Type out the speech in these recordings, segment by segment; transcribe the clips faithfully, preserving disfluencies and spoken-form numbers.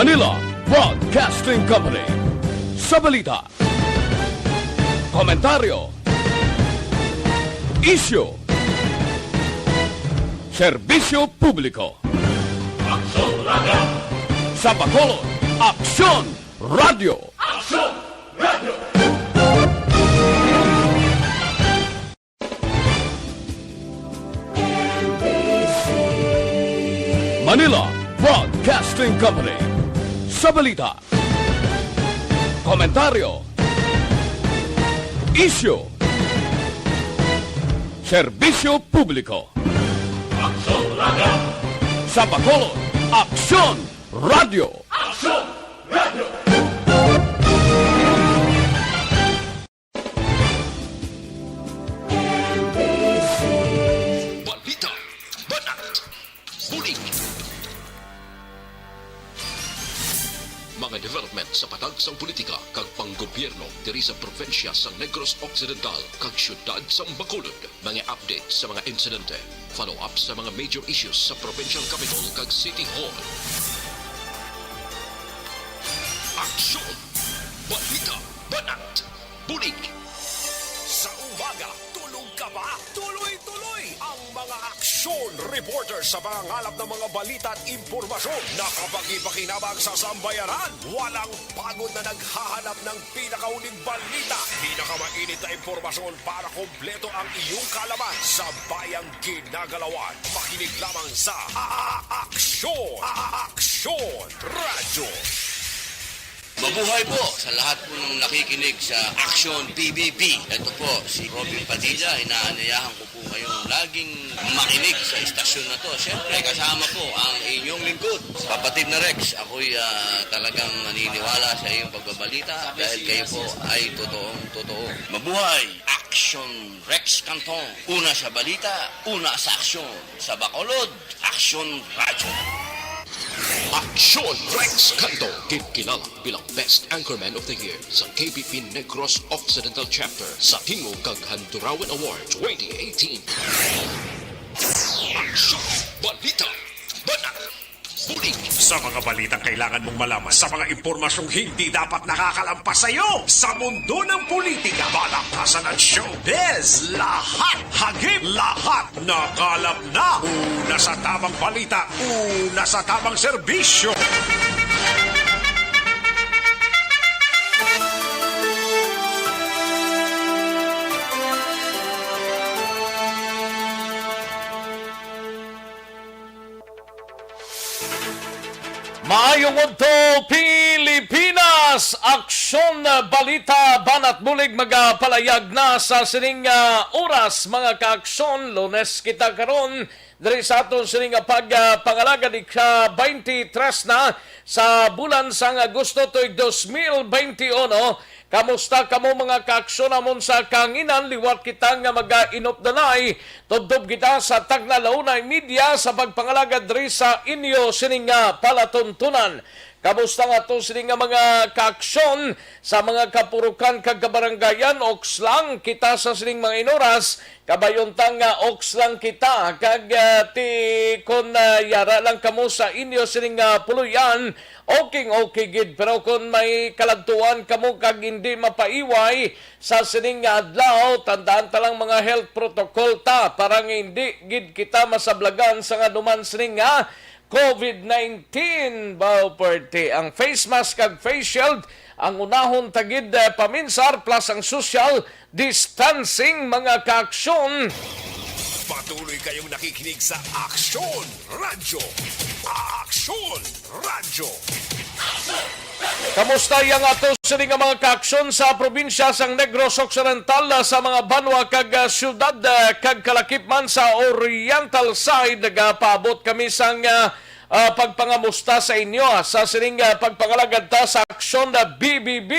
Manila Broadcasting Company. Sa balita, komentaryo, isyu, serbisyo publiko. Aksyon Radio. Sa Bacolod, Aksyon Radio. Aksyon Radio. Manila Broadcasting Company. Sa balita, komentaryo, isyu, serbisyo publiko. Aksyon Radio. Sa Bacolod, Aksyon Radio. Aksyon Radio. Balita, banat, bulig. Mga development sa patag sang politika kag panggobyerno diri sa probinsya sang Negros Occidental kag siyudad sang Bacolod. Mga update sa mga insidente. Follow-up sa mga major issues sa provincial capital kag city hall. Aksyon! Balita! Banat! Bulig! Sa umaga, tulog ka ba? Tuloy-tuloy ang mga aksyon reporter sa pangangalap ng mga balita at impormasyon. Nakapagpakinabang sa sambayanan. Walang pagod na naghahanap ng pinakauling balita. Pinakamainit na impormasyon para kompleto ang iyong kaalaman sa bayang ginagalawan. Makinig lamang sa A-, A-, Aksyon! A-, A-, Aksyon Radyo. Mabuhay po sa lahat po ng nakikinig sa Aksyon P B B. Ito po si Robin Padilla. Inaanyayahan ko po kayong laging makinig sa istasyon na to. Siyempre, kasama po ang inyong lingkod, kapatid na Rex. Ako'y, ah, talagang naniniwala sa iyong pagbabalita dahil kayo po ay totoong totoo. Mabuhay! Aksyon Rex Canton. Una sa balita, una sa aksyon. Sa Bacolod, Aksyon Radyo. Aksyon Rex Canton, kinkilala bilang Best Anchorman of the Year sa K B P Negros Occidental Chapter sa Tingog kag Handurawan Award twenty eighteen. Aksyon! Balita! Banat! Bulig! Sa mga balitang kailangan mong malaman, sa mga impormasyong hindi dapat nakakalampas sa iyo, sa mundo ng politika, balaktasan at showbiz, lahat, hagip, lahat, nakalap na. Una sa tamang balita, una sa tamang serbisyo. Maayong udto, Pilipinas! Aksyon, balita, banat bulig magapalayag na sa sining, ah, oras, mga kaaksyon. Lunes kita karon, diri sa aton sining, ah, pag, ah, pangalagad, ika twenty-three na sa bulan sang Agosto tuig dos mil benti uno. Kamusta kamo, mga kaaksyon namon sa kahanginan? Liwat kita nga mag-inupdanay. Tubtob kita sa tagna la una y media sa pagpangalagad diri sa inyo sining nga palatuntunan. Kamusta nga to sining nga mga kaaksyon sa mga kapurukan kag kabarangayan? Oks lang kita sa sining mga inoras. Kabayuntang nga oks lang kita, kag, ah, ti, kon, ah, yara lang kamo sa inyo sining nga puloy-an, okay, okay gid. Pero kon may kaladtuan kamo kag hindi mapaiway sa sining nga adlaw, tandaan ta lang, mga health protocol ta para nga hindi gid kita masablagan sang anuman sining nga covid nineteen. Baw, perte ang face mask kag face shield, ang unahon ta gid, eh, paminsar, plus ang social distancing, mga kaaksyon. Patuloy kayong nakikinig sa Aksyon Radyo. Aksyon Radyo. Kamusta ang ato sini nga mga kaaksyon sa probinsya sang Negros Occidental, ah, sa mga banwa kag, ah, syudad, ah, kag kalakip man sa Oriental side? Nagapaabot kami sang, ah, ah, pagpangamusta sa inyo, ah, sa sining, ah, pagpangalagad ta sa Aksyon, ah, B B B.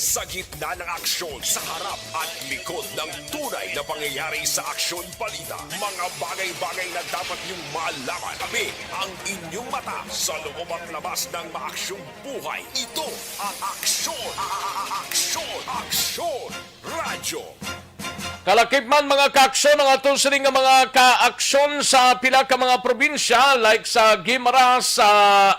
Sa gitna ng aksyon, sa harap at likod ng tunay na pangyayari sa Aksyon Balita, mga bagay-bagay na dapat niyong malaman. Tabi ang inyong mata sa loob at labas ng maaksyong buhay. Ito ang Aksyon, a-, a-, a-, Aksyon, Aksyon Radyo. Kalakip man, mga kaaksyon, ang aton sini nga mga kaaksyon sa pila ka mga probinsya, like sa Guimaras, sa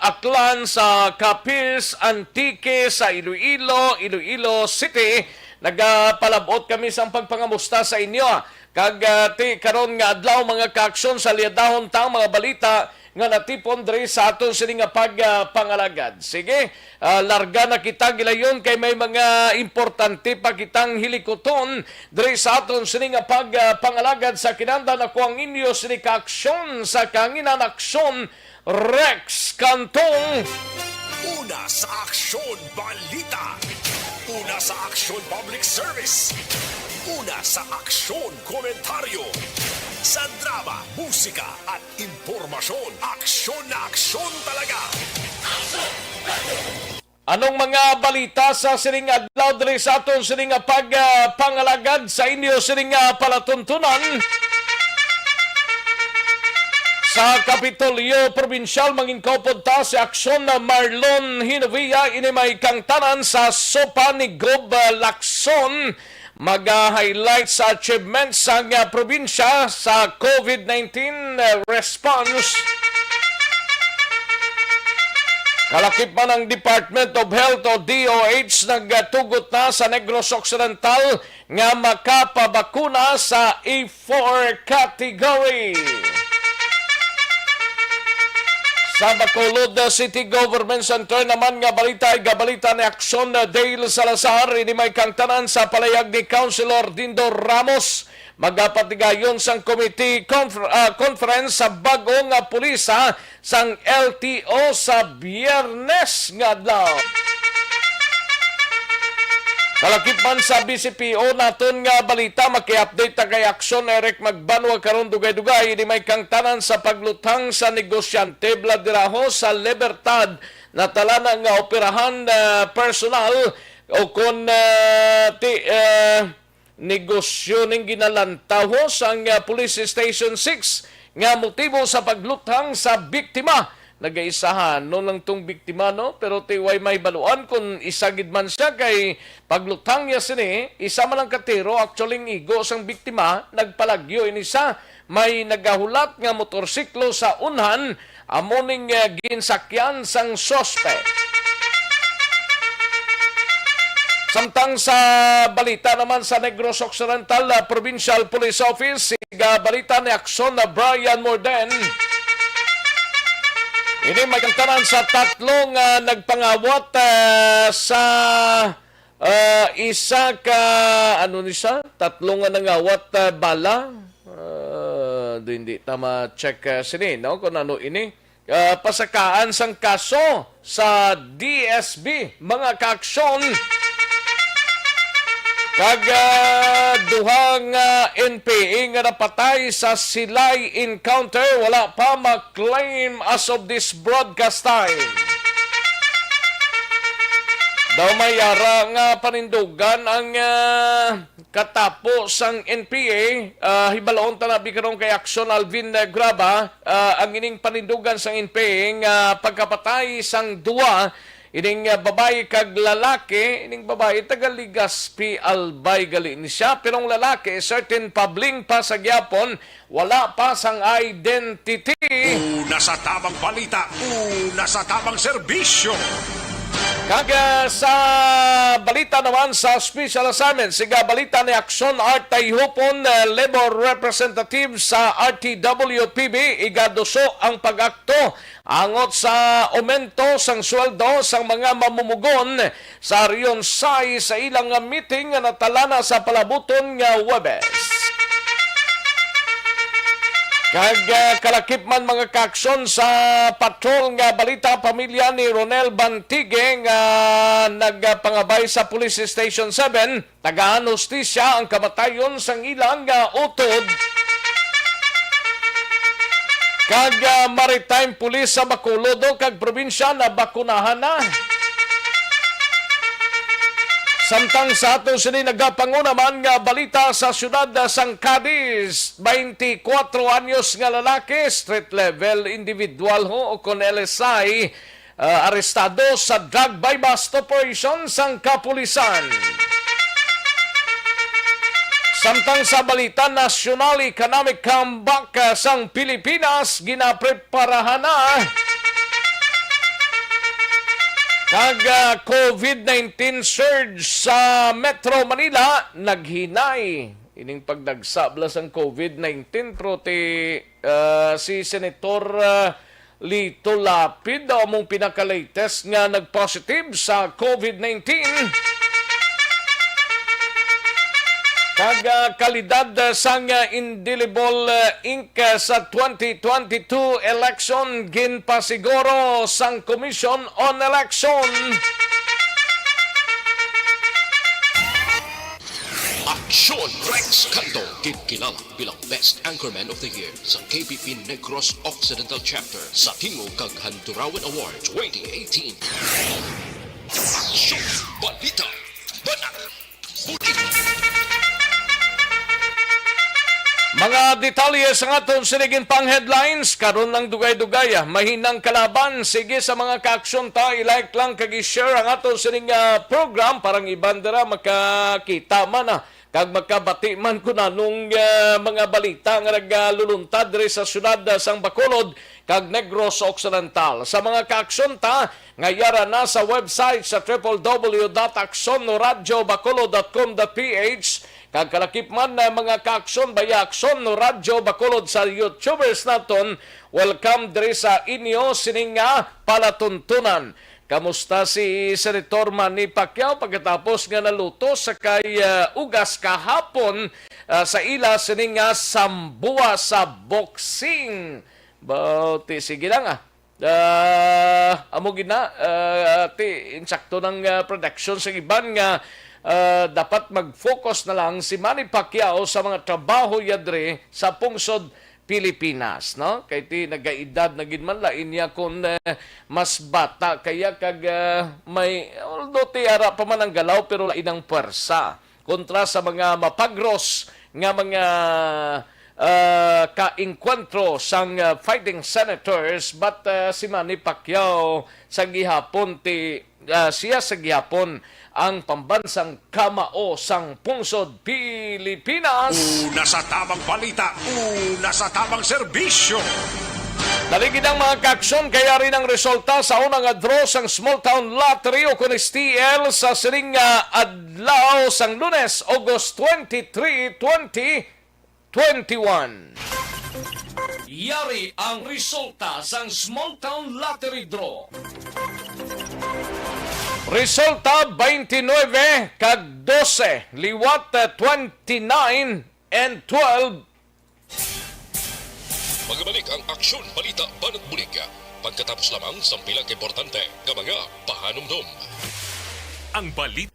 Aklan, sa Capiz, Antique, sa Iloilo, Iloilo City. Nagapalabot kami sang pagpangamusta sa inyo. Kag, ah, ti karon nga adlaw, mga kaaksyon, salyadahon ta ang mga balita nga natipon diri sa aton sini nga pag, ah, pangalagad. Sige, ah, larga na kita gilayon kay may mga importante pa kitang hilikuton diri sa aton sini nga pag, ah, pangalagad. Sa kinahanglan, ako ang inyo sini ka aksyon sa kahanginan, Aksyon Rex Cantong. Una sa Aksyon Balita. Una sa Aksyon Public Service. Una sa Aksyon Komentaryo. Sa drama, musika at impormasyon, aksyon na aksyon talaga. Anong mga balita sa sining adlaw diri sa aton sining nga pag, ah, pangalagad sa inyo sining nga palatuntunan? Sa Kapitolyo Probinsyal, manginkaupod ta si Aksyon na Marlon Hinovia, ini may kangtanan sa sopa ni Gob, ah, Lacson. Mag-highlight sa achievements sang, ah, probinsya sa COVID nineteen, ah, response. Kalakip man, ang Department of Health o D O H nagatugot na sa Negros Occidental nga makapabakuna sa A four category. Sa Bacolod City Government Center naman nga balita, igabalita ni Aksyon Dale Salazar, ini may kangtanan sa palayag ni Councilor Dindo Ramos. Magapatigayon sang committee confer-, ah, conference sa bag-o nga pulisa sang L T O sa Biyernes nga adlaw. Kalakip man sa B C P O naton nga balita, maki-update ta kay Aksyon Eric Magbanwa karon, dugay-dugay, ini may kangtanan sa pagluthang sa negosyante Bladiraho sa Libertad, natalana nga operahan, ah, personal o kon, ah, ti-, ah, negosyo ning ginalantaw sang, ah, Police Station six nga motibo sa pagluthang sa biktima. Nagaisahan no lang tong biktima, no? Pero ti way mahibaluan kung isa gid man siya, kay pagluthang niya sini, isa man lang ka tiro, actually, ang igo sang biktima, nagpalagyo ini sa may nagahulat nga motorsiklo sa unhan, amo ning, eh, ginsakyan sang suspek. Samtang sa balita naman sa Negros Occidental, ah, Provincial Police Office, siga balita ni Aksyon na Brian Morden. Ini may kangtanan sa tatlong, ah, nagpangawat, ah, sa, ah, isa ka, ano ni siya? Tatlong nga nangawat, ah, bala. Ah, do hindi ta ma-check, ah, sini, no? Kung ano ini. Ah, pasakaan sang kaso sa D S B, mga kaaksyon. Kag, ah, duha nga N P A nga napatay sa Silay encounter, wala pa ma-claim as of this broadcast time. Daw may ara nga panindugan ang, ah, katapo sang N P A, ah, hibaloon ta na bi karon kay Aksyon Alvin, eh, Graba, ah, ang ining panindugan sang N P A nga pagkapatay sang duwa, ining, ah, babayi kag lalaki, ining babayi taga Legazpi, Albay gali ni siya, pero ang lalaki, certain pa, bling pa sa gyapon, wala pa sang identity. Una sa tamang balita, una sa tamang serbisyo. Kag, ah, sa balita naman sa special assignment, siga balita ni Aksyon Art Tayhupon, ah, Labor Representative sa R T W P B, igaduso ang pag-akto angot sa aumento sang sweldo sang mga mamumugon sa Region sais sa ilang nga meeting nga natalana sa palabuton nga Huwebes. Kag, ah, kalakip man, mga kaaksyon, sa patrol nga balita, pamilya ni Ronel Bantigue nga nagpangabay sa Police Station seven, tagaan hustisya ang kamatayon sang ilang, ah, utod. Kag, ah, Maritime Police sa Bacolod kag probinsya nabakunahan na. Samtang sa aton sini nagapanguna man nga balita sa siyudad sang Cadiz, twenty-four anyos nga lalaki, street level individual ho, o kon L S I, ah, arestado sa drug buy-bust operation sang kapulisan. Samtang sa balita nasyonal, economic comeback, ah, sang Pilipinas ginapreparahan na. Kag, ah, covid nineteen surge sa Metro Manila naghinay. Ining pagdagsa bala sang covid nineteen, pero ti, ah, si Senator, ah, Lito Lapid daw among pinaka-latest nga nag-positive sa covid nineteen. Kag, ah, kalidad, ah, sang, ah, indelible, ah, ink, ah, sa twenty twenty-two election ginpasiguro sang Commission on Election. Aksyon! Rex Cantong, ginkilala bilang Best Anchorman of the Year sa K P P Negros Occidental Chapter sa Tingog kag Handurawan Award twenty eighteen. Aksyon! Balita! Banat! Bulig! Mga detalye sa aton sining pang headlines karon ang dugay-dugay, ah. Mahinang kalaban, sige sa mga kaaksyon ta, i-like lang kag i-share ang aton sining, ah, program para ang iban dira makakita man, ah, kag makabati man kun anong, ah, mga balita nga nagaluluntad diri sa siyudad, ah, sang Bacolod kag Negros Occidental. Sa mga kaaksyon ta nga yara na sa website sa triple W dot aksyon radyo bacolod dot com dot P H, kag kalakip man na mga kaaksyon baya Aksyon Radyo Bacolod sa YouTubers naton, welcome diri sa inyo sining nga palatuntunan. Kamusta si Senator Manny Pacquiao pagkatapos nga naluto sa kay, ah, ugas kahapon, ah, sa ila sini nga sambua sa boxing? Bauti, sige lang, ah. Ah, amo gid na, ah, ti, insakto ng, ah, production sa iban nga, ah, dapat mag-focus na lang si Manny Pacquiao sa mga trabaho yadre sa pungsod Pilipinas, no? Kay ti nagaedad na gid man, lain niya kung, eh, mas bata kaya kag, ah, may, although ti ara pa man ang galaw, pero lain ang puwersa kontra sa mga mapagros nga mga, ah, kaengkwentro sang, ah, fighting senators. But, ah, si Manny Pacquiao sa gihapon ti ah, siya sa gihapon ang pambansang kamao sang pungsod Pilipinas. Una sa tamang balita, una sa tamang serbisyo. Dali gid ang mga kaaksyon, kay ari ang resulta sa una nga draw sang Small Town Lottery o kun S T L sa sining nga adlaw sang Lunes, August twenty-three, twenty twenty-one. Yari ang resulta sang Small Town Lottery Draw. Resulta, twenty-nine kag twelve, liwat, eh, twenty-nine and twelve. Magbalik ang Aksyon Balita Banat Bulig pagkatapos lamang sang pila ka importante nga mga pahanumdom. Ang balita.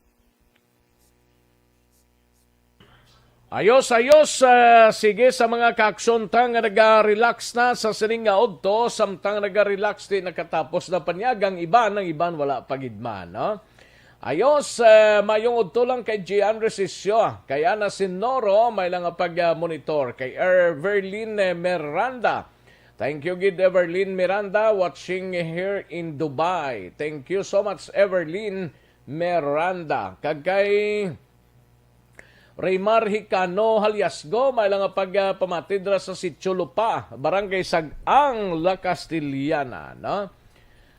Ayos, ayos. Ah, sige, sa mga kaaksyon ta nga naga-relax na sa sining nga udto, samtang naga-relax, di nakatapos na panyag ang iban, ang iban wala pa gid man, no? Ayos, ah, mayong udto lang kay Gian Resisio, kay Ana Sinoro, may lang nga pag, ah, monitor, kay Everlyn, eh, Miranda. Thank you gid, Everlyn Miranda, watching here in Dubai. Thank you so much, Everlyn Miranda. Kag kay Raymar Hicano Haliasgo, may lang nga pag, ah, pamati dira sa Sitio Lupa, Barangay Sag-ang, La Castellana, no?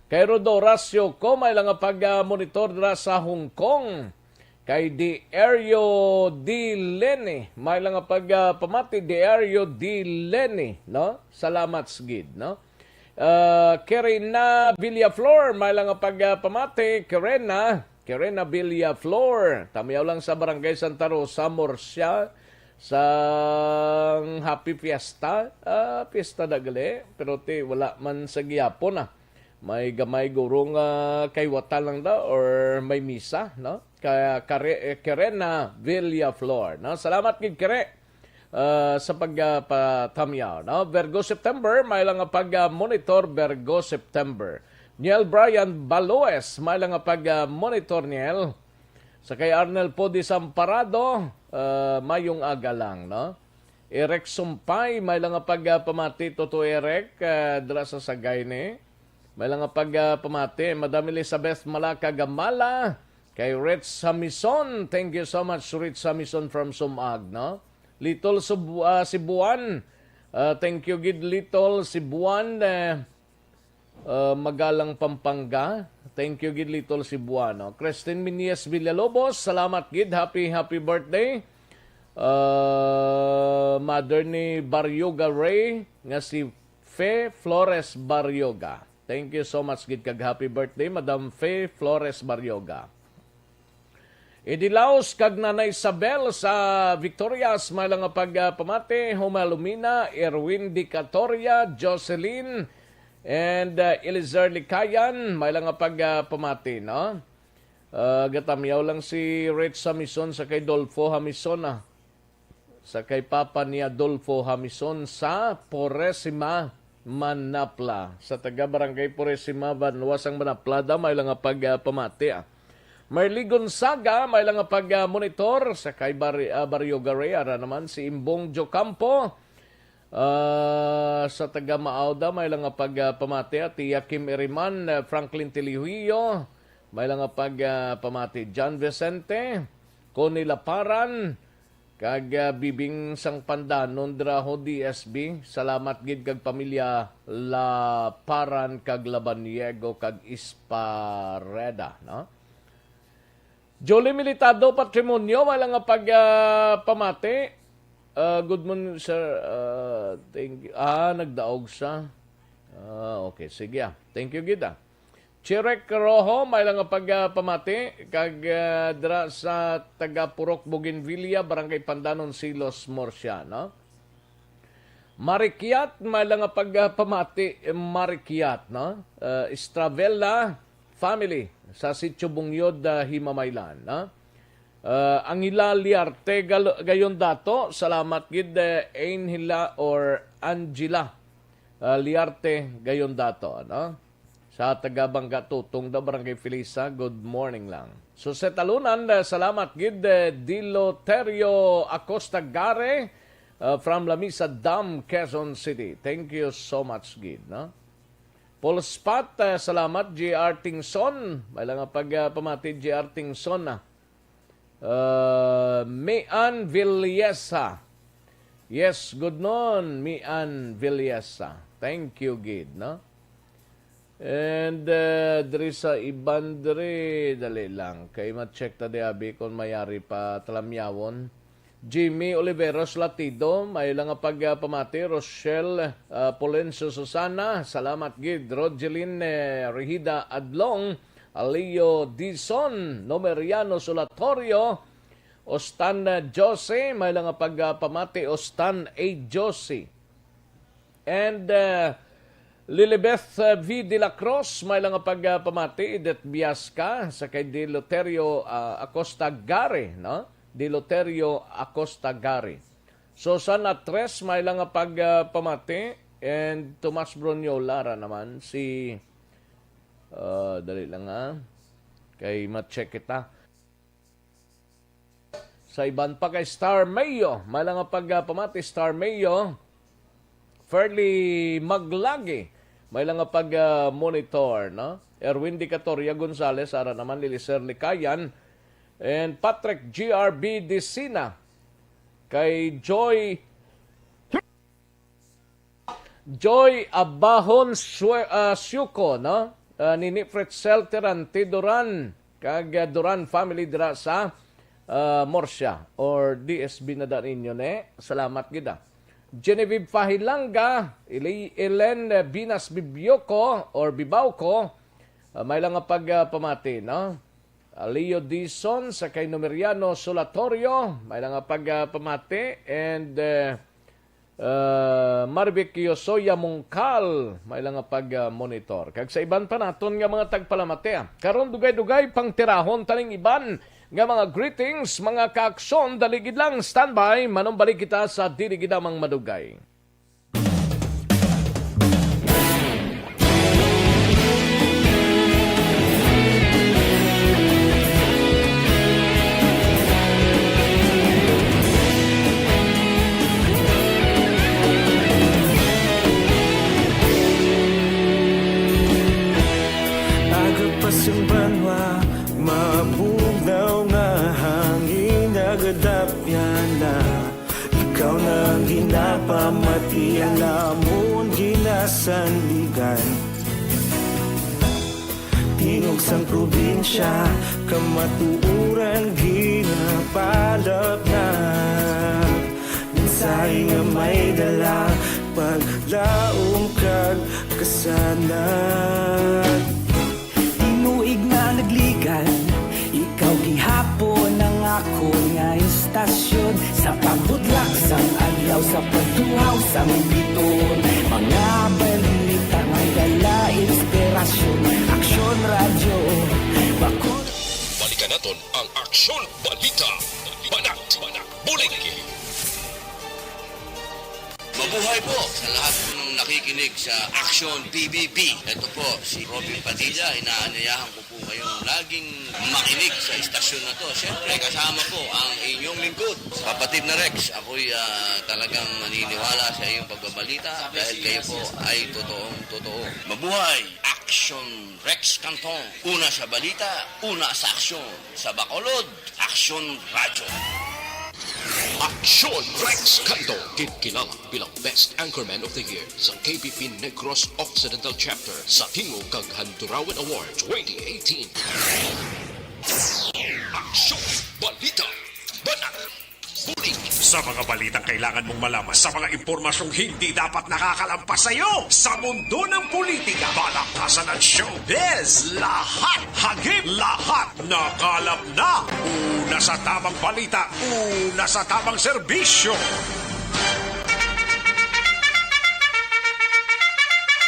Kay Rodora Sioco, may lang nga pag, ah, monitor dira sa Hong Kong. Kay Dierio D. Lenny, may lang nga pag, ah, pamati, Dierio D. Lenny, no? Salamat gid, no? Ah, Kerena Villaflor, may lang nga pag, ah, pamati, Kerena. Kerena Villaflor, tamyaw lang sa Barangay Santa Rosa, Murcia, sang Happy Fiesta. Ah, fiesta na gali, pero ti wala man sa gihapon, ah. May gamay guro nga kaywatal lang daw or may misa, no? Kaya Kare-, eh, Kerena Villaflor, no? Salamat gid, Kere. Ah, sa pag, ah, patamyaw, no? Virgo September, may lang nga pag, ah, monitor, Virgo September. Niel Brian Baloes, may lang nga pag, ah, monitor, Niel. Sa kay Arnel po Desamparado, ah, mayong aga lang, no? Eric Sumpay, may lang nga pag, ah, pamati, Toto Eric, ah, dira sa Sagayne. May lang nga pag, ah, pamati, Madam Elizabeth Malaka Gamala, Kay Rich Samison, thank you so much, Rich Samison from Sumag, no? Little Sub-, ah, Cebuan, ah, thank you gid, Little Cebuan, eh, ah, Magalang, Pampanga. Thank you gid, Little Cebuan, no? Christine Minies Villalobos, salamat gid. Happy, happy birthday. Ah, mother ni Baryoga Ray, nga si Fe Flores Baryoga. Thank you so much gid kag happy birthday, Madam Fe Flores Baryoga. Idilaos kag Nanay Isabel sa Victorias, may lang nga pagpamati, Homalumina, Erwin Dicatoria, Jocelyn, and, uh, Eliezer Likayan, may lang nga pagpamati, no? Uh, gatamyaw lang si Rich Samison sa kay Dolfo Hamison, ah. Sa kay Papa ni Adolfo Hamison sa Purisima, Manapla. Sa taga Barangay Purisima, Banwa sang Manapla, da, may lang nga pagpamati, ah. Marly Gonzaga, may lang nga pag-, ah, monitor sa kay Bar-, ah, Barrio Garre, ara naman si Imbong Jocampo. Ah, sa taga Maauda, may lang nga pagpamati, ah, Tia Kim Iriman, ah, Franklin Tilihio, may lang nga pagpamati, John Vicente, Connie Laparan, kag, ah, Bibing sang Pandanon, Draho, D S B. Salamat gid kag pamilya Laparan kag Labaniego kag Ispareda, no? Jolie Militado, Patrimonio, wala nga pag, ah, pamati. Ah, good morning, sir. Ah, thank you. Ah, nagdaog sa. Ah, okay. Sige, ah. Thank you gid, ah. Chirek Rojo, may lang nga pagpamati. Kag, ah, dira sa taga Purok Bougainvillea, Barangay Pandanon, Silos, Murcia, no? Marikiat, may lang nga pagpamati, Marikiat, no? Ah, Estravela family sa Sitio Bungyod, ah, Himamaylan, no? Ah, Angela Liarte Gal-, Gayon Dato, salamat gid, eh, Angela or Angela, ah, Liarte Gayon Dato, no? Sa taga Bangga Tutong da, Barangay Felisa, good morning lang. Suse Talunan, eh, salamat gid, eh, Diloterio Acosta Gare, eh, from Lamisa Dam, Quezon City. Thank you so much gid, no? Paul Spot, eh, salamat, J R Tingson. May lang nga pag, eh, pamati, J R Tingson, ah. Uh, Mian Villesa. Yes, good noon, Mian Villesa. Thank you gid, no? And, uh, diri sa iban diri, dali lang. Kay ma-check ta di abi kung mayari pa talamyawon. Jimmy Oliveros Latido, may lang nga pag, uh, pamati. Rochelle, uh, Polencio Susana, salamat gid. Rogeline, eh, Rehida Adlong, Alio Dizon, Nomeriano Solatorio, Ostan, uh, Jose, may lang nga pag, uh, pamati. Ostan A. Jose. And, uh, Lilibeth, uh, V. De La Cruz, may lang nga pag, uh, pamati. Edith Biasca, sa kay Deloterio, uh, Acosta Gari, no? Deloterio Acosta Gari. Susan Atres, may lang nga pag, uh, pamati. And Tomas Bruniola ra naman, si, uh, dali lang, ah. Kay ma-check kita. Sa iban pa kay Star Mayo, may lang nga pag, ah, pamati, Star Mayo. Fairly Maglagi, may lang nga pag, ah, monitor, no? Erwin Dicatoria Gonzalez, ara naman, Liliser Likayan, and Patrick G R B Dicina, kay Joy Joy Abahon Sue-, ah, Siuko, no? Ah, Nini Fritzel Tirante Duran, kag, ah, Duran family dira sa, ah, Murcia or D S B na da ninyo, ne? Salamat gid, ah. Genevieve Fahilanga, Eli-, Elen Binas Bibioco or Bibauco, ah, may lang nga pag, ah, pamati, no? Ah, Leo Dizon, sa kay Numeriano Solatorio, may lang nga pag, ah, pamati, and, eh, Uh, Marvic Yosoya Mungkal, may lang nga pag, uh, monitor. Kag sa iban pa naton nga mga tagpalamati, ah. Karon dugay-dugay pang tirahon taning iban nga mga greetings, mga kaaksyon, dali gid lang, standby, manumbalik kita sa dili gid lamang madugay. Aga pa sing banwa, mabuhay Iya namon ginasandigan. Tingog sang probinsya, kamatuoran ginapalapnag. Mensahe nga may dala, paglaom kag kasanag. Tinuig nga nagligan, ikaw gihapon ang akon nga istasyon. Sa pagbudlak sang adlaw, sa pagtuhaw sang biton, mga balita may dala inspirasyon. Aksyon Radyo, bakod. Balikan naton ang Aksyon Balita. Banat, bulig. Mabuhay po sa lahat po ng nakikinig sa Aksyon P B B. Ito po si Robin Padilla. Inaanyayahan ko po kayong laging makinig sa istasyon na to. Siyempre, kasama po ang inyong lingkod, Papa Tim na Rex. Ako'y, ah, talagang naniniwala sa iyong pagbabalita dahil kayo po ay totoong totoo. Mabuhay! Aksyon Rex Canton. Una sa balita, una sa aksyon. Sa Bacolod, Aksyon Radyo. Aksyon Rex Canto, ginkilala bilang Best Anchorman of the Year sa K B P Negros Occidental Chapter sa Tingog kag Handurawan Award twenty eighteen. Aksyon, balita, banat, bulig. Sa mga balitang kailangan mong malaman, sa mga impormasyong hindi dapat nakakalampas sa iyo, sa mundo ng politika, balakasan at showbiz, lahat hagip, lahat nakalap na. Una sa tamang balita, una sa tamang serbisyo.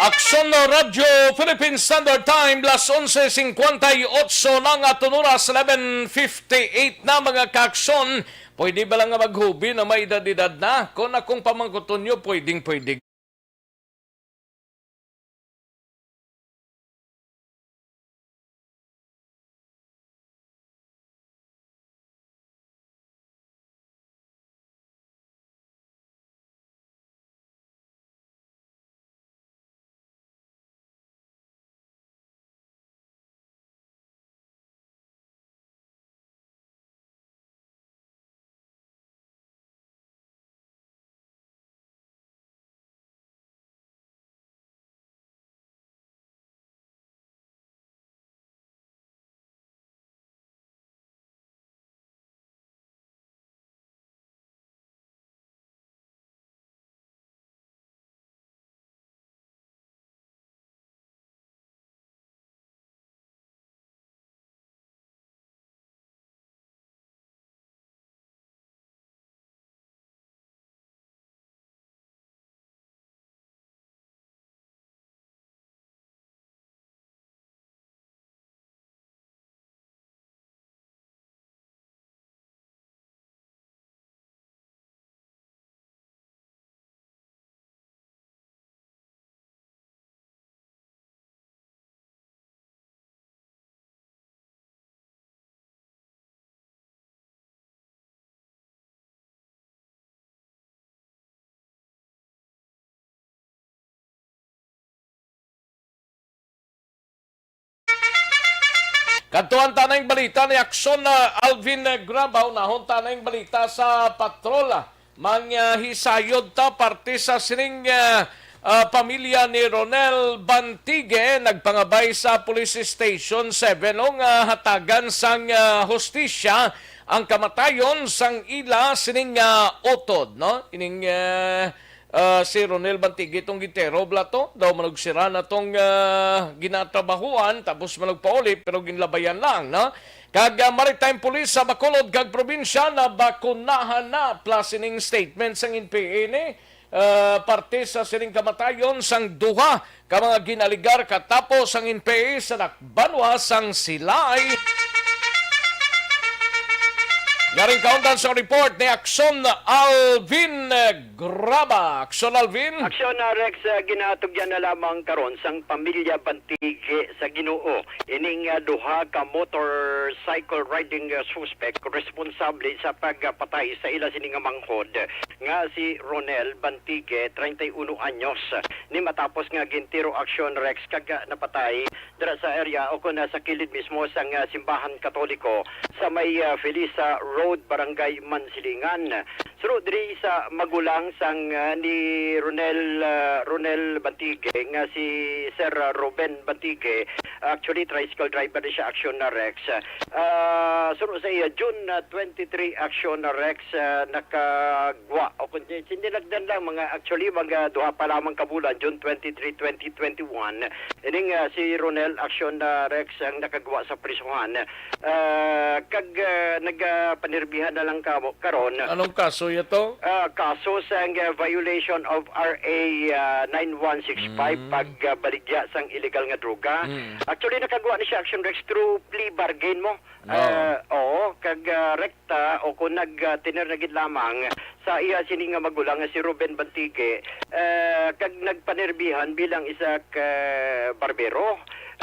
Aksyon Radyo Philippine Standard Time, las onse cincuenta y ocho na nga, aton oras, eleven fifty-eight na, mga kaaksyon. Pwede ba lang nga maghubi na may edad-edad na? Kung akong pamangkuton nyo, pwedeng-pwede. Kadtuan ta na ang balita ni Aksyon, ah, Alvin Graba. Unahon ta na ang balita sa patrol. Manghisayod ta parte sa sining, ah, ah, pamilya ni Ronel Bantigue nagpangabay sa Police Station seven nga hatagan sang, ah, hustisya ang kamatayon sang ila sining, ah, utod, no? Ining, ah, ah, si Ronel Bantigue tong gintero, bala to, daw manugsira na tong, ah, ginatrabahuan, tapos manugpauli, pero ginlabayan lang, no? Kag, ah, Maritime Police sa Bacolod kag probinsya nabakunahan na, plus ining statement sang N P A ni, ah, parte sa sining kamatayon sang duha ka mga ginaligar katapo sang N P A sa Dakbanwa sang Silay. Garing kaundan sa report ni Aksyon Alvin Graba. Aksyon Alvin. Aksyon, ah, Rex, ah, ginatugyan na lamang karon sang pamilya Bantigue sa Ginoo ining, ah, duha ka motorcycle riding, ah, suspect responsable sa pagpatay sa ila sini nga manghod nga si Ronel Bantigue, treinta y uno anyos, ni matapos nga gintiro aksyon, Rex, kag, ah, napatay dira sa area o kon, ah, sa kilid mismo sang, ah, simbahan Katoliko sa may, ah, Felisa Road, Barangay Mansilingan. Suno diri sa magulang sang, ah, ni Ronel, ah, Ronel Bantigue nga si Sir Ruben Bantigue, actually tricycle driver ni siya, Action na Rex. Ah, suno sa iya, June, ah, twenty-three, Action na Rex, ah, nakagwa o kundi sinilagdan lang mga, actually mga duha pa lamang ka bulan, June twenty-three, twenty twenty-one. Ining, ah, si Ronel Action na Rex ang nakagwa sa prisuhan. Ah, kag, ah, nagapanirbihan na lang kamo karon. Anong kaso yato? Ah, kaso sang, ah, violation of R A, ah, nine one six five, Mm. pagbaligya sang illegal nga droga. Mm. Actually, nakagwa ni siya, Action Rex, through plea bargain mo. Oo. Ah, oo, kag, ah, rekta o kung nag, ah, tener na gid lamang sa iya sini nga magulang nga si Ruben Bantigue, ah, kag nagpanirbihan bilang isa ka barbero.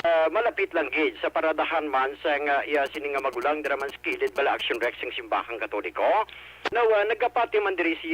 Ah, malapit lang gid sa paradahan man sa nga iya sini nga magulang dira man sa kilid bala, Action Rex, sang simbahang Katoliko. Now, ah, nagapati man diri si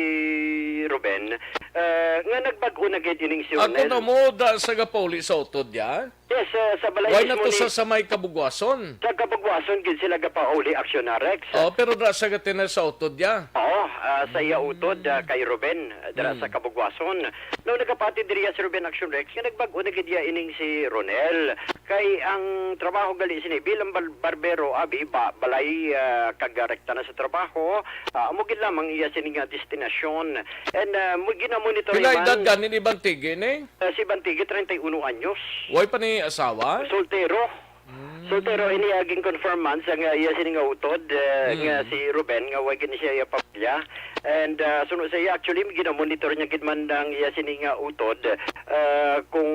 Ruben, ah, nga nagbag-o na gid ining si Ako Ronel. Na mo da sa gapauli sa utod ya? Yes, ah, sa balay Why na mismo to ni sa, sa may Kabugwason? Sa Kabugwason gid sila gapauli, Action na Rex. Oh, pero da sa gatina sa utod ya? Oo, ah, sa iya utod, ah, kay Ruben, ah, dira sa Mm. Kabugwason. No, nagapati diri si Ruben, Action Rex, nga nagbag-o na gid iya ining si Ronel. Kay ang trabaho gali sini bilang bal-, barbero, abi, ba, balay, ah, kag rekta na sa trabaho, ah, amo gid lamang iya sini nga destinasyon. And, ah, mo, ginamonitor Pila man edad gani ni Bantigue ni? Ah, si Bantigue, treinta y uno anyos. Way pa ni asawa? Soltero. Mm. Soltero, ini aging confirm man sa nga iya sini nga utod, eh, Mm. nga si Ruben, nga way gid siya iya pamilya. And, ah, suno sa iya, actually, ginamonitor niya gid man ang iya sini nga utod, ah, kung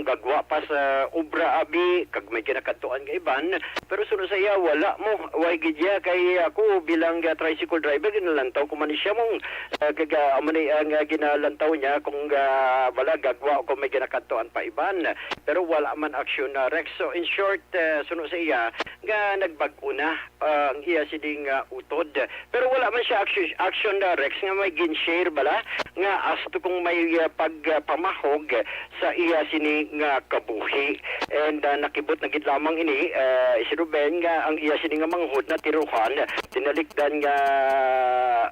gagwa pa sa obra, abi, kag may ginakadtuan nga iban. Pero suno sa iya, wala mo, way gid iya. Kay ako, bilang, ah, tricycle driver, ginalantaw ko man siya mong, ah, kag, ah, amo ni ang, ah, ginalantaw niya kung, ah, wala gagwa o kung may ginakadtuan pa iban. Pero wala man, Action na Rex. So, in short, ah, suno sa iya, nga nagbag-o na, ah, ang iya sining, ah, utod. Pero wala man siya, Action, Action na Rex, nga may gin-share bala nga as to kung may, ah, pagpamahog sa iya sini nga kabuhi. And, ah, nakibot na gid lamang ini, ah, si Ruben, nga ang iya sini nga manghod na tiruhan, tinalikdan nga,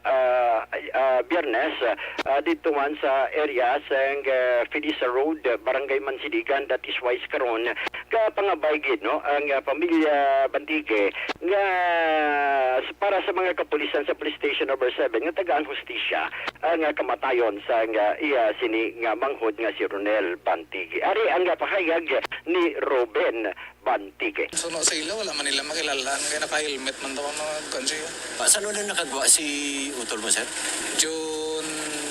ah, ah, Biyernes, ah, didto man sa area sang, ah, Felisa Road, Barangay Mansiligan, that is Wise karon, kapangabay gid, no, ang, ah, pamilya Bantigue nga s-, para sa mga kapulisan sa Police Station Number Seven nga tagaan hustisya ang, ah, kamatayon sa nga iya sini nga manghod nga si Ronel Bantigue. Ari ang, ah, pahayag ni Ruben Bantigue. Suno sa ila, wala man nila makilala kay naka-helmet man daw ang mga kuwan siya. Pa, saan wala nakagwa si utol mo, sir? June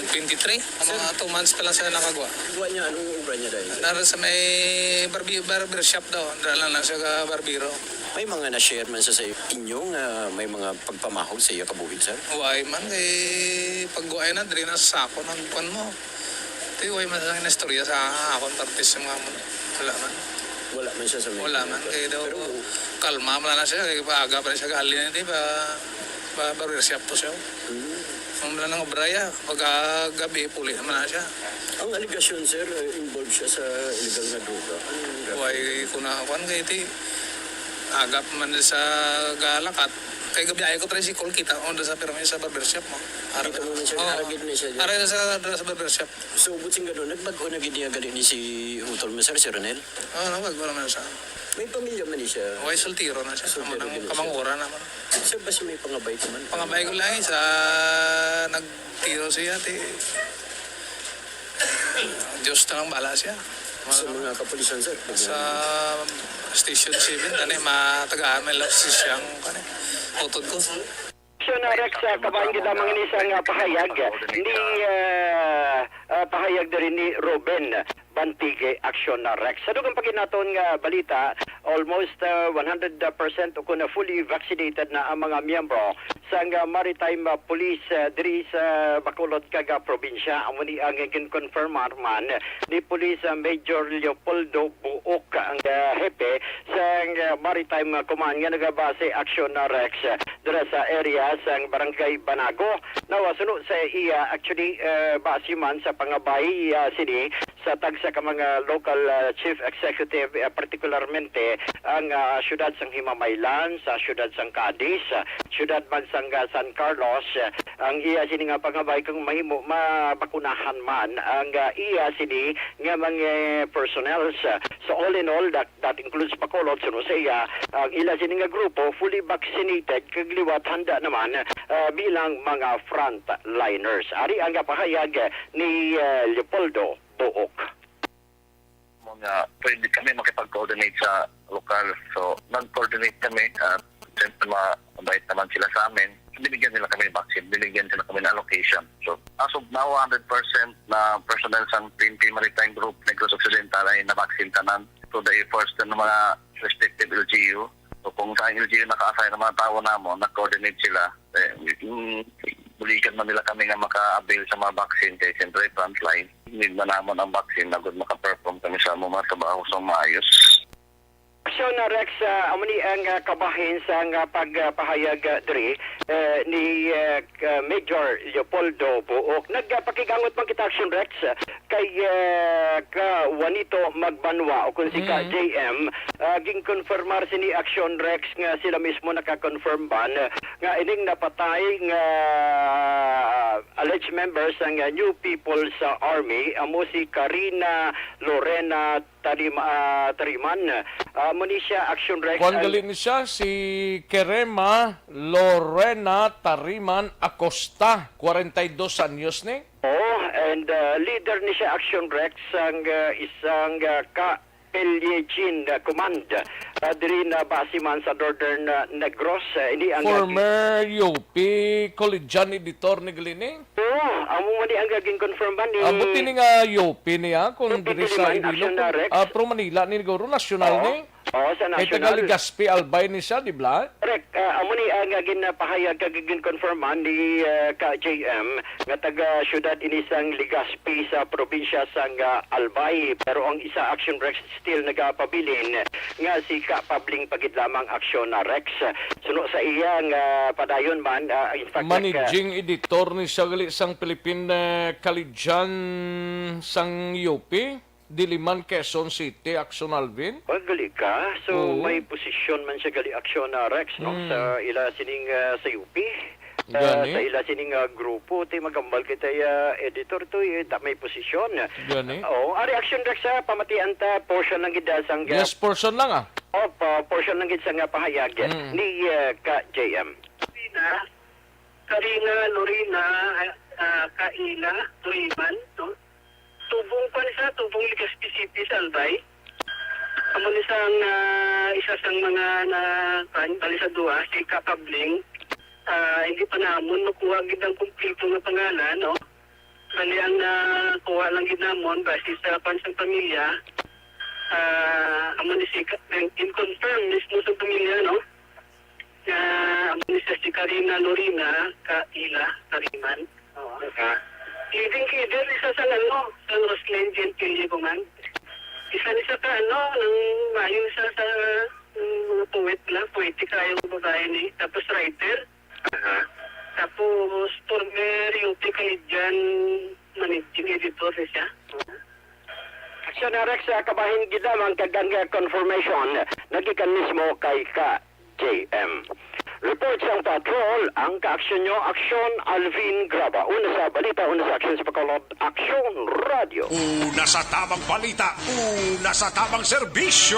twenty-three, ang Sir, mga two months pa lang sila nakagwa. Gwa niya, anong obra niya dahil? Nara sa may barbi-, barber shop daw. Dala lang siya ka barbero. May mga na-share man sa, sa inyo nga may mga pagpamahog sa iya kabuhi, sir? Way man, kay pagguay na, diri na sa sako ng kwan mo. Ti, way man sa istorya sa akon partis sa mga mo. Wala man. Wala man siya sa mga Wala man, kay daw Pero kalma man na siya, kay paaga pa rin siya galing na, di ba? Ba, barber shop to siya. Hmm. Ang wala nang obra ya, pagka gabi, puli naman na siya. Ang alegasyon, sir, eh, involved siya sa illegal na droga. Ano yung Way ko na, kwan, kay ti, agap man sa galakat. Kay gabi ay ko tricycle, kita ko doon sa permi sa barber shop mo. Kita mo man siya, Oh. Aragid na siya dyan. Aray sa, sa barber shop. So, buting gano'n, nagbag-o na gid niya gali ni si utol mo, sir, si Ronel? Oo, nagbag-o naman siya. May pamilya man ni siya. Okay, soltero na siya. Soltero Amo nang gid na siya. Kamangura naman. Sir, basi may pangabay ko man. Pangabay ko lang, eh, sa nagtiro siya, ti, Diyos na lang bala siya. Sa mga kapulisan, sir, pag Sa Station seven, tani, matagaan man lang si siyang, kani, utod ko. Action na Rex, ah, kabahin gid lamang ini sa nga pahayag ni, ah, ah, pahayag diri ni Ruben Bantigue, Action na Rex. Sa dugang pa gid naton nga balita, almost, ah, one hundred percent o kun fully vaccinated na ang mga miyembro sang, ah, Maritime, ah, Police, ah, diri sa Bacolod kag, ah, probinsya. Amo ni ang gin-confirmar man ni Police, ah, Major Leopoldo Buok, ang, ah, hepe sang, ah, Maritime Command nga nagabase, Action na Rex, dira sa area sang Barangay Banago. Now, suno sa iya, actually, eh, base man sa pangabay, ah, sini sa tagsa ka mga local, ah, chief executive, ah, partikularmente ang, ah, siyudad sang Himamaylan, sa siyudad sang Cadiz, ah, siyudad man sang, ah, San Carlos, ah, ang iya sini nga pangabay kung mahimo mabakunahan man ang, ah, iya sini nga mga personnels. So all in all, that, that includes Bacolod, suno sa iya, ang ila sini nga grupo fully vaccinated kag liwat handa naman, ah, bilang mga frontliners. Ari ang pahayag ni, ah, Leopoldo Buok. Mo nga pwede kami makipag-coordinate sa lokal. So, nag-coordinate kami at siyempre mabait naman sila sa amin. Binigyan nila kami ng vaccine, binigyan sila kami ng allocation. So, as of now, one hundred percent na personnel sa P N P Maritime Group Negros Occidental ay na-vaccine tanan. So, the efforts ng mga respective L G U. So, kung sa L G U naka-assign ang mga tao namo, nag-coordinate sila. Eh, mm, buligan man nila kami nga maka-avail sa mga vaccine kay siyempre frontline. Need na namon ang vaccine agud maka-perform kami sa among mga trabaho sa maayos. Aksyon na, Rex, ah, amo ni ang, ah, kabahin sang, ah, pagpahayag, ah, diri, eh, ni, ah, ka Major Leopoldo Buok. Nagpakigangot man kita, Aksyon Rex, ah, kay, ah, ka Juanito Magbanwa o kung si ka Mm. J M, ah, ginkonfirmar sini, Aksyon Rex, nga sila mismo naka-confirm ban, ah, nga ining napatay nga, ah, alleged members sang, ah, New People's Army, amo si Karina Lorena Talim-, ah, Tariman. Ah, amo ni siya, Action Rex, Kuan ang gali ni siya, si Kerema Lorena Tariman Acosta, kwarenta y dos anyos ni. Oh, and, ah, leader ni siya, Action Rex, ang, ah, isang, ah, ka Pelyejin, ah, Command, ah, diri na base man sa Northern, ah, Negros. Ah, ini ang Former U P Collegian editor ni gali ni. Oo, amo man ni ang gaging confirm man ni Ah, buti ni nga U P niya, kung U P diri sa Diliman, Iloilo, Action kung, Direct. Ah, pero Manila ni, siguro, nasyonal Oo. ni. Oo, sa Kay taga national. Legazpi, Albay ni siya, di ba? Correct. Ah, amo ni ang, ah, ginapahayag kag ginkonfirman ni, ah, ka J M nga taga siyudad ini sang Legazpi sa probinsya sang, ah, Albay. Pero ang isa, Action Rex, still nagapabilin nga si ka Pabling pa gid lamang, Action, ah, Rex. Suno sa iya nga padayon man, ah, in fact, nag- Managing editor ni siya gali sang Philippine, eh, Collegian sang U P, Diliman, Quezon City, Action Alvin. Oh, gali ka. So, Oo. may posisyon man siya gali, Action, ah, Rex, no? Mm. Sa ila sining, ah, sa U P. Ah, Gani. sa ila sining, ah, grupo, ti magambal kita, ah, editor to, eh, ta may posisyon. Gani. Oo, ari, Action Rex, ah, pamatian ta, portion lang gid, ah, sang, ah, Yes, portion lang, ah. Oh, pa, portion lang gid sa nga pahayag Mm. ni, ah, ka J M. Karina, Karina Lorena, ah, Kaila Turiman, no? Tubong pa ni sa, tubong Legazpi City sa Albay. Amo ni sang, ah, isa sang mga na, kuan, bali sa duha, si Kapabling. Ah, hindi pa namon makuha gid ang kompleto nga pangalan, no? Bali ang nakuha lang gid namon, base sa kuan sang pamilya, ah, amo ni si Ka-, in confirm mismo sa pamilya, no? Nga, amo ni siya si Karina Lorena Kaila Tariman. Oo. Living leader ni siya sa, ano, sa Roslyn Gentili Command. Isa ni siya ka, ano, nang mayo siya sa, mm, mga poet lang, poetic kayo ang babae ni. Tapos writer. Aha. Tapos former U P Collegian managing editor ni siya. Oo. Action Rex, ah, kabahin gid lamang kag ang, ah, confirmation nagikan mismo kay ka J M. Report sang patrol, ang kaaksyon nyo, Aksyon Alvin Graba. Una sa balita, una sa aksyon sa Bacolod, Aksyon Radio. Una sa tamang balita, una sa tamang serbisyo.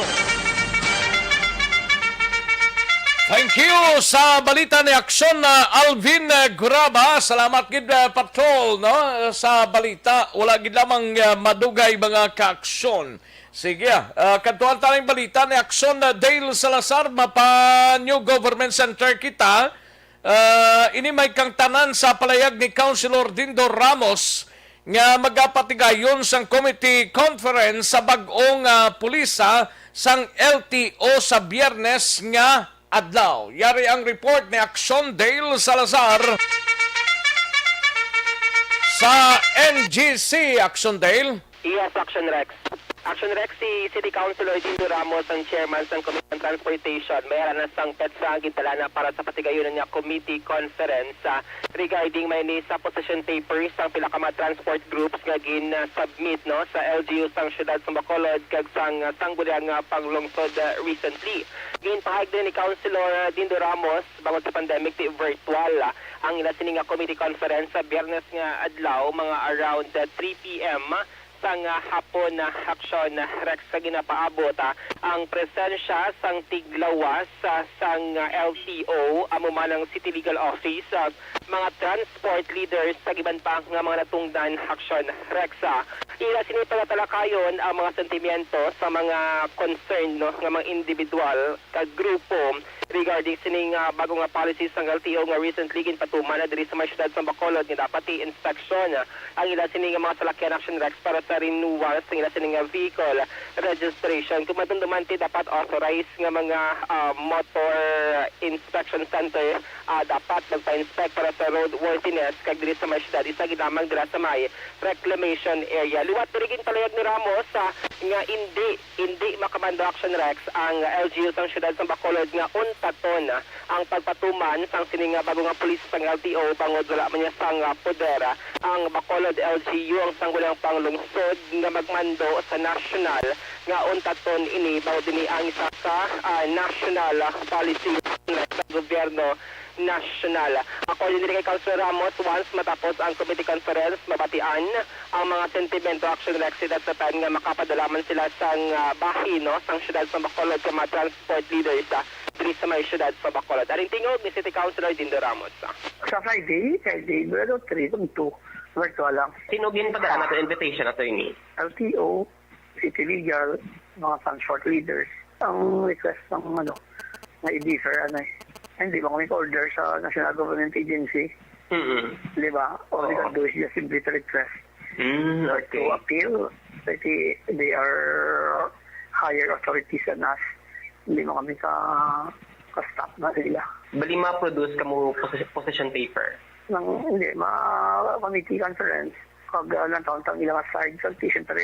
Thank you sa balita ni Aksyon, ah, Alvin, ah, Graba. Salamat gid, ah, patrol, no? Sa balita, wala gid lamang, ah, madugay mga kaaksyon. Sige, ah, ah, kadtuan ta ning balita ni Aksyon, ah, Dale Salazar, mapa New Government Center kita. Ah, ini may kangtanan sa palayag ni Councilor Dindo Ramos nga magapatigayon sang committee conference sa bag-ong, ah, pulisa sang L T O sa Biyernes nga adlaw. Yari ang report ni Aksyon Dale Salazar sa N G C. Aksyon Dale. Yes, Action Rex. Action Rex, si City Councilor Dindo Ramos ang chairman sang Committee on Transportation. May ara na sang petsa ang gintala na para sa patigayunan nga committee conference, ah, regarding may ni sa position papers ang pila ka mga transport groups nga gin-submit, no, sa L G U sang siyudad sa Bacolod kag sang, ah, sangguniang, ah, panglungsod, ah, recently. Ginpahayag din ni Councilor Dindo Ramos bangod sa pandemic ti virtual, ah, ang ila sini nga committee conference sa Biyernes nga adlaw, mga around, ah, three P M sang, ah, hapon, ah, aksyon, ah, Rex, sa ginapaabot, ah, ang presensya sang tiglawas, ah, sang, ah, L T O, amo man ang City Legal Office, ah, mga transport leaders, kag iban pa nga mga natungdan aksyon Rex, ah. Ila sini pagatalakayon ang mga sentimiento sa mga concern, no, nga mga individual kag grupo regarding sini nga bago nga policy sang L T O nga recently ginpatuman na diri sa may siyudad sa Bacolod nga dapat i-inspeksyon ang ila sini nga mga salakyan action Rex para sa renewal sa ila sini nga vehicle registration. Kung madumduman ti dapat authorized nga mga, ah, motor inspection center, ah, dapat magpa-inspect para sa roadworthiness kag diri sa may siyudad, isa gid lamang dira sa may reclamation area. Liwat diri ginpalayag ni Ramos, ah, nga indi indi makamando action Rex ang L G U sang siyudad sang Bacolod nga untaton ang pagpatuman sang sini nga bago nga pulis sang L T O bangod wala man niya sang, ah, poder. Ang Bacolod L G U ang sangguniang panglungsod nga magmando sa nasyonal nga untaton ini bangod ini ang isa ka, ah, national, ah, policy sa gobyerno nasyonal. According diri kay Councilor Ramos, once matapos ang committee conference, mabatian ang mga sentimento action Rex, that's the time nga makapadala man sila sang, ah, bahin, no, sang siyudad sa Bacolod sa mga transport leaders, ah, diri sa may siyudad sa Bacolod. Aring tingog ni City Councilor Dindo Ramos, ah. Sa Friday, Friday, February three, kung two, virtual lang. Sino ginpadala nato invitation, attorney? L T O, City Legal, mga transport leaders. Ang request ng, ano, nga i-defer, ano eh. Hindi mo kami order sa National Government Agency. Mm-mm. Di ba? All we Oo. can do is just simply to request. Mm, But okay. to appeal, they, they are higher authorities than us. Hindi mo kami ka, ka-stop na sila. Bali, ma-produce ka mo posi-, position paper? Nang, hindi, ma-, committee conference. Kag, ah, lang taon-taon ilang aside, kag ti, siyempre,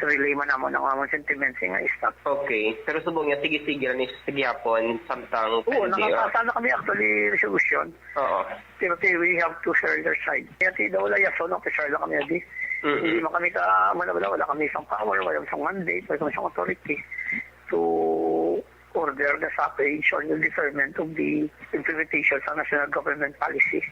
relay man namo ang among sentiments nga stop. Okay. Pero subong niya, sige-sige lang ni, sige hapon, samtang Oo, L G R. nakapasa na kami actually resolution. Oo. Pero ti, we have to share their side. Kaya ti, daw wala yaso, no, share lang kami, di. Mm-mm. Hindi man kami ka, wala, wala, wala kami isang power, wala isang mandate, wala isang authority to order the stoppage or the deferment of the implementation sa national government policy.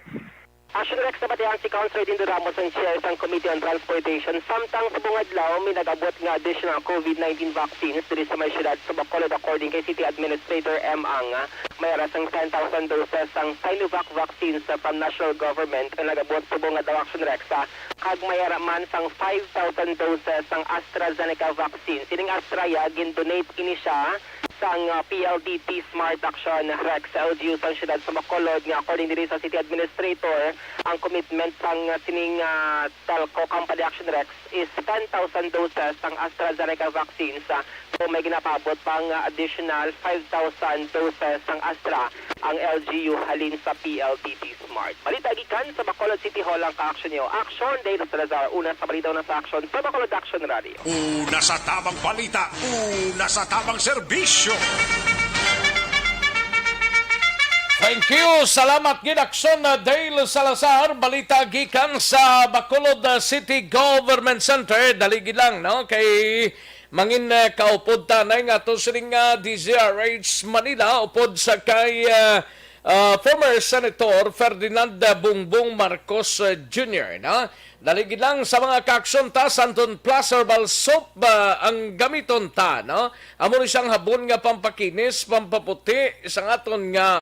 Action Rex, nabatian si Councilor Dindo Ramos ang chair sang Committee on Transportation. Samtang subong adlaw, may nag-abot nga additional COVID nineteen vaccines diri sa may siyudad sa Bacolod, according kay City Administrator M. Ang. May ara sang ten thousand doses sang Sinovac vaccines sa pan national government nga nag-abot subong adlaw, Action Rex, ah, kag may ara man sang five thousand doses sang AstraZeneca vaccine. Sining Astra, ya, gin-donate ini siya sang, ah, P L D T Smart Action Rex, L G U sang siyudad sa Bacolod, nga according diri sa City Administrator, ang commitment sang, ah, sining, ah, telco company Action Rex is ten thousand doses sang AstraZeneca vaccines, ah, so may ginapaabot pang, ah, additional five thousand doses sang Astra ang L G U halin sa P L D T Smart. Balita gikan sa Bacolod City Hall ang ka-action niyo. Action, Dale Salazar, una sa balita, una sa action sa Bacolod Action Radio. Una sa tamang balita, una sa tamang serbisyo. Thank you. Salamat gid, Action, uh, Dale Salazar. Balita gikan sa Bacolod, uh, City Government Center. Dali gid lang, no? Kay mangin, uh, kaupod tanay nga to sining, uh, D Z R H Manila, upod sa kay, uh, uh, former Senator Ferdinand Bongbong Marcos, uh, Junior, no? Dali gid lang sa mga ka-action ta, Santon Plus Herbal Soap, ah, ang gamiton ta, no? Amo ni siyang habon nga pampakinis, pampaputi sa aton nga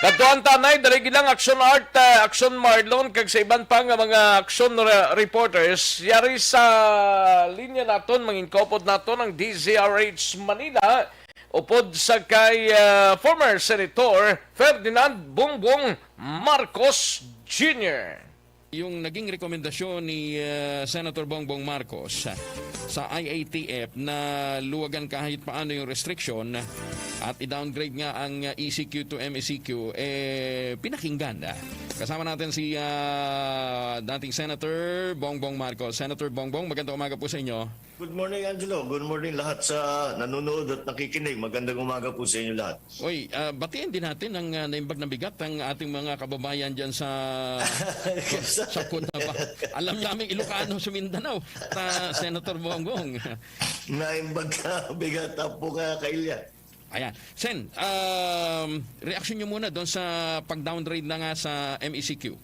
Adto ang tanay, dali gilang Action Art, ah, Action Marlon, kag sa iban pa nga mga action re-, reporters. Yari sa linya naton, mangin-kopod naton ang D Z R H Manila, upod sa kay, ah, former Senator Ferdinand Bongbong Marcos Junior. Yung naging rekomendasyon ni, ah, Senator Bongbong Marcos sa I A T F na luwagan kahit paano yung restriction at i-downgrade nga ang, ah, E C Q to M E C Q, eh, pinakinggan, ah. Kasama natin si, ah, dating Senator Bongbong Marcos. Senator Bongbong, magandang umaga po sa inyo. Good morning, Angelo. Good morning lahat sa nanonood at nakikinig. Magandang umaga po sa inyo lahat. Oy, ah, batiin din natin ang, ah, naimbag na bigat ang ating mga kababayan dyan sa, sa, sa Cunaba. Alam namin, Ilocano sa Mindanao. Ta, Senator Bongbong. Naimbag na bigat ang po nga kailya. Ayan. Sen, um, reaksyon nyo muna doon sa pag-downgrade na nga sa M E C Q.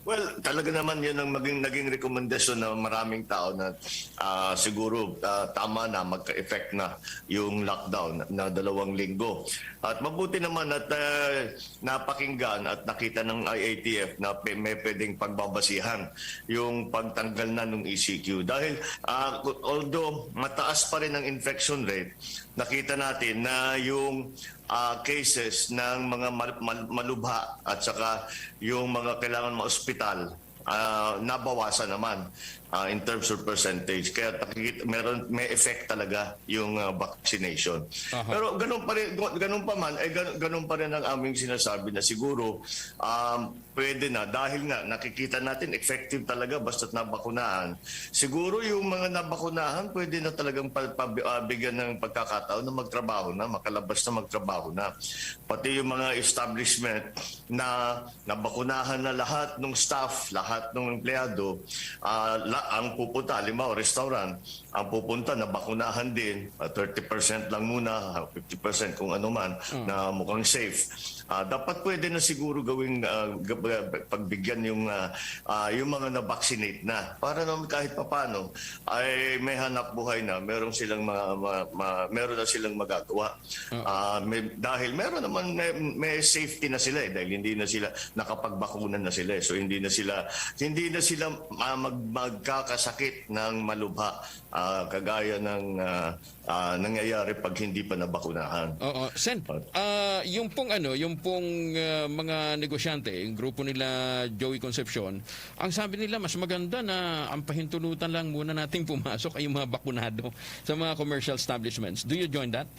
Well, talaga naman yun ang maging, naging rekomendasyon ng maraming tao na, ah, siguro, ah, tama na, magka-effect na yung lockdown na dalawang linggo. At mabuti naman at, ah, napakinggan at nakita ng I A T F na pe-, may pwedeng pagbabasihan yung pagtanggal na ng E C Q. Dahil, ah, although mataas pa rin ang infection rate, nakita natin na yung, ah, cases ng mga mal-, mal-, malubha at saka yung mga kailangan ma-ospital, ah, nabawasan naman, ah, in terms of percentage. Kaya nakikita, meron, may effect talaga yung, ah, vaccination. Aha. Pero ganun pa rin, ganun pa man, eh, gan-, ganun pa rin ang aming sinasabi na siguro, um, pwede na dahil nga nakikita natin effective talaga basta't nabakunahan. Siguro yung mga nabakunahan, pwede na talagang pa-, pa-, ah, bigyan ng pagkakataon na magtrabaho na, makalabas na, magtrabaho na. Pati yung mga establishment na nabakunahan na lahat ng staff, lahat ng empleyado, ah, la-, ang pupunta, halimbawa, restaurant, ang pupunta, nabakunahan din, ah, thirty percent lang muna, ah, fifty percent kung ano man, Mm. na mukhang safe. Ah, dapat pwede na siguro gawing, ah, gab-, gab-, pagbigyan yung, ah, ah, yung mga na-vaccinate na. Para naman kahit papano ay may hanap buhay na, meron silang ma-, ma-, ma-, meron na silang magagawa. Oo. Ah, may, dahil meron naman, may, may safety na sila eh, dahil hindi na sila, nakapagbakuna na sila eh. So, hindi na sila, hindi na sila, ah, mag-, magkakasakit ng malubha, ah, kagaya ng, ah, ah, nangyayari pag hindi pa nabakunahan. Oo. Sen, At ah, yung pong ano, yung pong, ah, mga negosyante, yung grupo nila Joey Concepcion, ang sabi nila, mas maganda na ang pahintulutan lang muna nating pumasok ay yung mga bakunado sa mga commercial establishments. Do you join that?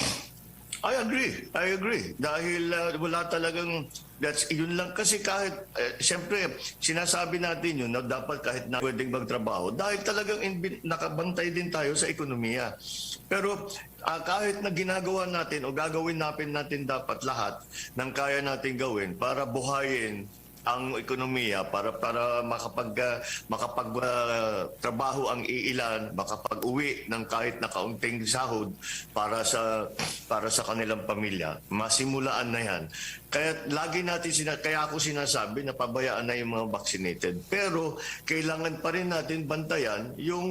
I agree. I agree. Dahil, ah, wala talagang, that's, yun lang. Kasi kahit, eh, siyempre, sinasabi natin yun na dapat kahit na pwedeng magtrabaho. Dahil talagang inbi-, nakabantay din tayo sa ekonomiya. Pero, ah, kahit na ginagawa natin o gagawin natin, natin dapat lahat ng kaya nating gawin para buhayin ang ekonomiya, para, para makapag, ah, makapag, ah, trabaho ang iilan, makapag-uwi ng kahit na kaunting sahod para sa, para sa kanilang pamilya. Masimulaan na yan. Kaya lagi natin sina-, kaya ako sinasabi na pabayaan na yung mga vaccinated. Pero kailangan pa rin natin bantayan yung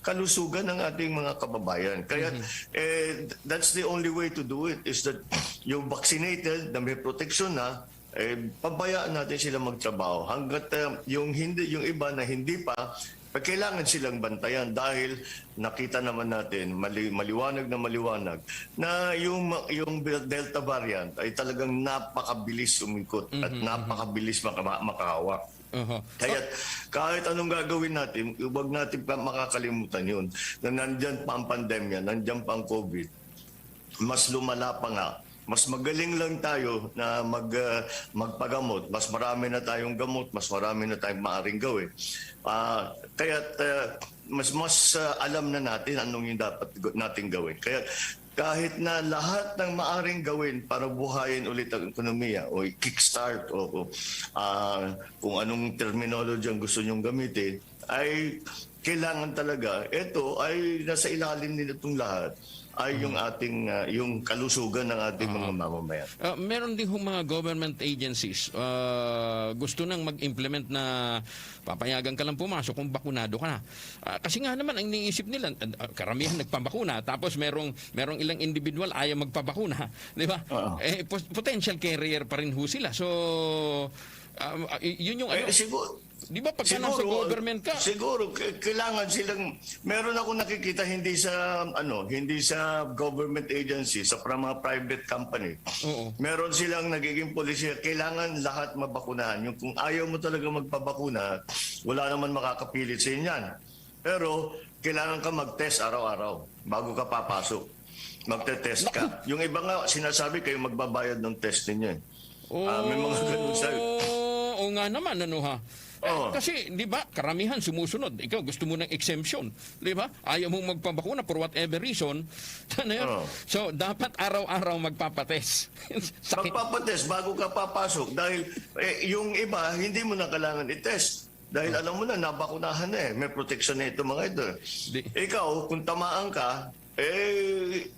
kalusugan ng ating mga kababayan. Kaya, Mhm. eh, that's the only way to do it, is that yung vaccinated na may proteksyon na, eh, pabayaan natin sila magtrabaho. Hanggat, eh, yung hindi, yung iba na hindi pa, kailangan silang bantayan dahil nakita naman natin, mali-, maliwanag na maliwanag, na yung ma-, yung Delta variant ay talagang napakabilis umikot at Mhm, mhm. napakabilis maka-, ma-, makahawa. Aha. Kaya kahit anong gagawin natin, huwag natin pa makakalimutan yun, na nandyan pa ang pandemya, nandyan pa ang COVID. Mas lumala pa nga, mas magaling lang tayo na mag, ah, magpagamot. Mas marami na tayong gamot, mas marami na tayong maaaring gawin. Ah, kaya't, ah, mas, mas, ah, alam na natin anong yung dapat g-, nating gawin. Kaya kahit na lahat ng maaaring gawin para buhayin ulit ang ekonomiya o i-kickstart o, o, ah, kung anong terminology ang gusto nyong gamitin, ay kailangan talaga, ito ay nasa ilalim nila itong lahat. ay yung Mhm. ating, ah, yung kalusugan ng ating Oo. mga mamamayan. Ah, meron din hong mga government agencies, ah, gusto nang mag-implement na papayagan ka lang pumasok kung bakunado ka na. Ah, kasi nga naman, ang iniisip nila, ah, karamihan nagpabakuna, tapos merong, merong ilang individual ayaw magpabakuna, di ba? Oo. Eh, pos-, potential carrier pa rin ho sila. So, ah, ah, y-, yun yung Eh, ano, siguro, di ba, pagka nasa siguro, government ka, siguro, k-, kailangan silang, meron ako nakikita, hindi sa, ano, hindi sa government agency, sa pra-, mga private company. Oo. Meron silang nagiging polisiya, kailangan lahat mabakunahan. Yung kung ayaw mo talaga magpabakuna, wala naman makakapilit sa inyan. Pero kailangan ka mag-test araw-araw bago ka papasok. Magte-test ka. Naku! Yung iba nga, sinasabi kayo magbabayad ng test ninyo eh. Ah, may mga ganun sa Oo nga naman, ano ha? Oo. Kasi, di ba, karamihan sumusunod. Ikaw, gusto mo ng exemption, di ba? Ayaw mong magpabakuna for whatever reason. Ano yun? Oo. So, dapat araw-araw magpapatest. Sakit. Magpapatest bago ka papasok dahil, eh, yung iba, hindi mo na kailangan i-test. Dahil Oh. alam mo na, nabakunahan na eh. May protection na ito, mga ito. Di- Ikaw, kung tamaan ka, eh,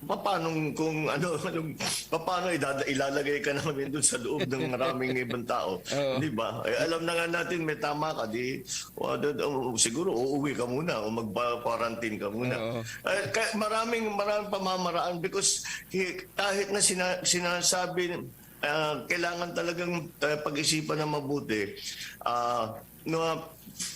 paano kung ano, anong, paano idada-, ilalagay ka namin doon sa loob ng maraming ibang tao? Oo. Di ba? Eh, alam na nga natin, may tama ka, di, o, ano, o, siguro uuwi ka muna o magpa-quarantine ka muna. Oo. Eh, kaya maraming, maraming pamamaraan because hi-, kahit na sina-, sinasabi, ah, kailangan talagang, ah, pag-isipan na mabuti, ah, na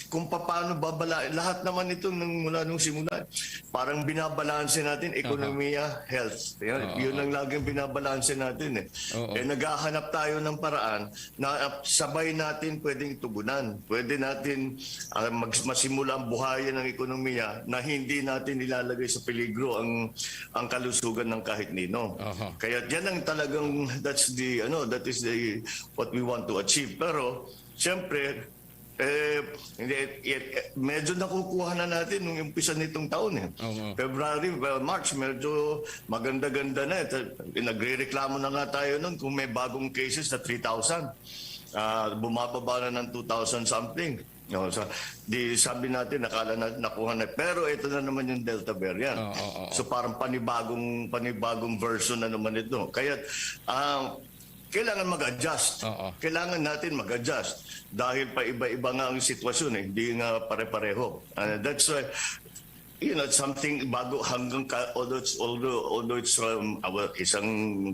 kung paano babala-, lahat naman ito nung mula nung simula, parang binabalanse natin, Aha. ekonomiya, health. Yan, Oo, yun oo. ang laging binabalanse natin eh. Oo. Eh, naghahanap tayo ng paraan na, ah, sabay natin pwedeng tugunan. Pwede natin, ah, mag-, masimula ang buhayin ng ekonomiya na hindi natin ilalagay sa peligro ang, ang kalusugan ng kahit nino. Aha. Kaya yan ang talagang, that's the, ano, that is the, what we want to achieve. Pero, siyempre, eh, hindi, eh, eh, medyo nakukuha na natin nung umpisa nitong taon eh. Oo. February, well, March, medyo maganda-ganda na eh. Ta-, nagrereklamo na nga tayo nun kung may bagong cases na three thousand. Ah, bumababa na ng two thousand something. No, so, di sabi natin, nakala natin, nakuha na. Pero ito na naman yung Delta variant. Oo, oo, oo. So, parang panibagong, panibagong version na naman ito. Kaya, ah, kailangan mag-adjust. Oo. Kailangan natin mag-adjust. Dahil pa iba-iba nga ang sitwasyon eh. Hindi nga pare-pareho. Ah, that's why, you know, something bago hanggang ka, although it's, although, although it's, um, ah, well, isang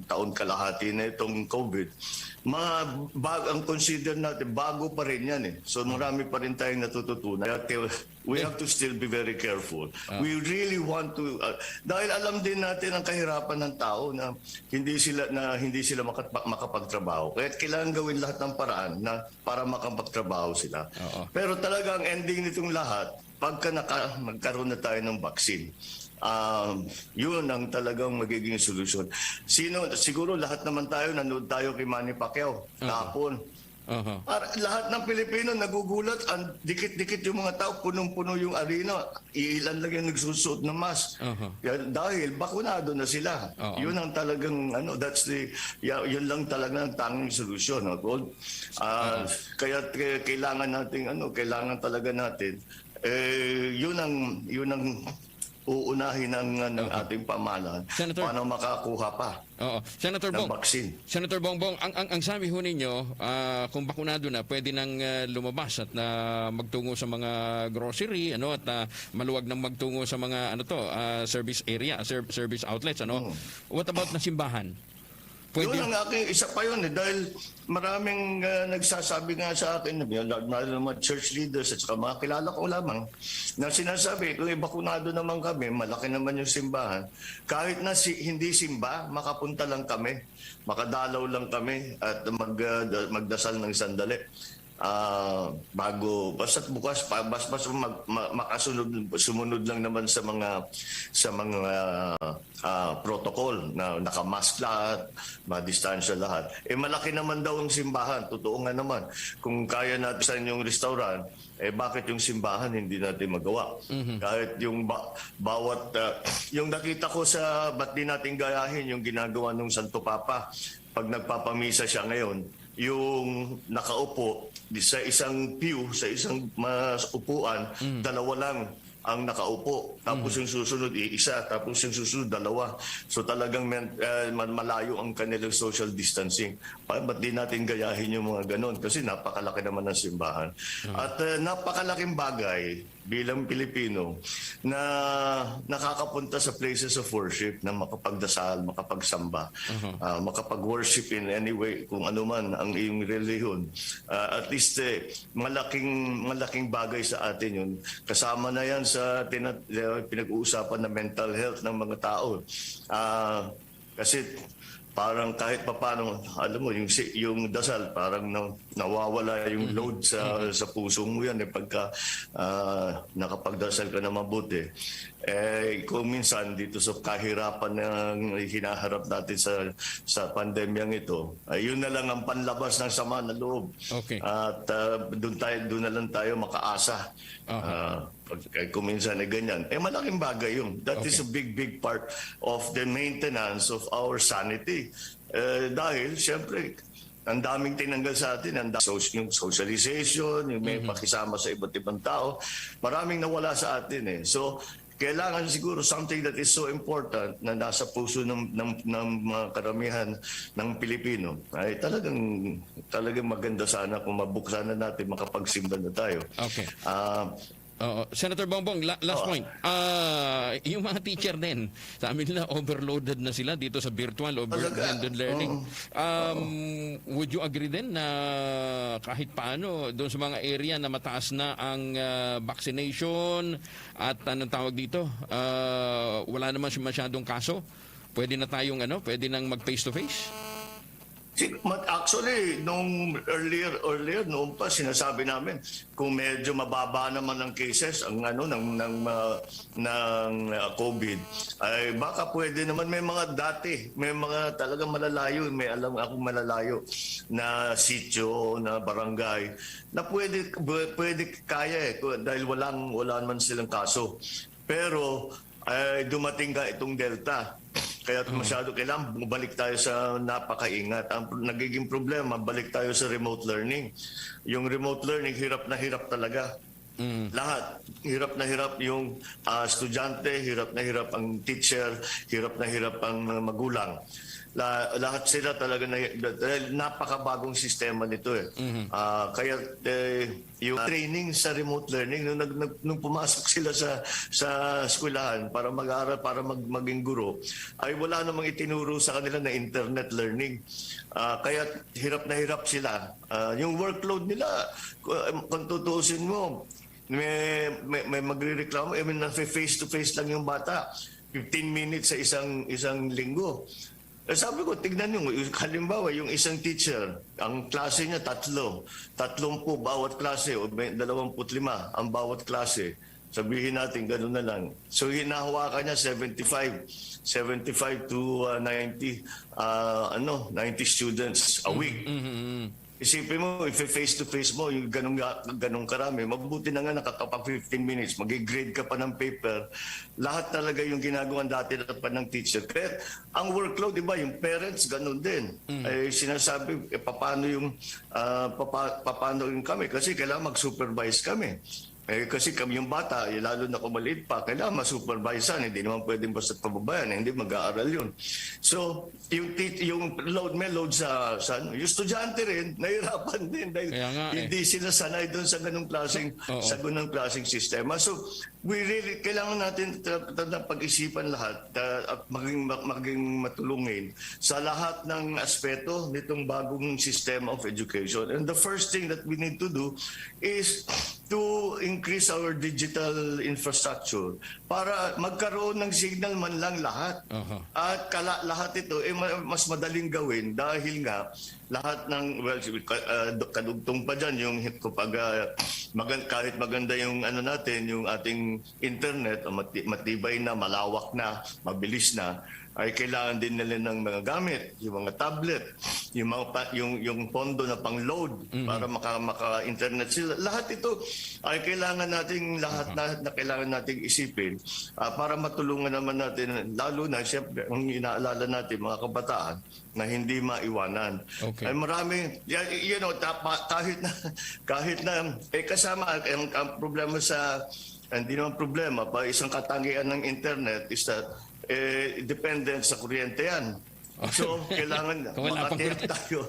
taon kalahati na itong COVID, ma-, bag-, ang consider natin, bago pa rin yan eh. So, marami pa rin tayong natututunan. Kaya, kaya we have to still be very careful. Ah. We really want to, ah, dahil alam din natin ang kahirapan ng tao na hindi sila, na hindi sila makat-, makapagtrabaho. Kaya kailangan gawin lahat ng paraan na para makapagtrabaho sila. Oo. Pero talaga ang ending nitong lahat, pagka naka-, nagkaroon na tayo ng vaccine, um, yun ang talagang magiging solusyon. Sino, siguro lahat naman tayo, nanood tayo kay Manny Pacquiao Aha. kahapon. Aha. Para, lahat ng Pilipino nagugulat, ang dikit-dikit yung mga tao, punong-puno yung arena, iilan lang yung nagsusuot ng mask. Aha. Yan, dahil bakunado na sila. Oo. Yun ang talagang, ano, that's the, ya-, yun lang talaga ang tanging solusyon, no, Gold? Ah, Oo. kaya, kaya kailangan nating, ano, kailangan talaga natin, eh, yun ang, yun ang uunahin ng, ng Oo. ating pamahalaan Senator para makakuha pa Oo. Senator ng Bong, vaccine. Senator Bongbong, ang, ang, ang sabi ho ninyo, ah, kung bakunado na, pwede nang, ah, lumabas at na magtungo sa mga grocery, ano, at, ah, maluwag nang magtungo sa mga, ano to, ah, service area, ser-, service outlets, ano? Mm. What about na simbahan? Pwede? Yun ang aking, isa pa yun eh, dahil maraming, ah, nagsasabi nga sa akin, lalo na mga church leaders at saka mga kilala ko lamang, na sinasabi, "Kung ibakunado naman kami, malaki naman yung simbahan, kahit na si-, hindi simba, makapunta lang kami, makadalaw lang kami at mag-, ah, da-, magdasal ng sandali." Ah, bago, basta't bukas, pa-, bas-, basta mag-, ma-, makasunod, sumunod lang naman sa mga, sa mga, ah, protocol na naka-mask lahat, madistansya lahat. Eh, malaki naman daw ang simbahan. Totoo nga naman. Kung kaya natin sa inyong restaurant, eh, bakit yung simbahan hindi natin magawa? Mhm. Kahit yung ba-, bawat, ah, yung nakita ko sa, ba't di natin gayahin yung ginagawa ng Santo Papa pag nagpapamisa siya ngayon, yung nakaupo di sa isang pew, sa isang mas upuan, Mm. dalawa lang. ang nakaupo. Tapos yung susunod, i-, isa. Tapos yung susunod, dalawa. So talagang men-, eh, man-, malayo ang kanilang social distancing. Pa-, ba't di natin gayahin yung mga ganon? Kasi napakalaki naman ng simbahan. At eh, napakalaking bagay bilang Pilipino na nakakapunta sa places of worship na makapagdasal, makapagsamba, ah, makapag-worship in any way, kung ano man ang iyong relihiyon. Ah, at least eh, malaking malaking bagay sa atin yun. Kasama na yan sa tina- uh, pinag-uusapan na mental health ng mga tao. Ah, kasi parang kahit papano, alam mo, yung si- yung dasal parang na, nawawala yung load sa sa puso mo yan eh, pagka ah, nakapagdasal ka na mabuti. Eh, kung minsan dito sa kahirapan na hinaharap natin sa sa pandemyang ito, ay yun na lang ang panlabas ng sama ng loob. Okay. At ah, doon tayo, doon na lang tayo makaasa. Aha. Ah, pag, eh, kung minsan ay ganyan, eh malaking bagay yun. That is Okay. a big, big part of the maintenance of our sanity. Eh, dahil, siyempre, ang daming tinanggal sa atin, ang da- so- yung socialization, yung may pakisama sa iba't ibang tao, maraming nawala sa atin eh. So, kailangan siguro something that is so important na nasa puso ng, ng, ng mga karamihan ng Pilipino ay talagang talagang maganda sana kung mabuksan na natin, makapagsimba na tayo. Okay. Ah, Oo. Senator Bongbong, la- last Oo. point. Ah, yung mga teacher din, sabi nila overloaded na sila dito sa virtual o vir- Talaga. blended learning. Oo. Um, would you agree din na kahit paano doon sa mga area na mataas na ang ah, vaccination at anong tawag dito, ah, wala naman siya masyadong kaso, pwede na tayong ano, pwede nang mag face to face? Si- mat- Actually, nung earlier, earlier, noon pa, sinasabi namin, kung medyo mababa naman ang cases, ang ano, ng, ng, ah, ng ah, COVID, ay baka pwede naman may mga dati, may mga talagang malalayo, may alam akong malalayo na sitio, na barangay, na pwede, pwede kaya eh, kung- dahil walang, wala naman silang kaso. Pero ay dumating nga itong Delta. Kaya masyado kailangan bumalik tayo sa napakaingat. Ang nagiging problema, balik tayo sa remote learning. Yung remote learning, hirap na hirap talaga. Mm. Lahat. Hirap na hirap yung ah, estudyante, hirap na hirap ang teacher, hirap na hirap ang mga magulang. La- lahat sila talaga na, dahil napakabagong sistema nito eh. Ah, kaya eh, yung training sa remote learning, nung, nag- nag- nung pumasok sila sa sa eskwelahan para mag-aral, para mag, maging guro, ay wala namang itinuro sa kanila na internet learning. Ah, kaya hirap na hirap sila. Ah, yung workload nila, ku- kung tutuusin mo, may, may, may magrereklamo, I mean, nasa face-to-face lang yung bata. Fifteen minutes sa isang isang linggo. Eh, sabi ko, tignan nyo, yung, halimbawa, yung isang teacher, ang klase niya tatlo, tatlumpu bawat klase, o may dalawampu't lima ang bawat klase. Sabihin natin, gano'n na lang. So, hinahawakan niya seventy-five, seventy-five to uh, ninety, uh, ano, ninety students a week. Mhm. Isipin mo, if face to face mo, yung ganun, nga- ganun karami, mabuti na nga nakakapag fifteen minutes, mag-grade ka pa ng paper. Lahat talaga yung ginagawa dati pa ng teacher. Kaya ang workload, di ba, yung parents, ganun din. Eh, sinasabi, eh, paano yung, ah, papa, paano yung kami? Kasi kailangan mag-supervise kami. Eh, kasi kami yung bata, eh, lalo na kung maliit pa, kailangan masupervisean. Hindi naman pwedeng basta pababayaan, eh, hindi mag-aaral yun. So, yung, tit- yung load, may load sa, sa ano. Yung estudyante rin, nahirapan din dahil Kaya nga, eh. hindi sila sanay doon sa ganung klaseng, Oo. sa ganung klaseng sistema. So, we really, kailangan natin ta- ta- na pag-isipan lahat uh, at maging, ma- maging matulungin sa lahat ng aspeto nitong bagong system of education. And the first thing that we need to do is to increase our digital infrastructure para magkaroon ng signal man lang lahat. Aha. At kala, lahat ito eh, ma- mas madaling gawin dahil nga lahat ng, well, si- ka- ah, do- kadugtong pa dyan yung hit- kapag ah, magan- kahit maganda yung ano natin, yung ating internet, o mati- matibay na, malawak na, mabilis na, ay kailangan din nila ng mga gamit, yung mga tablet, yung mga pa- yung yung pondo na pang-load para maka maka-internet sila. Lahat ito ay kailangan nating lahat na, na kailangan nating isipin ah, para matulungan naman natin, lalo na siyempre ang inaalala natin, mga kabataan na hindi maiwanan. Okay. Ay marami, y- you know, tapa, kahit na kahit na eh kasama ang, ang problema sa Hindi naman problema. Pa isang katangian ng internet is that, eh, dependent sa kuryente yan. So, kailangan Kung wala pang makatiyak kuryente. tayo.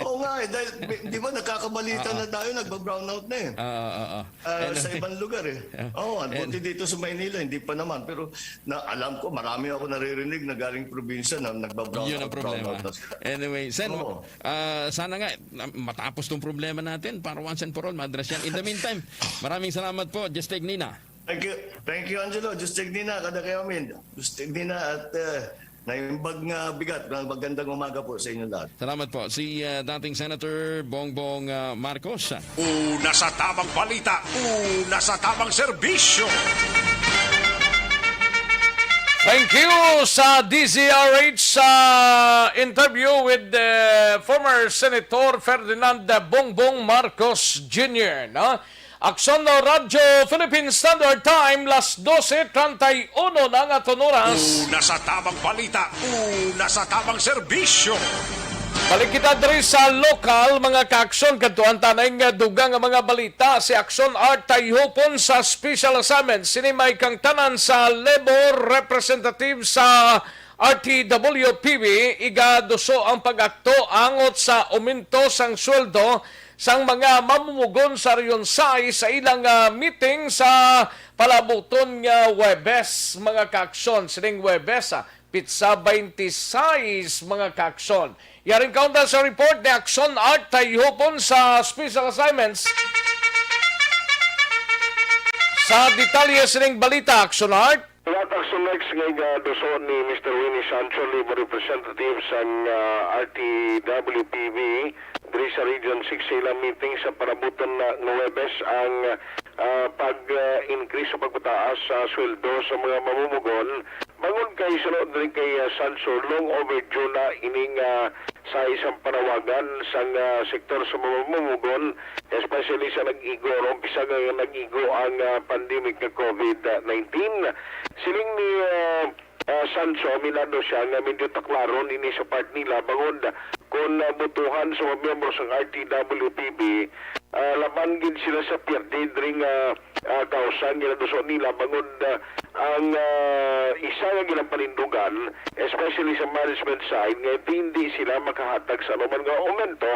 Oo nga, eh, dahil, di ba, nagkakabalita Ah, ah. na tayo, nagba-brownout na eh. Ah, ah, ah, ah. Ah, And sa ibang lugar eh. Oo, and buti dito sa Maynila, hindi pa naman. Pero na, alam ko, marami ako naririnig na galing probinsya na nagba-brownout, Yun ang problema. brownout na sila. Anyway, Sen, Oo. ah, sana nga na, matapos tong problema natin para once and for all, madras yan. In the meantime, maraming salamat po, Justignina. Thank you. Thank you, Angelo. Justignina, kada kayo, Min. Justignina at, eh, naimbag nga bigat. Magandang umaga po sa inyo lahat. Salamat po. Si, ah, dating Senator Bongbong, ah, Marcos. Una sa tamang balita, una sa tamang serbisyo. Thank you sa D Z R H sa interview with the former Senator Ferdinand Bongbong Marcos Junior, no? Aksyon, no? Radyo Philippine Standard Time, las dose treinta y uno na nga aton oras. Una sa tamang balita, una sa tamang serbisyo. Balik kita diri sa lokal, mga kaaksyon, kadtuan ta na ning dugang nga mga balita. Si Aksyon Art Tayhupon sa special assignment. Sini may kangtanan sa labor representative sa R T W P B, igaduso ang pag-akto angot sa aumento sang sweldo sang mga mamumugon sa Region sais sa ilang, ah, meeting sa palabuton nga Huwebes, mga kaaksyon. Sining Huwebes, ah, pitsa twenty-six, mga kaaksyon. Yaring kaunta sa report ni Aksyon Art Tayhupon sa special assignments. Sa detalye sining balita, Aksyon Art. Tatak sa next nga igaduso ni Mister Winnie Sancho, Labor Representative sang, ah, R T W P B, diri sa Region six sa ilang meeting sa parabuton na nga Huwebes ang, ah, pag-increase o pagpataas sa sweldo sa mga mamumugon. Bangod kay suno diri kay, ah, Sancho, long overdue na ining, ah, sa isang panawagan sang, ah, sektor sa mga mamumugon, especially sa nag-igo, no? Umpisa nga nag-igo ang, ah, pandemic nga COVID nineteen. Siling ni, ah, ah, Sancho, aminado siya nga medyo taklaron ini sa part nila bangod kon, ah, botohan sa mga miyembro sang R T W P B, ah, laban gid sila sa pierde diri nga, ah, kausa nga ginaduso nila bangod, ah, ang, ah, isa nga ginapanindugan, especially sa management side, nga hindi sila makahatag sa anuman nga aumento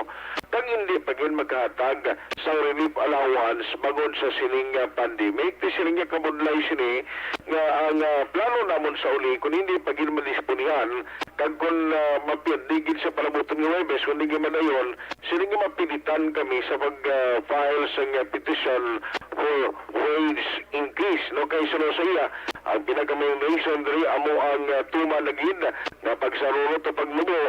kag hindi pa gid makahatag sa relief allowance bangod sa sining, ah, pandemic. Ti siling niya, kabudlay sini nga ang, ah, plano namon sa uli, kung hindi pa gid madisponihan kag kung, ah, mapierde gid sa palabuton nga Huwebes, kung di gid madayon, siling nga mapilitan kami sa pag, ah, file sang, ah, petition for wage increase, no? Kay suno sa iya, ang pinaka-main reason diri amo ang, ah, tuman na gid nga pagsarurot o pagmubo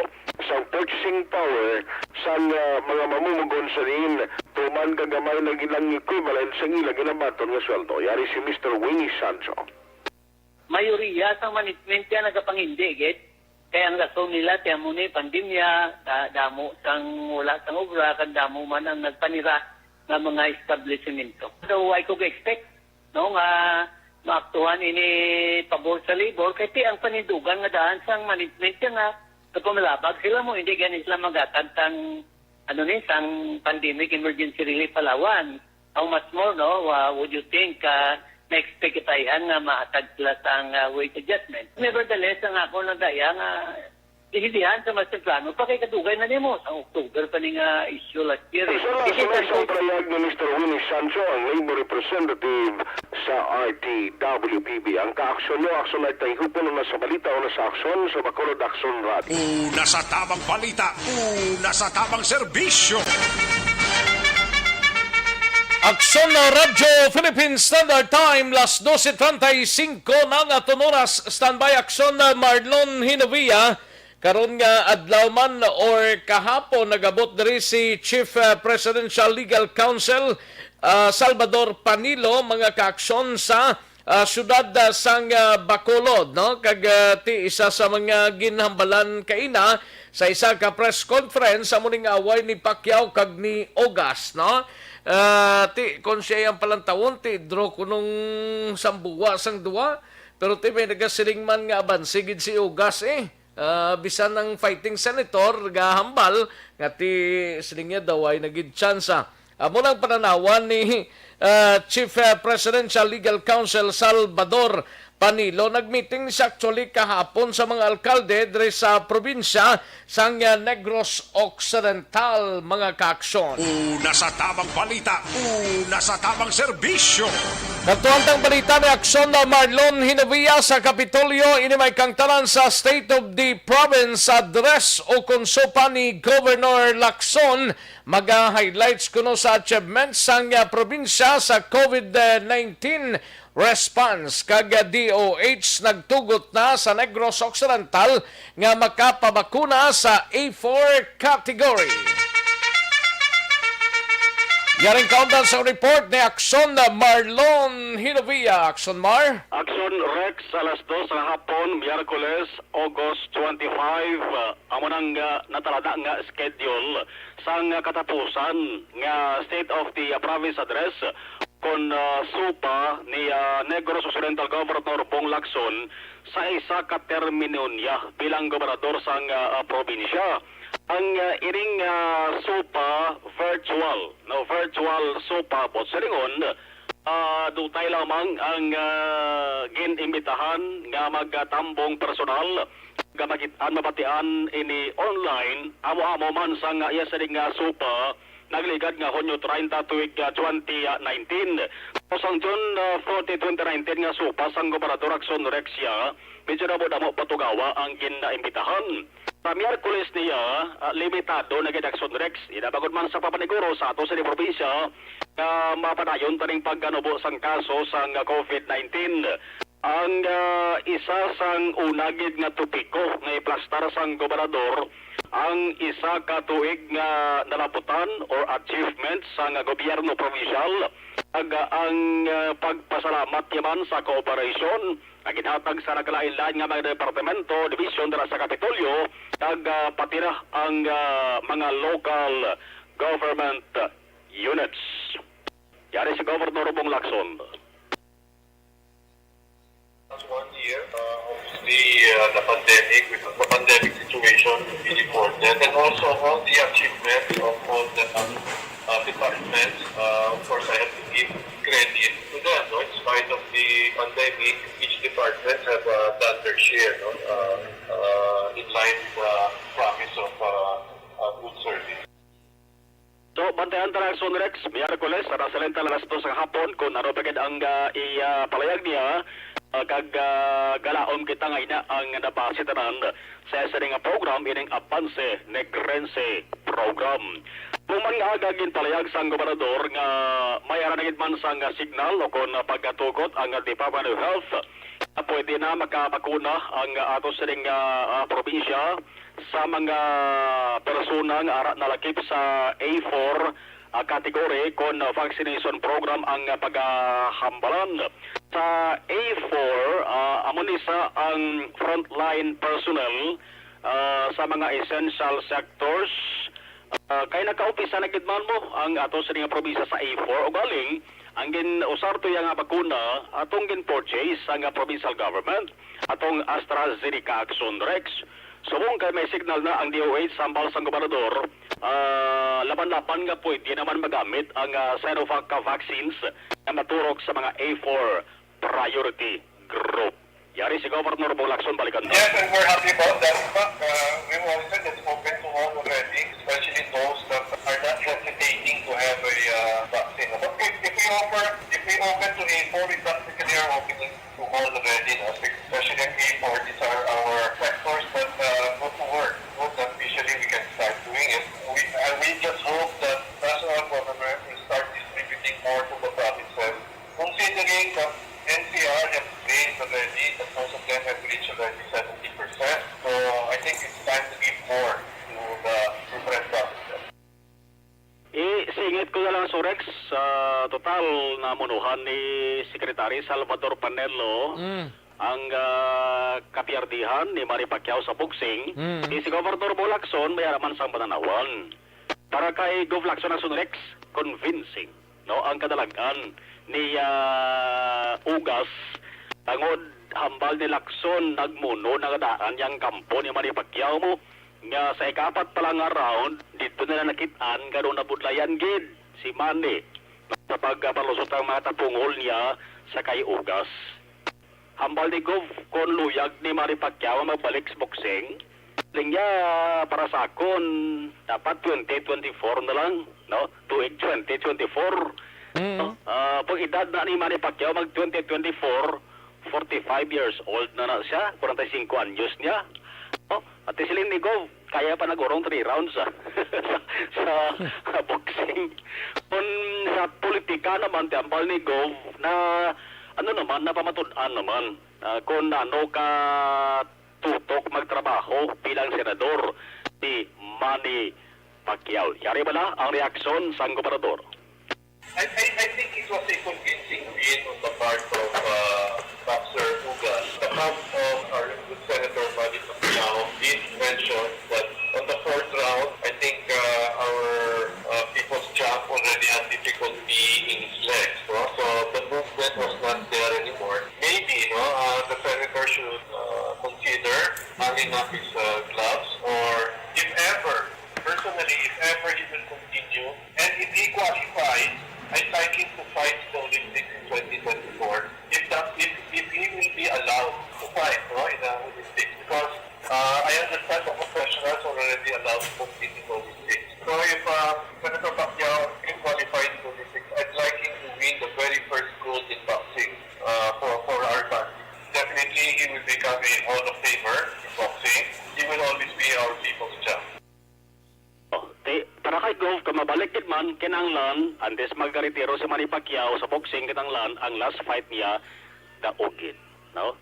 sang purchasing power sang, ah, mga mamumugon sa diin tuman ka gamay na gid ang equivalent sang ila ginabaton nga sweldo. Yari si Mister Winnie Sancho. Mayoriya sang management kaya nagapangindi gid. Kay ang rason nila, ti amo ni pandemya, da-, damo sang wala sang obra, kag damo man ang nagpanira nga mga establisimento. So, I could expect, no, nga maaktuhan ini pabor sa labor, kay ti ang panindugan nga daan sang management kaya nga nagpamalabag sila mo, hindi gani sila maghatag sang, ano ni, sang pandemic emergency relief allowance. How much more, no? Uh, would you think, uh, na-expect kita yan nga mahatag sila sang, uh, wage adjustment? Nevertheless, ang ako lang daya nga dihilihan sa mas temprano, pa kay kadugay na nimo, sa October pa ni nga issue last year, eh. Sa It is last ang payag ni Mister Winnie Sancho, ang labor representative sa R T W P B. Ang kaaksyon mo, aksyon ay tayhupon na sa balita o na sa aksyon sa Bacolod Aksyon Radio. Una sa tamang balita, una sa tamang serbisyo. Aksyon na Radyo Philippine Standard Time, las dose treinta y cinco na nga aton oras. Standby, Aksyon na Marlon Hinovia. Karon nga adlaw man or kahapon, nagabot diri si Chief, ah, Presidential Legal Counsel, ah, Salvador Panilo, mga kaaksyon sa, ah, siyudad, ah, sang, ah, Bacolod, no? Kag, ah, ti isa sa mga ginhambalan kaina sa isa ka press conference, amo ni nga away ni Pacquiao kag ni Ugas, no? Ah, ti, kung siya ang palantawon, ti draw kunong sambuwa sang duwa, pero ti may nagasiling man nga abanse gid si Ugas, eh. Ah, bisan ang fighting senator gahambal nga ti siling niya daw ay nagid tsansa Amo nang pananawan ni, ah, Chief, ah, Presidential Legal Counsel Salvador Panelo. Nagmeeting siya actually kahapon sa mga alkalde diri sa probinsya sang, ah, Negros Occidental, mga kaaksyon. Una sa tamang balita, una sa tamang serbisyo. Kadto ang tang balita ni Aksyon na Marlon Hinovia sa Kapitolyo. Ini may kangtanan sa State of the Province Address o konsopa ni Governor Lacson. Maga-highlights kuno sa achievements sang, ah, probinsya sa COVID nineteen response, kag, ah, D O H nagtugot na sa Negros Occidental nga makapabakuna sa A four category. Yaring kaundan sa report ni Akson Marlon Hinovia. Akson Mar. Aksyon Rex, alas dos sa hapon, Miyerkules, August twenty-five, ah, amo nang, ah, natalada nga schedule sang, ah, katapusan nga State of the, ah, Province Address kon, ah, SOPA ni, ah, Negros Occidental Governor Bong Lacson sa isa ka termino niya bilang gobernador sang, ah, ah, probinsya. Ang, ah, ining, ah, SOPA virtual, no, virtual SOPA, buot silingon, ah, dutay lamang ang, ah, gin-imbitahan nga magtambong personal, nga makit-an, mabatian ini online, amo-amo man sang iya sining nga SOPA nagligad nga Hunyo treinta tuig, ah, twenty nineteen. Tapos ang June, ah, forty, twenty nineteen nga SOPA sang Gobernador Aksyon Rex ya, medyo damo-damo pa tugawa ang gin-imbitahan. Sa Miyerkules niya, ah, limitado na gid, Aksyon Rex. Ina, bangod man sa papaniguro sa ato sa probinsya nga mapadayon ta ning pagkanubo sang kaso sang COVID nineteen. Ang, ah, isa sang una gid nga topiko nga iplastar sang gobernador ang isa ka tuig nga nalabutan or achievements sang gobyerno probinsyal, kag ang, ah, pagpasalamat niya man sa kooperasyon nga ginhatag sa nagkalain-lain nga mga departamento, dibisyon dira sa Kapitolyo, kag, ah, pati na ang, ah, mga local government units. Yari si Governor Bong Lacson. Last one year, uh, of the, uh, the pandemic, with the pandemic situation we reported, and also all the achievements of all the, uh, uh, departments. Uh, of course, I have to give credit to them, no? In spite of the pandemic, each department have, uh, done their share, no? Uh, uh, in line with the promise of, uh, uh, good service. So, bantayan ta lang, Sonrex, Miyerkules, sa Rasalenta, alas dos sa hapon, kung ano pa gid ang, ah, ipalayag niya, ah, kag, ah, galaom kita nga ina ang nabase tanan sa isa nga program, ining Avance Negrense program. Human nga aga ginpalayag sang gobernador nga may ara na gid man sang signal o kon pagkatugot ang Department of Health nga pwede na makabakuna ang ato sining, ah, ah, probinsya sa mga persona nga ara nalakip sa A four, ah, category kon vaccination program ang, ah, pagahambalan. Sa A four, ah, amo ni sa ang frontline personnel, ah, sa mga essential sectors, ah, kay nakaumpisa na gid man mo ang ato sini nga probinsya sa A four. Ugaling, ang gin-usar to iya nga bakuna atong gin-purchase ang, ah, provincial government, atong AstraZeneca Aksyon Rex. Subong kay may signal na ang D O H sa hambal sang gobernador, ah, laban-laban nga pwede naman magamit ang, ah, Sinovac vaccines nga maturok sa mga A four priority group. Yari si Governor Bong Lacson, balikan ta. Yes, and we're happy about that. In fact, uh, we also just open to all already, especially those that are not hesitating to have a, uh, vaccine. But if, if we offer, if we open to A four, we practically are opening to all already, no? Especially ang A four, these are our sectors that, uh, go to work, no? That usually we can start doing it. We, uh, we just hope that national government will start distributing more to the provinces, considering that N C R have raised already, that most of them have reached already seventy percent. So, I think it's time to give more to the different provinces. Isingit ko na lang, Sonrex, sa total na munuhan ni Secretary Salvador Panelo, mm, ang, ah, kapiyardihan ni Manny Pacquiao sa boxing. Mm. Si, si Governor Bong Lacson, may ara man sang pananawan. Para kay Gov Lacson, ang Sonrex, convincing, no, ang kadalag-an ni, ah, Ugas, tungod hambal ni Lacson, nagmuno na nga daan yang kampo ni Manny Pacquiao mo, nga sa ikaapat pa lang nga round, dito na nakit-an nga daw nabudlayan gid si Manny sa pagpalusot ang mga tapungol niya sa kay Ugas. Hambal ni Gov, kon luyag ni Manny Pacquiao magbalik sa boxing, siling niya, para sa akon, dapat twenty twenty-four na lang, no? Tuig twenty twenty-four. Mm. No? Ah, pag edad na ni Manny Pacquiao, mag twenty twenty-four, forty-five years old na na siya, forty-five anyos niya. No? At siling ni Gov, kaya pa nagurong three rounds, ah, sa, sa boxing. Kung sa politika naman, ti hambal ni Gov na, ano naman, napamatud-an naman, ah, kung ano ka tutok magtrabaho bilang senador ni Manny Pacquiao. Yari bala ang reaksyon sang gobernador. I, I, I think it was a convincing win on the part of uh, Boxer Ugas. The camp of our good Senator Manny Pacquiao did mention that on the fourth round, I think uh, our uh, People's Champ already had difficulty in his legs. No? So the movement was not there anymore. Maybe no, uh, the Senator should uh, consider hanging up his uh, gloves, or if ever, personally, if ever he will continue, and if he qualifies, I'd like him to fight the Olympics in twenty twenty-four. If that, if, if he will be allowed to fight, no, in the Olympics, because uh, I understand the professionals are already allowed to compete in the Olympics. So if uh, Senator Pacquiao is qualified in the Olympics, I'd like him to win the very first gold in boxing uh, for, for our country. Definitely, he will become a Hall of Famer in boxing. He will always be our people's champ. Oh, di, para kay Gov, kung mabalik gid man, kinahanglan, antes magkaretiro si Manny Pacquiao sa boxing, kinahanglan ang last fight niya, daog gid, no?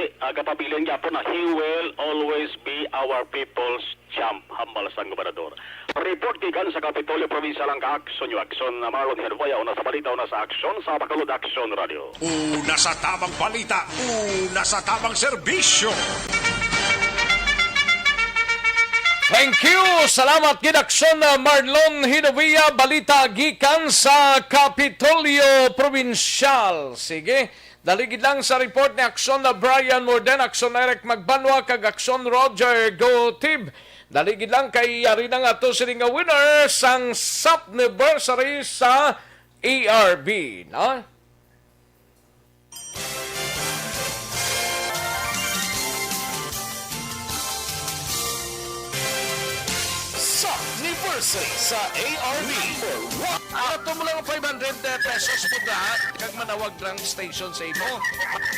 Di, ah, gapabilin gyapon na, "He will always be our people's champ," hambal sang gobernador. Report gikan sa Kapitolyo Provincial ang kaaksyon niyo, aksyon na Marlon Herboya, una sa balita, una sa aksyon, sa Bacolod Aksyon Radio. Una sa tabang balita, una sa tabang serbisyo. Thank you. Salamat gid, aksyon na Marlon Hinovia. Balita gikan sa Kapitolyo Probinsyal. Sige, dali gid lang sa report ni aksyon na Brian Morden, aksyon na Eric Magbanwa, kag aksyon Roger Gotib. Dali gid lang kay yari na nga to sini nga winner sang Sapniversary sa A R B, no? Sa anniversary sa A R B. Number one. Ato mo lang five hundred pesos po na, kag manawag lang station sa imo.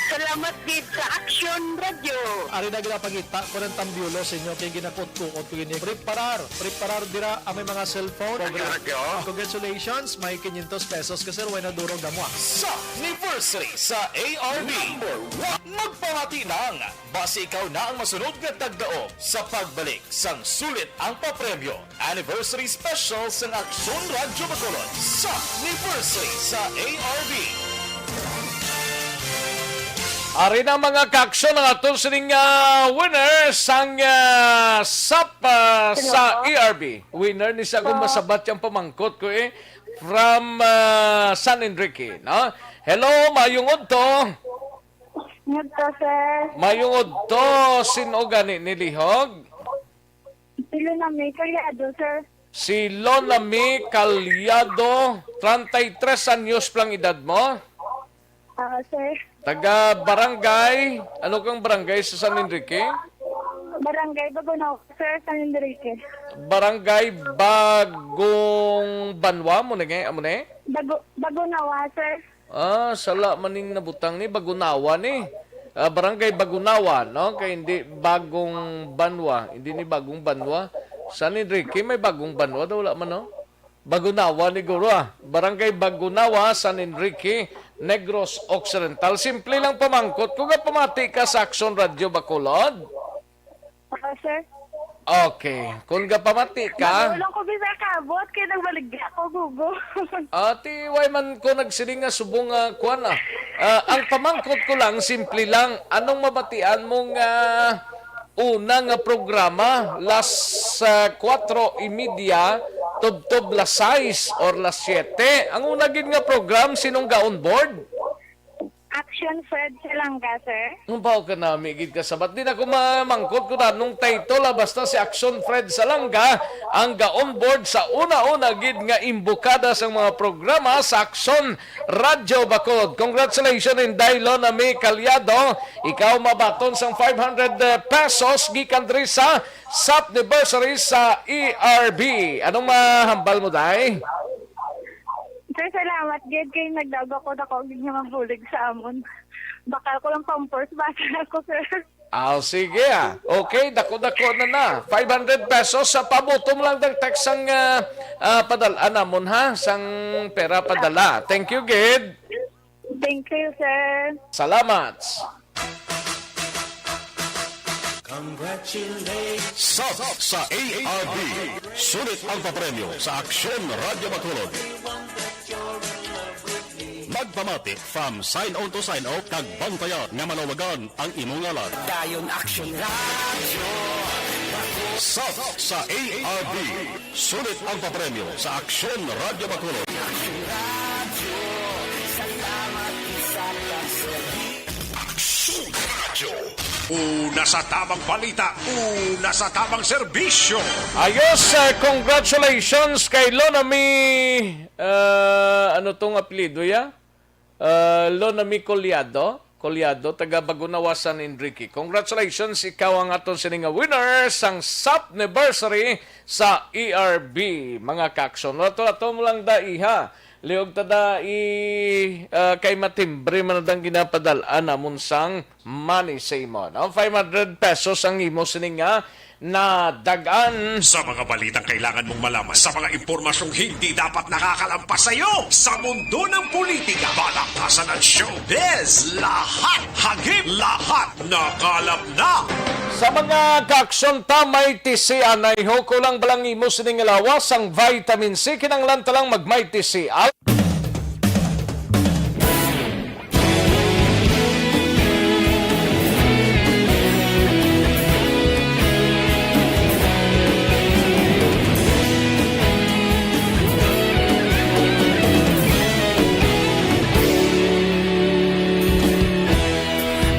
Salamat gid sa Action Radio. Ari na ginapangita ko ng tambyulo sa inyo kay ginakot-kuot ko gini. Preparar, preparar dira ang may mga cellphone. Congratulations. Congratulations, may quinientos pesos ka, sir, way na durog gamwa. Sa anniversary sa A R B. Number one. Magpamati lang, basi ikaw na ang masunod nga tagdaog sa pagbalik sang sulit ang papremyo. Anniversary Special sang Aksyon Radyo Bacolod sa anniversary sa A R B. Ari na, mga kaaksyon, ang aton sining, ah, winner sang, ah, sap, ah, sa Hello. A R B. Winner ni siya kung Po. Masabat yang pamangkot ko eh. From, ah, San Enrique, no? Hello, mayong udto. Ngudto, sir. Mayong udto, sin-o gani nilihog? Si Lunami Caliado, sir. Si Lonami Caliado, treinta y tres anyos pa lang edad mo? Ah, sir. Taga barangay, ano kang barangay sa San Enrique? Barangay Bagunawa, sir, San Enrique. Barangay Bagong Banwa mo na nga, amo na eh? Bago, Bagunawa, sir. Ah, sala man ning nabutang ni Bagunawa ni. Ah, Barangay Bagunawa, no? Kay hindi Bagong Banwa, hindi ni Bagong Banwa. San Enrique may Bagong Banwa daw, wala man, no? Bagunawa ni guro, ah. Barangay Bagunawa, San Enrique, Negros Occidental. Simple lang pamangkot. Kung pamati ka sa Aksyon Radyo Bacolod? Ah, sir. Okay. Kung gapamati ka, Magulang ko bisa kabot, kaya nagbaligya ko, gugo. Ati, why man ko nagsiling nga subong nga kuwan, ah? Ah, ang pamangkot ko lang, simple lang, anong mabatian mo nga una nga programa, las, ah, kuwatro y media, tubtob las sais or las siyete? Ang una gid nga program, sinong ga-on board? Action Fred Salanga, sir. Ang bao ka nami gid ka sabat. Di na ko mamangkot kung anong title, ah, basta si Action Fred Salanga ang ga-onboard sa una-una gid nga imbokada sang mga programa sa Action Radyo Bacolod. Congratulations, Inday Lona May Caliado. Ikaw mabaton sang five hundred pesos gikan diri sa sap anniversary sa E R B. Anong mahambal mo, day? Sir, salamat gid kay nagdaog ako, dako gid nga mabulig sa amon. Bakal ko lang pampers, basa ako, sir. Ah, sige, ah. Okay, dako-dako na na. Five hundred pesos sa pabuto mo lang, dag text ang, ah, ah, padal-an namon, ha, sang pera padala. Thank you, gid. Thank you, sir. Salamat. Congratulations. Sap sa A R B. Sulit ang papremyo sa Aksyon Radyo Bacolod. Magpamati from sign on to sign off kag bantayan nga malawagan ang imong ngalan. Dayon Aksyon Radyo. Sap sa A R B. Sulit ang papremyo sa Aksyon Radyo Bacolod. Aksyon Radyo. Una sa tamang balita, una sa tamang serbisyo. Ayos, eh, congratulations kay Lonami, ah, ano tong apelyido, ya? Ah, Lonami Collado, Collado, taga Bagunawa, San Enrique. Congratulations, ikaw ang aton sini nga winner sang sap anniversary sa E R B, mga kakson. Ato, ato mo lang da, iha. Liog ta da, i, ah, kay matimbre man ang ginapadal-an namon sang money sa imo, no? Five hundred pesos ang imo sini nga nadag-an. Sa mga balitang kailangan mong malaman, sa mga impormasyong hindi dapat nakakalampas sa iyo, sa mundo ng politika, balakasan at showbiz, lahat hagip, lahat nakalap na. Sa mga kakson ta, may tisian, ay huko lang balang imo sining lawas ang vitamin C, kinanglan ta lang mag may tisian.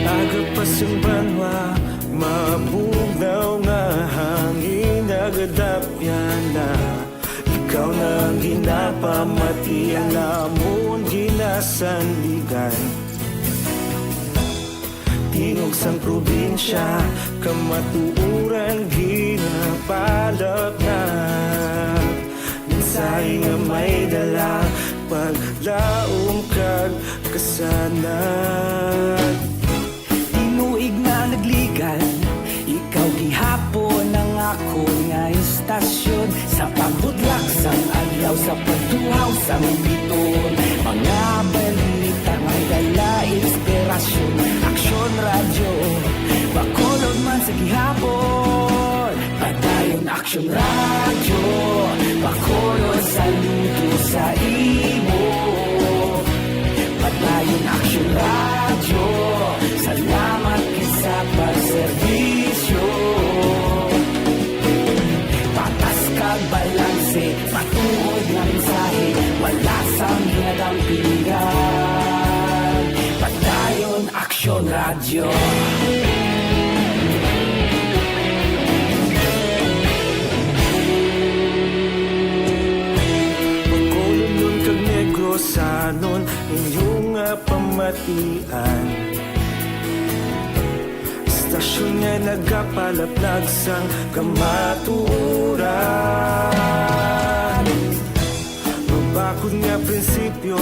Aga pa sing banwa, mabugnaw nga hangin, nagadapyan na. Ikaw na ang ginapamati, ang amon ginasandigan. Tingog sang probinsya, kamatuoran ginapalapnag. Mensahe nga may dala, paglaom kag kasanag. Tinuig na nagligan, ikaw gihapon ang akon nga istasyon. Sa pagbudlak sang adlaw, sa pagtuhaw sang biton, mga balita may dala inspirasyon. Aksyon Radyo Bacolod man sa gihapon. Padayon Aksyon Radyo Bacolod, saludo sa imo. Padayon Aksyon Radyo, salamat gid sa pagserbisyo. Patas kag balanse, matuod nga mensahe, wala sang ginadampingan. Padayon Aksyon Radyo. Bacolodnon kag Negrosanon, inyo nga pamatian. Istasyon nga nagapalaplag sang kamatuoran. Mabakod nga prinsipyo,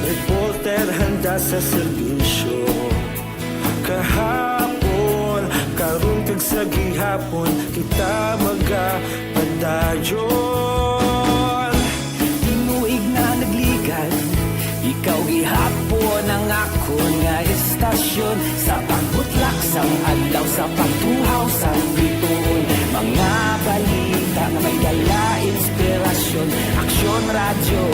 reporter handa sa serbisyo. Kahapon, karon, kag sa gihapon, kita magapadayon. Tinuig na nagligan, ikaw gihapon ang akon nga istasyon. Sa pagbutlak sang adlaw, sa pagtuhaw sang bituon, mga balita nga may dala inspirasyon. Aksyon Radyo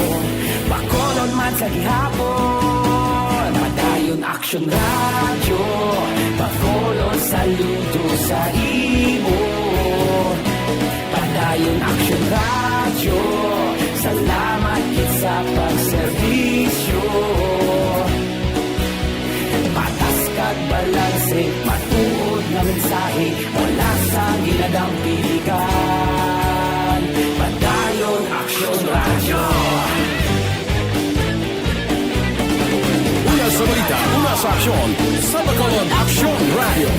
Bacolod man sa gihapon. Padayon Aksyon Radyo Bacolod, saludo sa imo. Padayon Aksyon Radyo, salamat gid sa pagserbisyo. Matuod nga mensahe, wala sa ginadampiligan. Padayon Aksyon Radyo. Una sa balita, una sa aksyon, sa Bacolod Aksyon Radyo.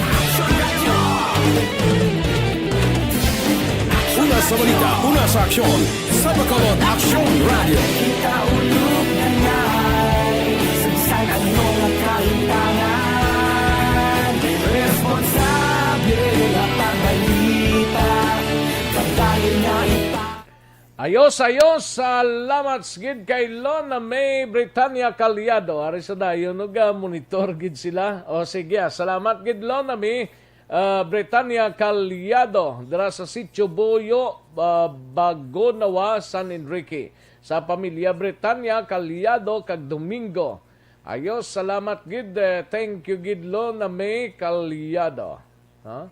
Una sa balita, una sa aksyon, sa Bacolod Aksyon Radyo. Kita ulog na ngay, sagsag ang mga kalintangan. Responsable nga pagbalita, kabayan nga ipa- Ayos, ayos. Salamat gid kay Lona May Britannia Caliado. Ari sa dayon, no, ga monitor gid sila. O sige, ah, salamat gid, Lona May, ah, Britannia Caliado, dira sa Sitio Buyo, ah, Bagonawa, San Enrique. Sa pamilya Britannia Caliado kag Domingo. Ayos, salamat gid. Eh, thank you gid, Lona May Caliado. Ha?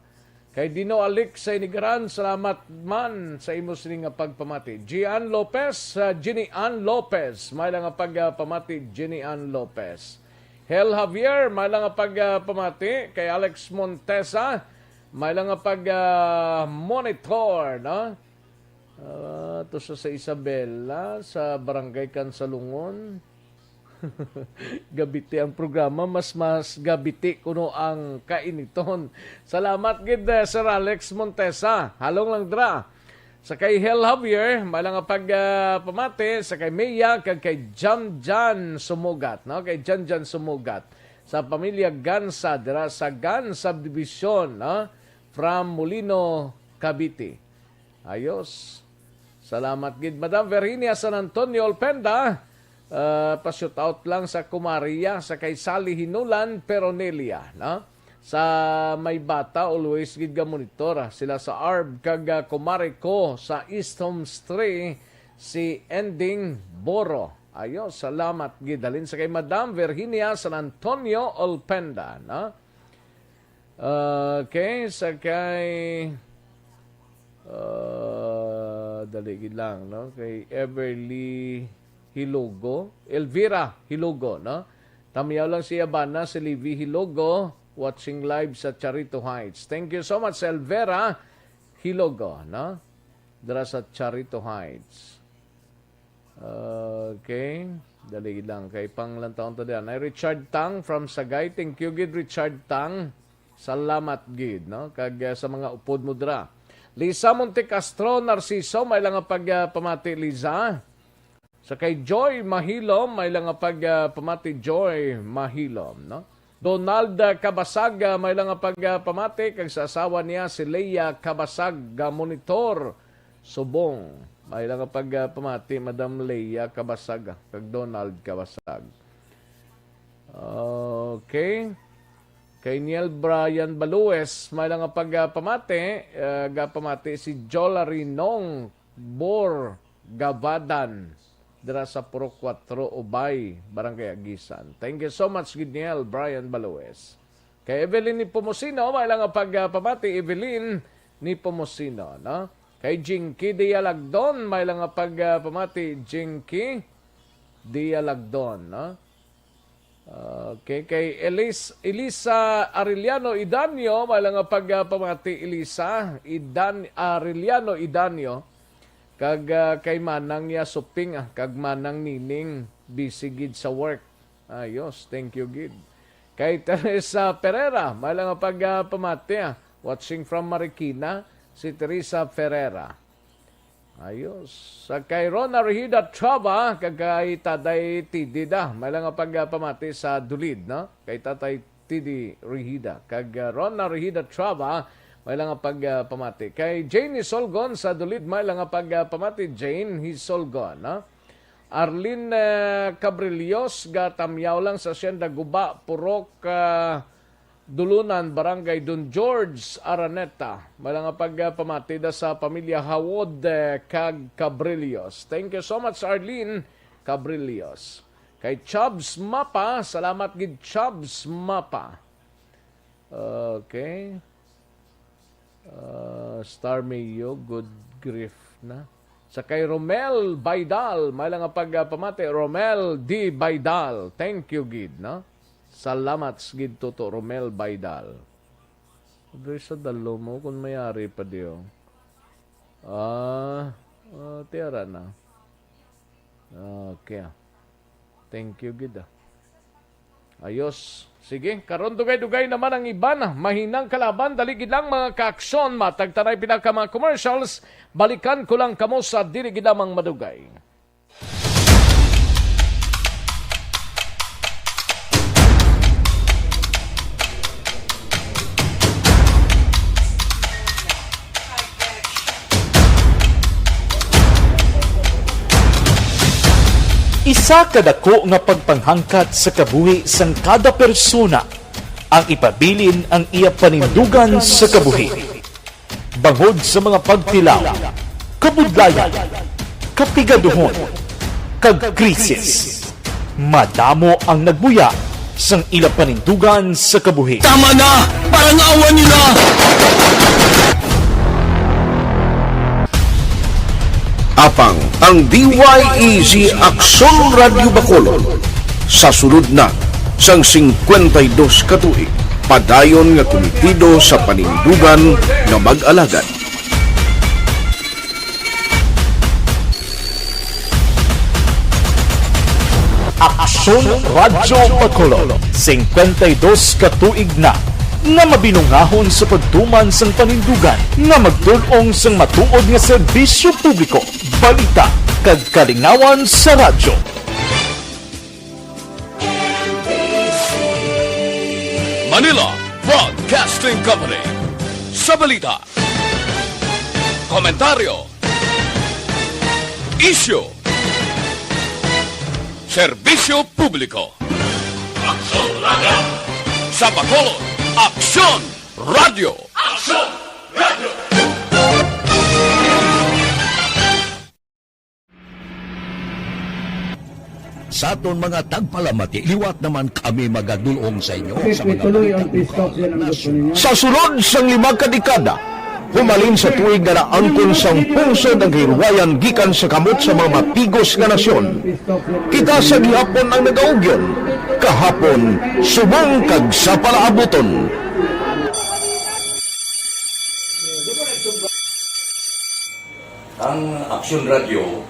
Kay Dino Alik sa Inigaran, salamat man sa imo sini nga pagpamati. Gian Lopez, ah, Jenny Ann Lopez, may lang nga pagpamati, Jenny Ann Lopez. Hel Javier, may lang nga pagpamati. Kay Alex Montesa, may lang nga pag, ah, monitor, no? Ah, to sa, sa Isabela, sa Barangay Kansalungon. Gabiti ang programa, mas, mas gabiti kuno ang kainiton. Salamat gid, eh, Sir Alex Montesa. Halong lang dra. Sa kay Hel Javier, may lang nga pag, ah, pamati, sa kay Mia, kag kay Jan Jan Sumugat, no? Kay Jan Jan Sumugat. Sa pamilya Gansa, dira sa Gan Subdivision, no? From Molino, Cavite. Ayos. Salamat gid, Madam Virginia San Antonio Olpenda. Ah, pa-shout out lang sa Kumaria, sa kay Sally Hinulan Peronelia, no? Sa may bata, always gid ga monitor, ah, sila sa Arb kag, ah, kumare ko sa East Homes three, si Ending Boro. Ayos, salamat gid. Halin sa kay Madam Virginia San Antonio Olpenda, no? Okay, sa kay, ah, dali gid lang, no? Kay Everly Hilogo, Elvira Hilogo, no? Tamiyaw lang siya bana si Livy Hilogo, watching live sa Charito Heights. Thank you so much, Elvira Hilogo, no? Dira sa Charito Heights. Okay. Dali lang. Kay panglantawon ta diyan. Ay, Richard Tang from Sagay. Thank you gid, Richard Tang. Salamat gid, no? Kag, eh, sa mga upod mo dira. Lisa Montecastro Narciso, may lang nga pag, ah, pamati, Lisa. Sa kay Joy Mahilom, may lang nga pag, ah, pamati, Joy Mahilom, no? Donald, ah, Kabasag, ah, may lang nga pag, ah, pamati kag sa asawa niya si Leia Kabasag, ah, monitor, Subong. May lang nga pag, ah, pamati, Madam Leia Kabasag, ah, kag Donald Kabasag. Okay. Kay Niel Brian Balues, may lang nga pag, ah, pamati, ah, gapamati si Jola Rinong Bor Gabadan, dira sa Purok Kuwatro, Ubay, Barangay Agisan. Thank you so much, Gidniel Brian Baloes. Kay Evelyn ni Pomosino, may lang nga pag, ah, pamati, Evelyn ni Pomosino, no? Kay Jinky Dialagdon, may lang nga pag, ah, pamati, Jinky Dialagdon, no? Okay, kay Elis-, Elisa Arellano Idanio, may lang nga pag, ah, pamati, Elisa Idan-, Arellano Idanio, kag, ah, kay Manang niya Suping, ah, kag Manang Nining, busy gid sa work. Ayos, thank you gid. Kay Teresa Pereira, may lang nga pag, ah, pamati, ah, watching from Marikina, si Teresa Pereira. Ayos. Sa kay Rona Rehida Traba, kag kay Tatay Tidi da. May lang nga pag, ah, pamati sa Dulid, no? Kay Tatay Tidi Rehida. Kag, ah, Rona Rehida Traba, may lang nga pag, ah, pamati. Kay Jane Hisolgon sa Dulid, may lang nga pag, ah, pamati. Jane Hisolgon, no? Arlene, eh, Cabrillos, gatamyaw lang sa Hacienda Guba, Purok, ah, Dulunan, Barangay Don George, Araneta. May lang nga pag, ah, pamati da sa pamilya Hawod, eh, kag Cabrillos. Thank you so much, Arlene Cabrillos. Kay Chubs Mapa, salamat gid, Chubs Mapa. Okay. Ah, Star Mayo, good grief na. Sa kay Romel Baidal, may lang nga pag, ah, pamati, Romel D Baidal. Thank you gid, no? Salamat gid, Toto Romel Baidal. Diri sa dalom mo, kung mayari pa diyo. Ah, ah, tiara na. Okay, ah. Thank you gid, ah. Ayos. Sige, karon dugay-dugay naman ang iban. Mahinang kalaban, dali gid lang, mga kaaksyon. Matag tanay pila ka mga commercials. Balikan ko lang kamo sa dili gid lamang madugay. Isa ka dako nga pagpanghangkat sa kabuhi sang kada persona ang ipabilin ang iya panindugan sa kabuhi. Bangod sa mga pagtilaw, kabudlayan, kapigaduhon, kag krisis, madamo ang nagbuya sang ila panindugan sa kabuhi. Tama na! Parang awan nila! Apang ang D Y E Z Aksyon Radyo Bacolod sa sulod na sang singkwenta y dos ka tuig, padayon nga kumitido sa panindugan nga mag-alagad. Aksyon Radyo Bacolod, singkwenta y dos ka tuig na nga mabinungahon sa pagtuman sang panindugan nga magtul-ong sang matuod nga serbisyo publiko, balita, kag kalingawan sa radyo. Manila Broadcasting Company. Sa balita, komentaryo, isyu, serbisyo publiko. Aksyon Radyo. Sa Bacolod, Aksyon Radyo. Aksyon Radyo. Sa aton mga tagpalamati, liwat naman kami magadul-ong sa inyo sa mga balita lokal, nasyonal. Sa sulod sang lima ka dekada, humalin sa tuig nga naangkon sang pungsod ang kahilwayan gikan sa kamot sa mga mapigos nga nasyon, kita sa gihapon ang nagaugyon, kahapon subong kag sa palaabuton. Ang Aksyon Radyo,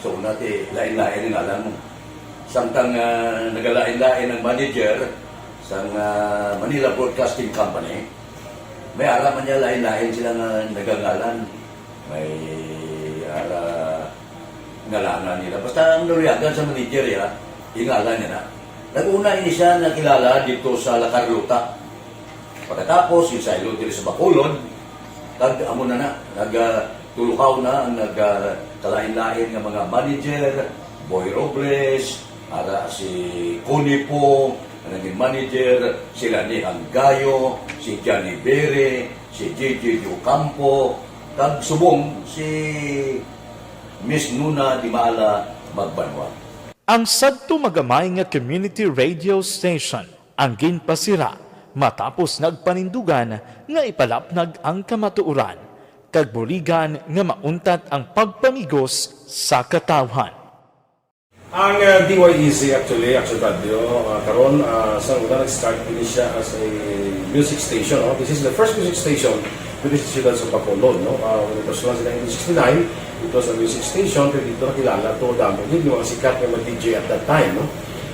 so, una ti, lain-lain ang ngalan mo. Samtang, ah, nagalain-lain ang manager sang, ah, Manila Broadcasting Company, may ara man niya lain-lain sila nga nagangalan. May ara ngalanan nila. Basta ang naluyagan sa manager, ya, ingalan niya na. Nag-una ini siya nakilala dito sa La Carlota. Pagkatapos, insaylo diri sa Bacolod, kag amo na na, nag, ah, tulukaw na ang nag, ah, kalain-lain nga mga manager, Boy Robles, ara si Connie Poo, ang naging manager, si Lani Hanggayo, si Johnny Bere, si J J Ocampo, kag subong si Miss Nuna Dimala Magbanwa. Ang sadto magamay nga community radio station ang ginpasira matapos nagpanindugan nga ipalapnag ang kamatuoran kag buligan nga mauntat ang pagpamigos sa katawhan. Ang, uh, D Y E Z actually, Action Radio, uh, karon, uh, sa una nag-start ini siya as a music station, no? This is the first music station diri sa siyudad sa Bacolod, no? Uh, when it was launched in nineteen sixty-nine, it was a music station, pero dito nakilala to, damo gid yung mga sikat nga mga D J at that time, no?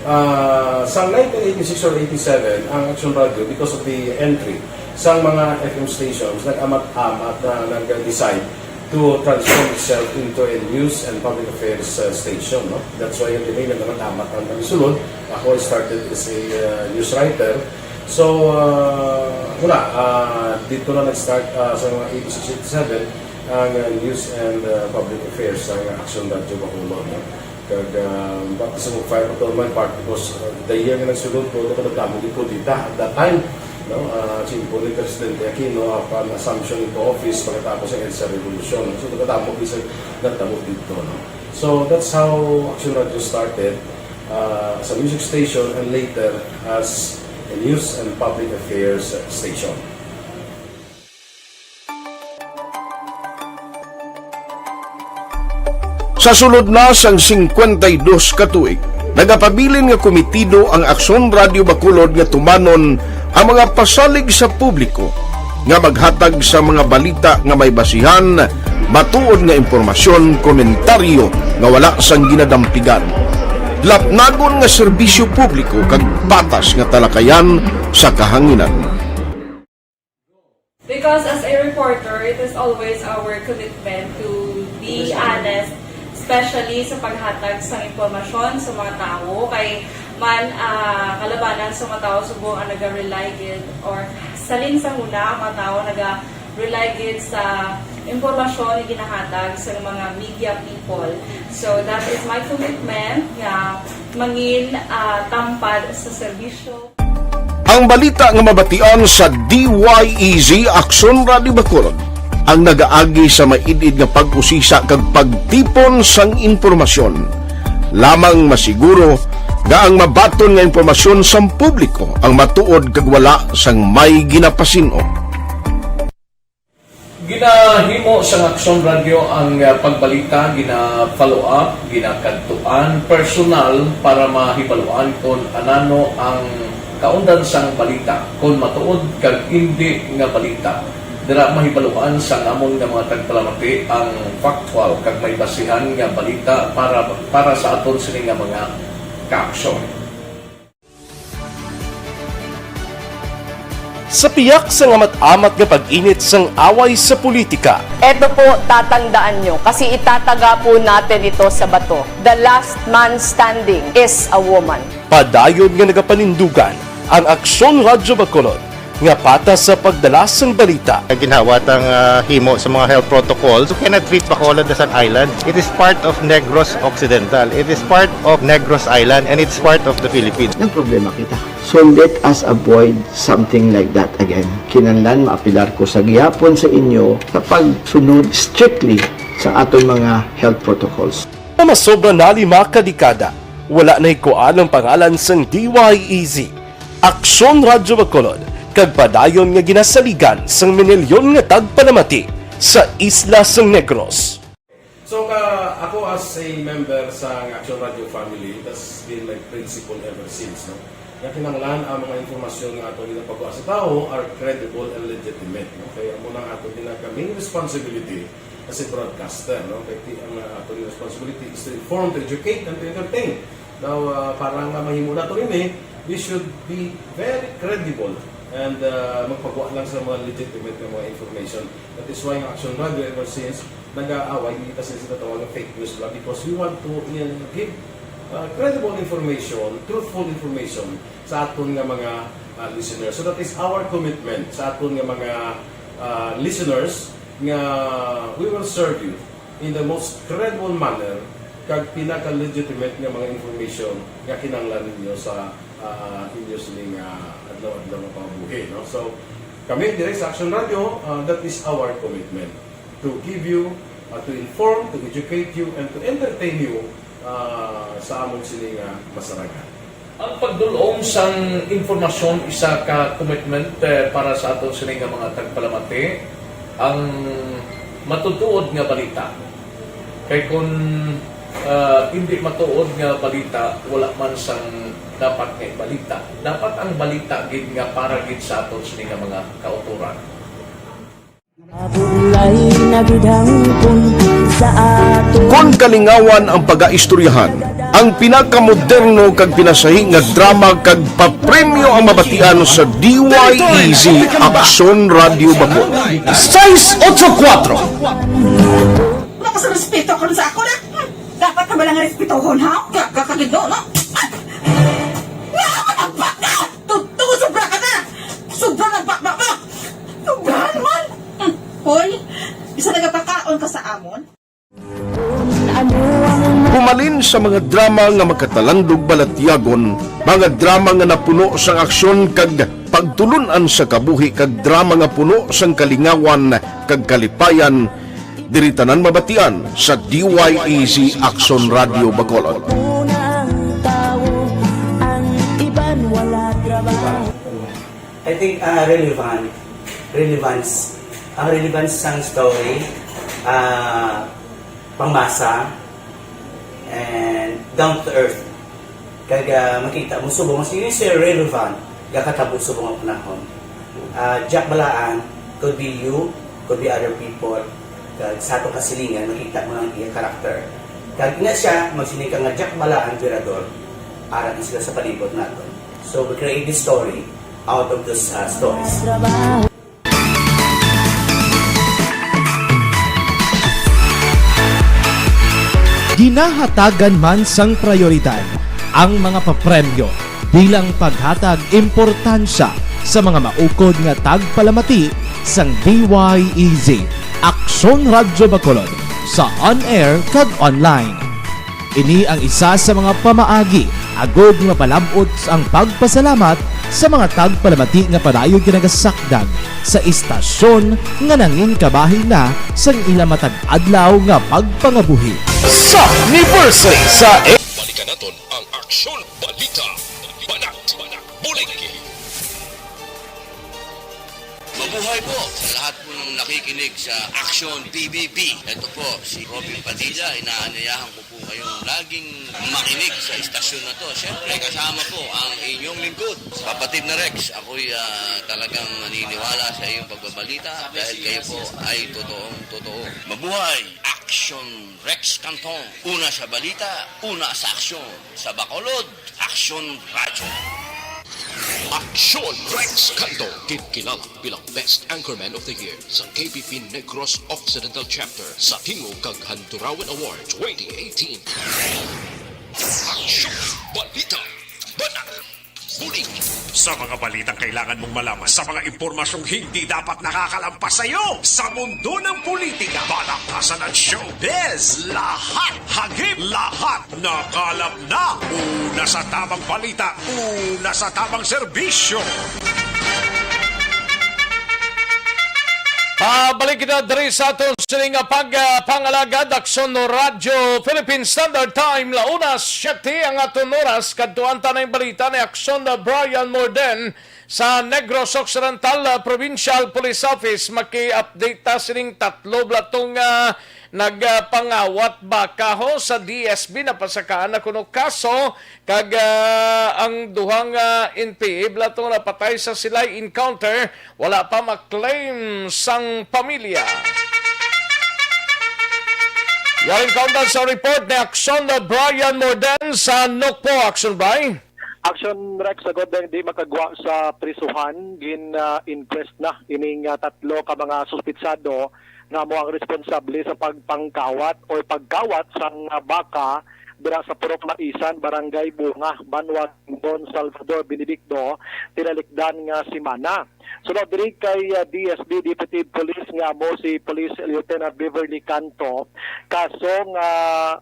Ah, sa nineteen eighty-six or eighty-seven, ang Action Radio, because of the entry sa mga F M stations, nag-amat-amat na nag-decide to transform itself into a news and public affairs, uh, station, no? That's why yung dinay nag-amat-amat ang kami sulod. Ako, I started as a, uh, news writer. So, uh, wala, uh, dito na nag-start, uh, sa mga eighty-six, eighty-seven, ang, uh, news and, uh, public affairs sa Action Radio Bacolod, no? Kag, ah, baptism of fire pa to my part because, ah, the year nga nagsulod ko, ito kadamo di kudeta at that time, no? Ah, simple ni Presidente Aquino, apan assumption into office pagkatapos ng EDSA Revolution. So, kadamo di sa nagtabo dito, no? So, that's how Action Radio started, ah, as a music station and later as a news and public affairs station. Sa sulod na sang singkwenta y dos ka tuig, Nagapabilin nga komitido ang Aksyon Radyo Bacolod nga tumanon ang mga pasalig sa publiko nga maghatag sa mga balita nga may basihan, matuod nga impormasyon, komentaryo nga wala sang ginadampigan, lapnagon nga serbisyo publiko kag patas nga talakayan sa kahanginan. Because as a reporter, it is always our commitment to be honest, especially sa paghatag sang impormasyon sa mga tawo. Kay man, ah, kalabanan sa mga tawo subong ang naga-rely gid, or salin sa huna ang mga tawo naga-rely gid sa impormasyon nga ginahatag sa mga media people. So that is my commitment nga mangin, ah, tampad sa serbisyo. Ang balita nga mabatian sa D Y E Z Aksyon Radyo Bacolod ang nagaagi sa maid-id nga pag-usisa kag pagtipon sang impormasyon. Lamang masiguro nga ang mabaton nga impormasyon sang publiko ang matuod kag wala sang may ginapasin-o. Ginahimo sang Aksyon Radyo ang, ah, pagbalita, gina-follow up, ginakadtuan personal para mahibaluan kon anano ang kaundan sang balita, kon matuod kag indi nga balita. Dira mahibaluan sang amon nga mga tagpalamati ang factual kag may basihan nga balita para, para sa aton sini nga mga kaaksyon. Sa piyak sang amat-amat nga pag-init sang away sa politika, Eto po, tatandaan nyo, kasi itataga po natin ito sa bato. The last man standing is a woman. padayon nga nagapanindugan ang Aksyon Radyo Bacolod nga patas sa pagdala sang balita. Ginhawa tang ah, himo sa mga health protocols. You cannot treat Bacolod as an island. It is part of Negros Occidental. It is part of Negros Island and it's part of the Philippines. Nagproblema kita. So let us avoid something like that again. Kinahanglan maapelar ko sa gihapon sa inyo sa pagsunod strictly sa aton mga health protocols. Nga masobra na lima ka dekada, wala na hikuan ang pangalan sang D Y E Z, Aksyon Radyo Bacolod, kag padayon nga ginasaligan sang minilyon nga tagpalamati sa isla sang Negros. So ka, ako as a member sa Action Radio family, that's been my principle ever since, no? Nga kinahanglan ang mga impormasyon nga ato ginapagawa sa tawo are credible and legitimate, no? Kaya amo nang ato ginaka main responsibility as a broadcaster, no? Kay ti-, ang uh, ato responsibility is to inform, to educate, and to entertain. Now, uh, para nga mahimo nato ini, we should be very credible and uh, magpagawa lang sa mga legitimate nga mga information. That is why ang Action Radio ever since nag-aaway kita sa ginatawag nga fake news lang because we want to uh, give uh, credible information, truthful information sa aton nga mga uh, listeners. So that is our commitment sa aton nga mga uh, listeners nga we will serve you in the most credible manner kag pinaka-legitimate nga mga information nga kinahanglan ninyo sa uh, inyo sining uh, adlaw-adlaw nga pambuhi, no? So, kami dire sa Action Radio, uh, that is our commitment to give you, uh, to inform, to educate you, and to entertain you uh, sa amon sini nga masaragan. Ang pagdul-ong sang impormasyon isa ka commitment eh, para sa aton sini nga mga tagpalamati. Ang matutuod nga balita. Kay kun ah, hindi matuod nga balita, wala man sang dapat nga ibalita. Dapat ang balita gid nga para gid sa aton sini nga mga kautoran. Mabudlay na gid hangpon sa ato. Kon kalingawan ang pagaistoryahan, ang pinakamoderno kag pinasahi nga drama kag papremyo ang mabatian sa D Y E Z Aksyon Radio Bacolod. Sais otso kuwatro. Wala ka sa respeto karon sa ako na. Hmm, dapat ka bala nga respetohon, ha? Ka, ka, kagindo, no? Ay! Nga ka nagbaka! Totoo, sobra ka na! Sobra na baka mo! Sobrahan man! Hmm, hoy, bisa nagapakaon ka sa amon? Humalin sa mga drama nga makatalandog balatyagon, mga drama nga napuno sang aksyon kag pagtulun-an sa kabuhi kag drama nga puno sang kalingawan kag kalipayan, diri tanan mabatian sa D Y E Z Aksyon Radio Bacolod. Unang tawo, ang iban wala trabaho. I think uh, relevant, relevance, ang relevance sang story, uh, pangmasa, and down to earth. Kag, ah, makita mo subong, si Mister Relevant, gakatabo subong ang panahon. Ah, Jack Balaan, could be you, could be other people. Kag sa ato kasilingan, makita mo ang iya karakter. Kag ina siya, magsiling ka nga Jack Balaan, Virador, ara na sila sa palibot nato. So, we create this story out of those, ah, stories. Ginahatagan man sang prayoridad ang mga papremyo bilang paghatag importansya sa mga maukod nga tagpalamati sang D Y E Z, Aksyon Radyo Bacolod, sa on-air kag online. Ini ang isa sa mga pamaagi agud nga mapalab-ot ang pagpasalamat sa mga tagpalamati nga padayon ginagasakdag sa istasyon nga nangin kabahin na sang ila matag adlaw nga pagpangabuhi. Sa anniversary sa Balikan naton ang Aksyon Balita. Banat, bulig. Mabuhay po sa lahat po ng nakikinig sa Action P B B. Ito po si Robin Padilla. Inaanyayahan ko po kayong laging makinig sa istasyon na to. Siyempre, kasama po ang inyong lingkod, Kapatid na Rex. Ako'y ah, talagang naniniwala sa iyong pagbabalita dahil kayo po ay totoong totoo. Mabuhay! Action Rex Cantong. Una sa balita, una sa aksyon. Sa Bacolod, Aksyon Radyo. Aksyon Rex Cantong, ginkilala bilang Best Anchorman of the Year sa K P P Negros Occidental Chapter sa Tingog kag Handurawan Award twenty eighteen. Aksyon Balita. Banat. Bulig. Sa mga balitang kailangan mong malaman, sa mga impormasyong hindi dapat nakakalampas sa iyo, sa mundo ng politika, balakasan at showbiz, lahat, hagip, lahat, nakalap na. Una sa tamang balita, una sa tamang serbisyo. Pabalik kita diri sa aton sining nga pag, ah, pangalagad, Aksyon Radyo Philippine Standard Time, launa siyete ang aton oras. Kadtuan ta na ang balita ni Aksyon Brian Morden sa Negros Occidental, ah, Provincial Police Office. Maki-update ta sining tatlo bala tong, ah, nagpangawat baka ho sa D S B, napasakaan na kuno kaso, kag, ah, ang duhang, ah, N P A bala tong napatay sa sila'y encounter, wala pa ma-claim sang pamilya. Yaring kaundan sa report ni Aksyon Brian Morden sa Nokpo. Aksyon, Bri. Action Rex, agod ang di makagwa sa prisuhan, gin-inquest na ining ah, tatlo ka mga suspitsado nga amo ang responsable sa pagpangkawat o pagkawat sang ah, baka dira sa Purok Maisan, Barangay Bunga, banwa sang Don Salvador Benedicto, tinalikdan nga semana. Sunod diri kay ah, D S B Deputy Police nga amo si Police Lieutenant Beverly Canto, kaso nga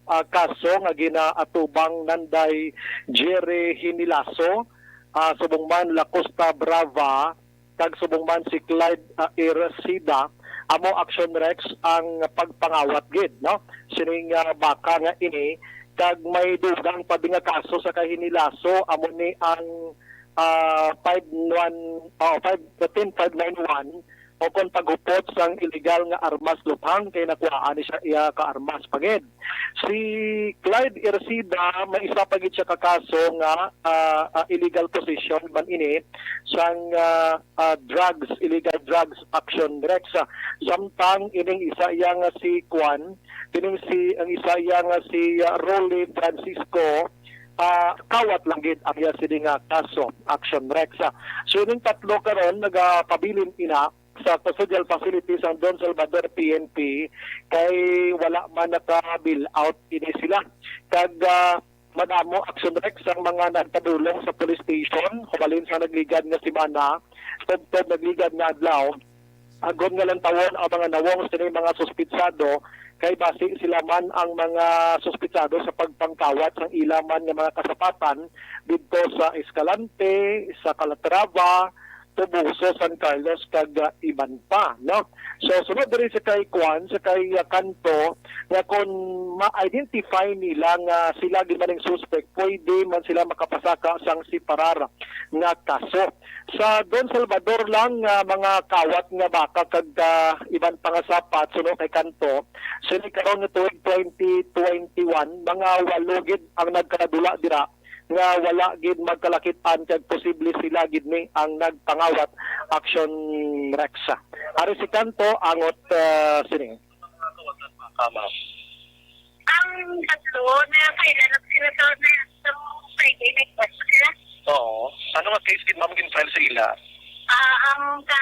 ah, kaso nga ginaatubang nanday Jerry Hinilaso, ah, subong man La Costa Brava, kag subong man si Clyde ah, Ercida, amo Action Rex ang pagpangawat gid, no? Sining ah, baka nga ini, kag may dugang pa nga kaso sa kay Hinilaso, amo ni ang ah, five one, oh, five, ten five nine one, o kon paghupot sang illegal nga armas lubhang kay nakuhaan ni siya iya ka armas pa gid. Si Clyde Ercida, may isa pa gid siya ka kaso nga ah, ah, illegal possession man ini sang ah, ah, drugs, illegal drugs, Action Rex. Samtang ining isa iya nga si Kwan, kining si, ang isa iya nga si ah, Rolly Francisco, ah, kawat lang gid ang iya sini nga kaso, Action Rex. So ining tatlo karon nagapabilin ina sa custodial facility sang Don Salvador P N P kay wala man naka-bail out ini sila. Kag ah, madamo, Action Rex, ang mga nagpadulong sa police station hubalin sa nagligad nga semana, tubtob nagligad nga adlaw, agod nga lantawon ang mga nawong sining mga suspitsado, kay basi sila man ang mga suspitsado sa pagpangkawat sang ila man nga mga kasapatan didto sa Escalante, sa Calatrava, Toboso, San Carlos, kag ah, iban pa, no? So, sunod diri sa kay Kwan, sa kay ah, Kanto, nga kung ma-identify nila nga sila gid man ang suspect, pwede man sila makapasaka sang separar nga kaso. Sa Don Salvador lang nga mga kawat nga baka kag ah, iban pa nga sapat, suno kay Kanto, sini karon nga tuig twenty twenty-one, mga walo gid ang nagkaradula dira nga wala gid magkalakit-an kag posible sila gid ni ang nagpangawat, Action Rex. Ari si Kanto Angot, ah, sini. Tama. Ang tatlo na kailan ang sila sa, na sa Friday, may question sila? Oo. Ano nga case gid, ma'am, gin-file sa ila? Ah, ang sa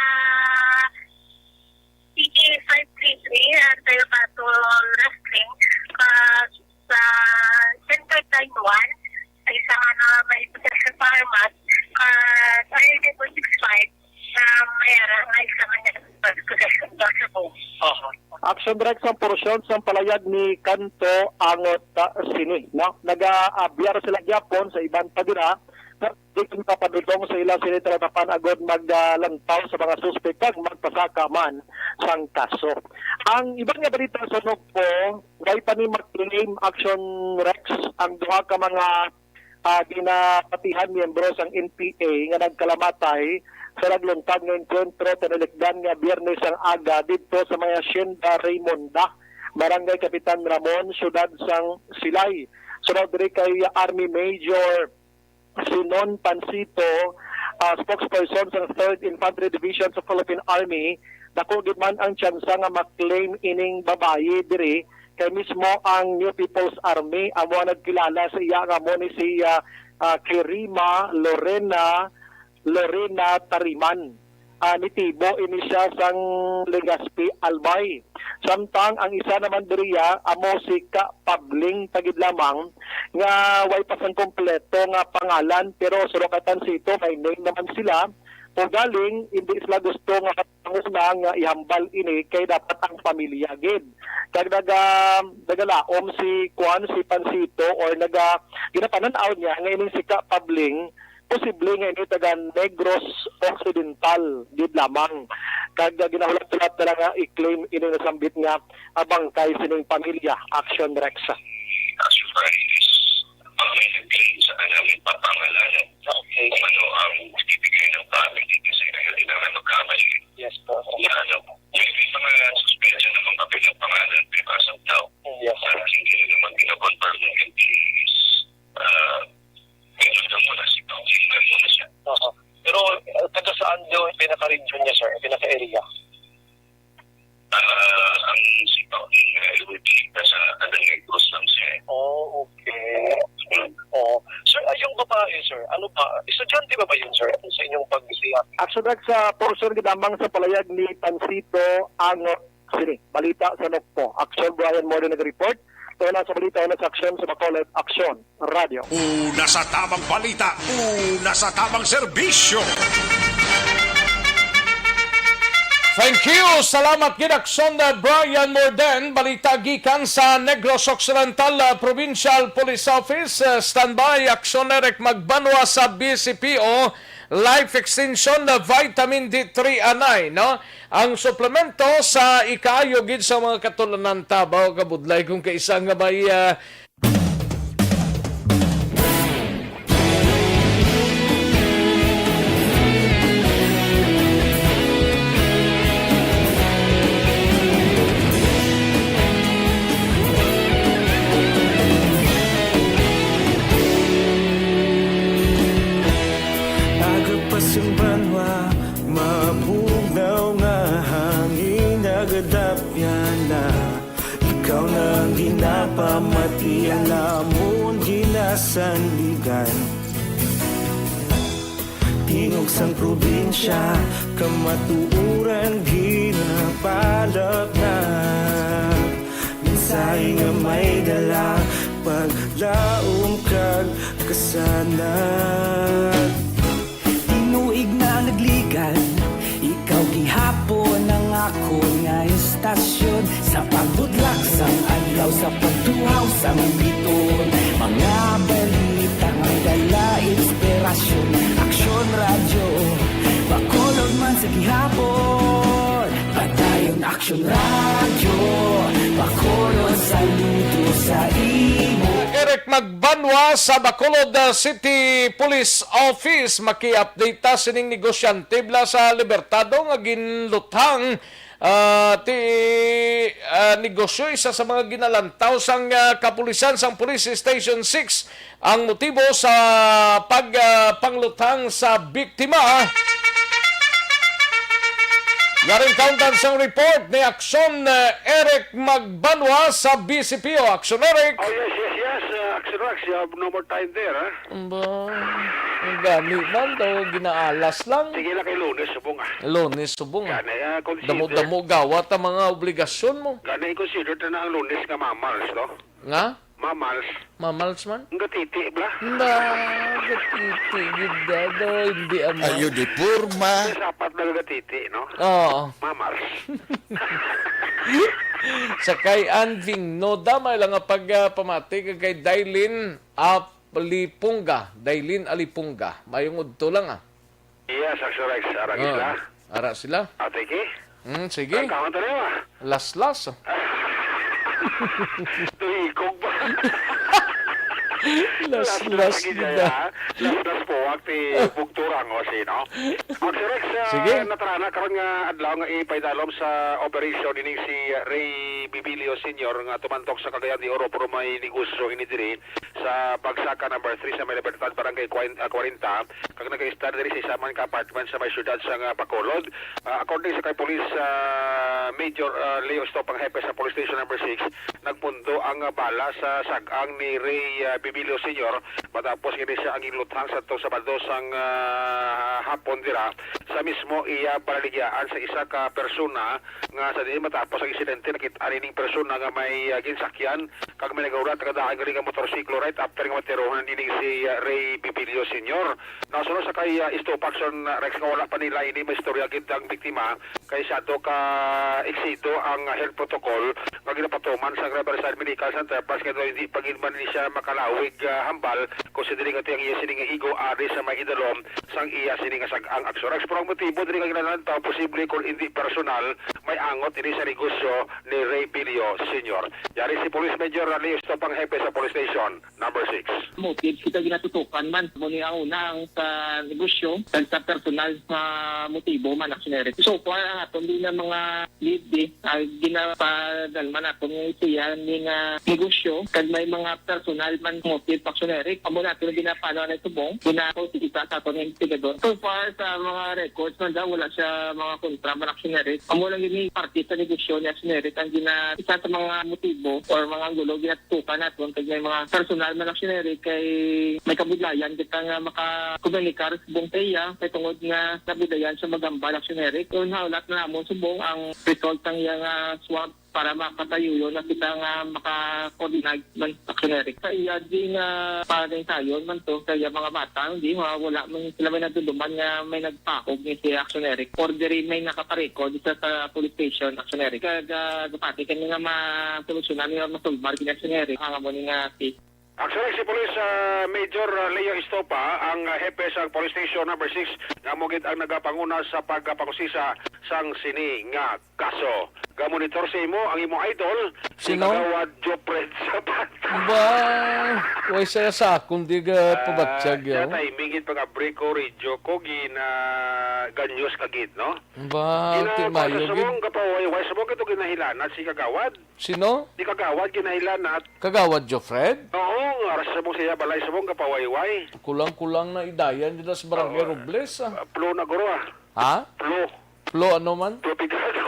C K five three three, ang Tayo Battle Wrestling, ah, sa Center Time one, sa isa nga na may possession firearms, ah, sa L D two six five, na may ara nga isa man niya possession possible. Aha. Action Rex, ang porsyon sang palayag ni Kanto Angot, ah, sini, no? Nagaabyar sila gyapon sa iban pa dira, di ko makapadudong sa ila sini talatapan agod maglantaw sa mga suspek kag magpasaka man sang kaso. Ang iban nga balita sa Nokpo, way pa ni ma-claim, Action Rex, ang duha ka mga, ah, ginapatihan miyembro sang N P A nga nagkalamatay sa nagluntad nga engkwentro tinalikdan nga Biyernes ang aga didto sa may Hacienda Raymonda, Barangay Kapitan Ramon, siyudad sang Silay. Sunod diri kay Army Major Sinon Pansito, ah, spokesperson sang Third Infantry Division sa Philippine Army, dako gid man ang tsansa nga ma-claim ining babayi diri, kay mismo ang New People's Army amo ang nagkilala sa iya nga amo ni si, ah, ah, Kirima Lorena, Lorena Tariman. Ah, nitibo ini siya sang Legazpi, Albay. Samtang ang isa naman diriya amo si Ka Pabling Tagid lamang, nga way pa sang kompleto nga pangalan, pero suno kay Pansito, may name naman sila. Ugaling hindi sila gusto nga panguna nga ihambal ini kay dapat ang pamilya gid. Kag naga-, nagalaom si kuan, si Pansito, or naga-, ginapanan-aw niya nga ining si Ka Pabling posible nga ini taga Negros Occidental gid lamang. Kag, ah, ginahulat-hulat na lang nga i-claim ini nasambit nga, ah, bangkay sining pamilya. Action Rex. Actually, is, ah, may nag-claim sa kanang ipapangalanan. Okay. Kung ano ang ibibigay ng family kasi kailangan magkamali. Yes po. Kung ano, may, may mga suspension na mga pinagpangalan, pero as of now, yes, ah, hindi na naman kinakonfirm ng N P A is, ah, Ganun lang muna si Pauline, ganun muna siya. Oo. Pero, uh, taga saan daw yung pinaka-region niya, sir? Yung pinaka-area? Ah, ang si Pauline, uh, will be nasa Adan Negros lang siya, eh. Oh, okay. Hmm. Oo. Sir, ay, yung babae, sir, ano ba? Estudyante ba ba yun, sir? Sa inyong pag-, Action Rex, sa portion gid lamang sa palayag ni Pansito ang sini, balita sa Nokpo. Action, Brian Morden nag-report. Una sa balita, una sa aksyon sa Bacolod, Aksyon Radio. Una sa tamang balita, una sa tamang serbisyo. Thank you. Salamat gid, Aksyon, uh, Brian Morden. Balita gikan sa Negros Occidental, uh, Provincial Police Office. Uh, standby, Aksyon, Eric Magbanwa sa B C P O. Life Extension na Vitamin D three anay, no? Ang suplemento sa ikaayo gid sa mga katulanan ta. Baw kabudlay kung kaisa nga may, ah, Agapas ang banwa, mabugnaw nga hangin, nagadapyan na. Ikaw na ang ginapamati, ang amon ginasandigan. Tingog sang probinsya, kamatuoran ginabalak na. Mensahe nga may dala, paglaom kag kasanag. Tinuig na nagligan, ikaw gihapon ang akon nga istasyon. Sa pagbudlak sang adlaw, sa pagtuhaw sang biton, mga balita may dala inspirasyon. Aksyon Radyo, Bacolod man sa gihapon. Padayon Aksyon Radyo, Bacolod, saludo sa imo. Eric Magbanwa sa Bacolod, ah, City Police Office, maki-update ta sining negosyante bala sa Libertado nga ginluthang, ah, ti, ah, negosyo, isa sa mga ginalantaw sang, ah, kapulisan sang Police Station six ang motibo sa pag, ah, pangluthang sa biktima. Yaring kaundan sang report ni Aksyon, ah, Eric Magbanwa sa B C P O. Aksyon, Eric. Oh, yes, yes, yes. Uh, Action Rex, you have no more time there, ha? Ba, ang gani man daw, ginaalas lang. Sige lang kay Lunes, subong, ah. Lunes, subong, ah. Gani, ah, consider. Damo-damo gawat ang mga obligasyon mo. Gani, consider na ang Lunes nga mamals, no? Nga? Mamals. Mamals man? Ang gatiti, bla? Nga, gatiti, gid, daw, hindi amal. Ayo, di porma. May sapat na gatiti, no? Oo. Mamals. Sa kay Anving Noda, may lang nga pag, ah, pamati kag kay Dailin Alipunga. Dailin Alipunga. Mayong udto lang, ah. Yes, Action Rex. Ara Ah, sila. Ara sila. Ah, sige. Hmm, sige. Ang kaon tayo, ah. Laslas, oh. Tuikog ba? Laslas, Laslas gid gid, ah. Laslas po, ang ti bugturang, o sino? Action Rex, ah, Sige. Natarana karon nga adlaw nga ipaidalom sa operasyon ining si Ray Bibilio Senior nga tumantok sa Cagayan de Oro, pero may negosyo ini diri sa Bagsakan number three sa may Libertad, Barangay Kwan-, ah, kwarenta, kag nag-istar diri sa isa man ka apartment sa may siyudad sang, ah, Bacolod. Ah, according sa kay Police, ah, Major, ah, Leo Estopang, hepe sa Police Station number six, nagpundo ang, ah, bala sa sag-ang ni Ray, ah, Bibilio Senior matapos gini siya ang ginluthang sa to Sabado sang, ah, hapon dira sa mismo iya balaligyaan sa isa ka persona nga sa diin matapos ang insidente nakit-an ining persona nga may, ah, ginsakyan kag may nagahulat nga daan gali nga motorsiklo right after nga matirohan ining si, ah, Ray Bibilio Senior. Nasunod sa kay, ah, Isto Paxson, ah, Rex, nga wala pa nila ini maistorya gid ang biktima kay siya to ka eksido ang, ah, health protocol nga ginapatuman sa Riverside Medical Center plus nga daw hindi pa gid man ni siya makalawig, ah, hambal kung sa dili nga to ang iya sining igo ari sa may idalom sang iya sining nga sag-ang aksyon. Rex, pero ang motibo diri nga ginalantaw posible kung hindi personal may angot ini sa negosyo ni Ray Bilio Senior. Yari si Police Major Leo Estopang, hepe sa Police Station number six. Motive kita ginatutukan man. Mo ni ang una ang sa negosyo, kag sa personal nga motibo man, aksyon, Eric. So far, ang aton din nga mga lead, eh, ah, ginapadalman naton nga siya ni nga negosyo, kag may mga personal man motive, aksyon, Eric. Amo naton ginapano na subong, ginapausisa sa aton nga investigador. So far, sa mga records man daw, wala siya mga kontra man, aksyon, Eric. Amo lang yun yung parte sa negosyo ni aksyon, Eric, ang gina-, isa sa mga motibo or mga anggulo ginatutukan naton, kag may mga personal man, aksyon, Eric, kay may kabudlayan kita nga makakomunikar subong sa iya, kay tungod nga nabudlayan siya maghambal, aksyon, Eric. Kung haulat na namon subong ang result sang iya nga swab para makatayuyon na kita nga maka-coordinate man, aksyon, Eric. Sa iya di nga paningkayon man to, sa iya mga bata, hindi, ma-, wala man sila may nadumduman nga may nagpakog ni si aksyon, Eric. Or diri may nakaparecord sa, sa police station, aksyon, Eric. Kag, ah, gapati kami nga masolusyonan nga masulbar gid, aksyon, Eric. Ang amo ni nga si Actually, si Police, ah, Major, ah, Leo Estopa, ang, ah, hepe sa Police Station number six, nga mo gid ang nagapanguna sa pagpangusisa sang sini nga kaso. Gamonitor sa imo ang imo idol, si Sino? Kagawad Jopred Zapata. Ba, way saya sa akong di ga Ah, pabatyag, siya yo. Timing gid pag-abri ko, radio ko, gina-, ganyos ka gid, no? Ba, Gina-, timayo sa gid. Mong gapawayway, sa mong ito ginahilanat si Kagawad. Sino? Si Kagawad ginahilanat. Kagawad Jofred? Oo, nga, ara sa mong siya balay sa mong gapawayway. Kulang-kulang na idayan dito sa Barangay Oo. Robles, ah. Ah, Plo na guro, ah. Ha? Plo. Plo ano man? Plo pigado.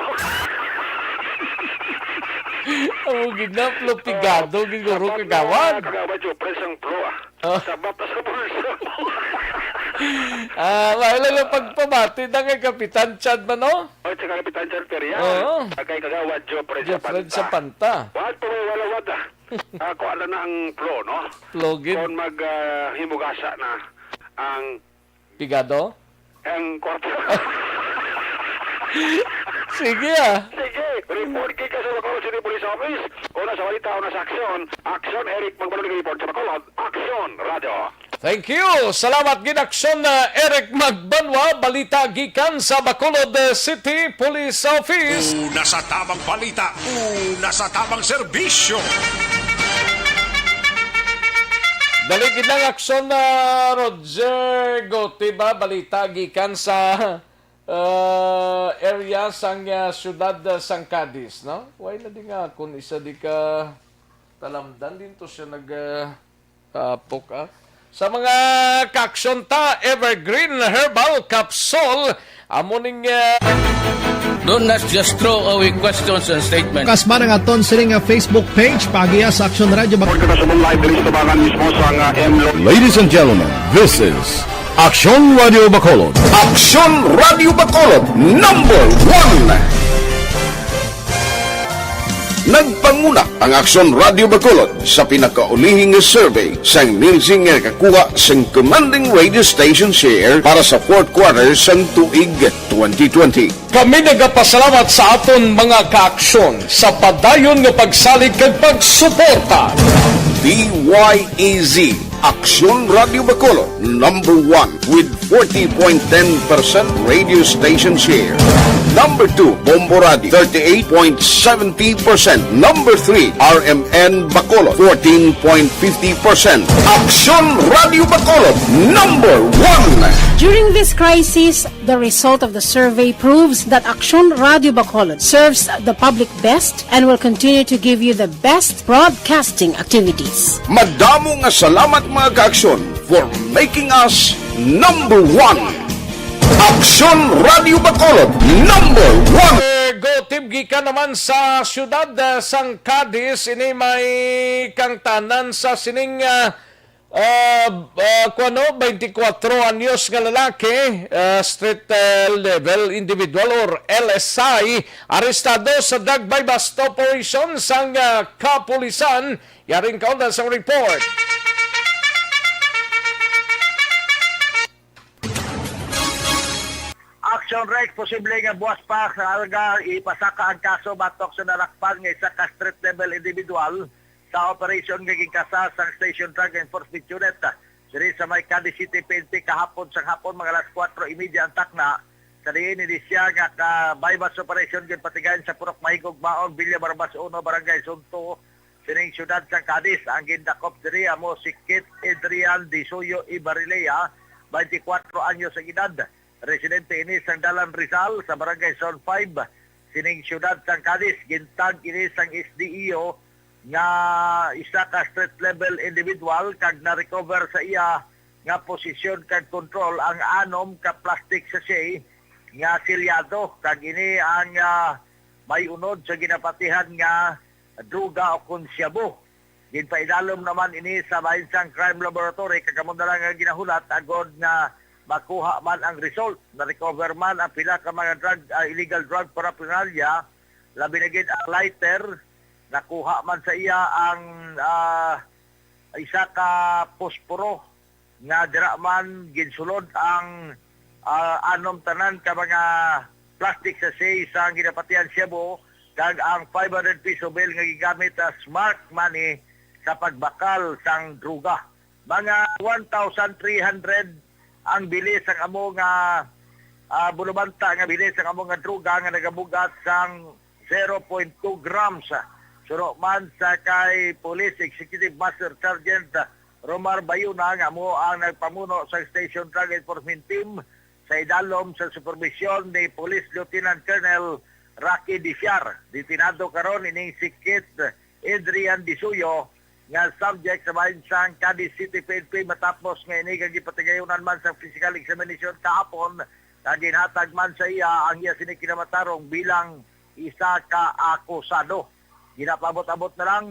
Amo gid na, plo pigado, Oo. Gid guro, Sapat na Kagawad. Kagawad Jofred sang plo, ah. Ah. Sabap na sa bulsa mo. Ah, wala lang pagpamati na kay Kapitan Chad man, no? O, si Kapitan Chad Perial. Oo. Kay Kagawad Jofred Jofred Sapanta. Sapanta. Wad pa may walawad, ah. Ah, kuha na na ang plo, no? Plo gid. Kung mag, ah, himugasa na ang Pigado? Ang kwarta. Sige, ah. Sige, report kay ka sa Bacolod City Police Office. Una sa balita, una sa aksyon. Aksyon, Eric Magbalon, report sa Bacolod. Aksyon, Radyo. Thank you. Salamat gid, Aksyon, uh, Eric Magbanwa. Balita gikan sa Bacolod, uh, City Police Office. Una sa tamang balita, una sa tamang serbisyo. Dali gid lang aksyon na Roger Gote ba? Balita gikan sa ah, area sang ah, siyudad ah, sang Cadiz, no? Why na di nga kung isa di ka talamdan din to siya nag ah, tapok, ah. Sa mga kaaksyon ta, Evergreen Herbal Capsule, amo ning ah, Don't not just throw away questions and statements. Kasma ang aton sini nga Facebook page, pagiya sa Aksyon Radio Bac- Report kita sa live diri sa tabangan mismo sa nga M Lo- Ladies and gentlemen, this is Aksyon Radio Bacolod. Aksyon Radio Bacolod, number one. Nagpanguna ang Aksyon Radio Bacolod sa pinakaulihing nga survey sang Nielsen nga nakakuha sang commanding radio station share para sa fourth quarter sang tuig twenty twenty. Kami nagapasalamat sa aton mga kaaksyon sa padayon nga pagsalig kag pagsuporta. D Y E Z, Aksyon Radio Bacolod, number one with forty point ten percent radio station share. Number two, Bombo Radio, thirty-eight point seventy percent. Number three, R M N Bacolod, fourteen point fifty percent. Aksyon Radio Bacolod, number one. During this crisis, the result of the survey proves that Aksyon Radio Bacolod serves the public best and will continue to give you the best broadcasting activities. Madamo nga salamat, mga kaaksyon, for making us number one. Aksyon Radio Bacolod, number one. Ergo, team, gikan naman sa siyudad ah, sang Cadiz, ini may kangtanan sa sining ah, ah, ah, kuwano, twenty-four anyos nga lalaki, ah, street ah, level individual or L S I, arestado sa drug buy-bust operation sang ah, kapulisan. Yaring kaundan sang report. Action Rex, posible nga buwas pa sa alga ipasaka ang kaso batok sa narakpan nga isa ka street level individual sa operasyon nga ginkasa sang Station Drug Enforcement Unit diri sa may Cadiz City P N P kahapon sang hapon, mga alas kuwatro y media ang takna. Sa diin ini siya nga ka buy-bust operation ginpatigayon sa Purok Mahigugmaon, Villa Barbas uno, Barangay Zone two, sining siyudad sang Cadiz. Ang gindakop diri amo si Kit Adrian Disuyo Ibarilea, twenty-four anyos ang edad. Residente ini sang Dalan Rizal sa Barangay Zone five, sining siyudad sang Cadiz. Gintag ini sang S D E O nga isa ka street level individual kag na-recover sa iya nga posisyon kag kontrol ang anom ka plastic sachet nga selyado, kag ini ang ah, may unod sa ginapatihan nga droga o kon shabu. Ginpaidalom naman ini sa Bahinsang Crime Laboratory, kag amo na lang ang ginahulat agod nga makuha man ang result. Na-recover man ang pila ka mga drug, ah, illegal drug paraphernalia, labi na gid ang lighter. Nakuha man sa iya ang ah, isa ka posporo nga dira man ginsulod ang ah, anom tanan ka mga plastic sachet sa ginapatihan shabu kag ang five hundred peso bill nga gigamit as mark money sa pagbakal sang droga. Mga one thousand three hundred ang bili sang amo nga ah, bulubanta nga bili sang amo nga droga nga nagabug-at sang zero point two grams. Suno man sa kay Police Executive Master Sergeant Romar Bayona nga amo ang nagpamuno sa Station Drug Enforcement Team sa idalom sa superbisyon ni Police Lieutenant Colonel Rocky Diciar. Detenado karon ining si Kit Adrian Disuyo nga subject sa bahin sang Cadiz City P N P matapos nga ini nga gipatigayonan man sa physical examination kahapon nga ginhatag man sa iya ang iya sini kinamatarong bilang isa ka akusado. Ginapaabot-abot na lang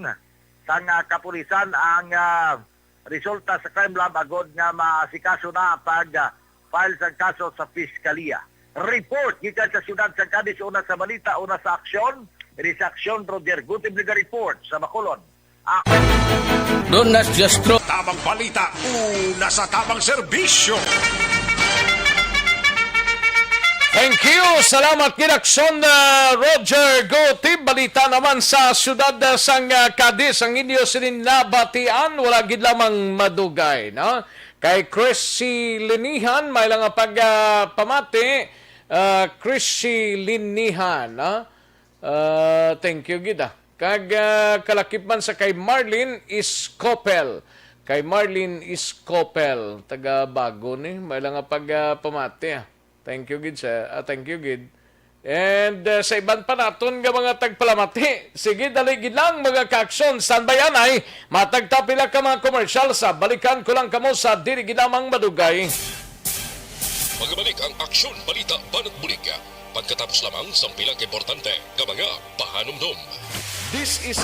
sang ah, kapulisan ang ah, resulta sa crime lab agod nga maasikaso na ang pag ah, file sang kaso sa piskalya. Report gikan sa siyudad sa Cadiz, una sa balita, una sa aksyon. Ini sa aksyon, Roger Gutib nag-report sa Bacolod. Don't not just throw. Tamang balita, una sa tamang serbisyo. Thank you. Salamat gid, Aksyon, uh, Roger Gutib. Balita naman sa siyudad uh, sang uh, Cadiz ang inyo sinin nabatian. Wala gid lamang madugay, no? Kay Chris si Linihan, may lang nga pag uh, pamati. Uh, Chris si Linihan, no? Ah, thank you gid, ah. Kag ah, kalakip man sa kay Marlene Scopel. Kay Marlene Scopel, taga Bago ni, may lang nga pag, ah, pamati, ah. Thank you gid, sir. Ah, thank you gid. And, ah, sa iban pa naton nga mga tagpalamati, sige, dali gid lang, mga ka-aksyon. Standby anay, matag ta pila ka mga commercial sa balikan ko lang kamo sa diri gid lamang madugay. Magabalik ang Aksyon Balita Banat Bulig pagkatapos lamang sang pila ka importante nga mga pahanumdom. This is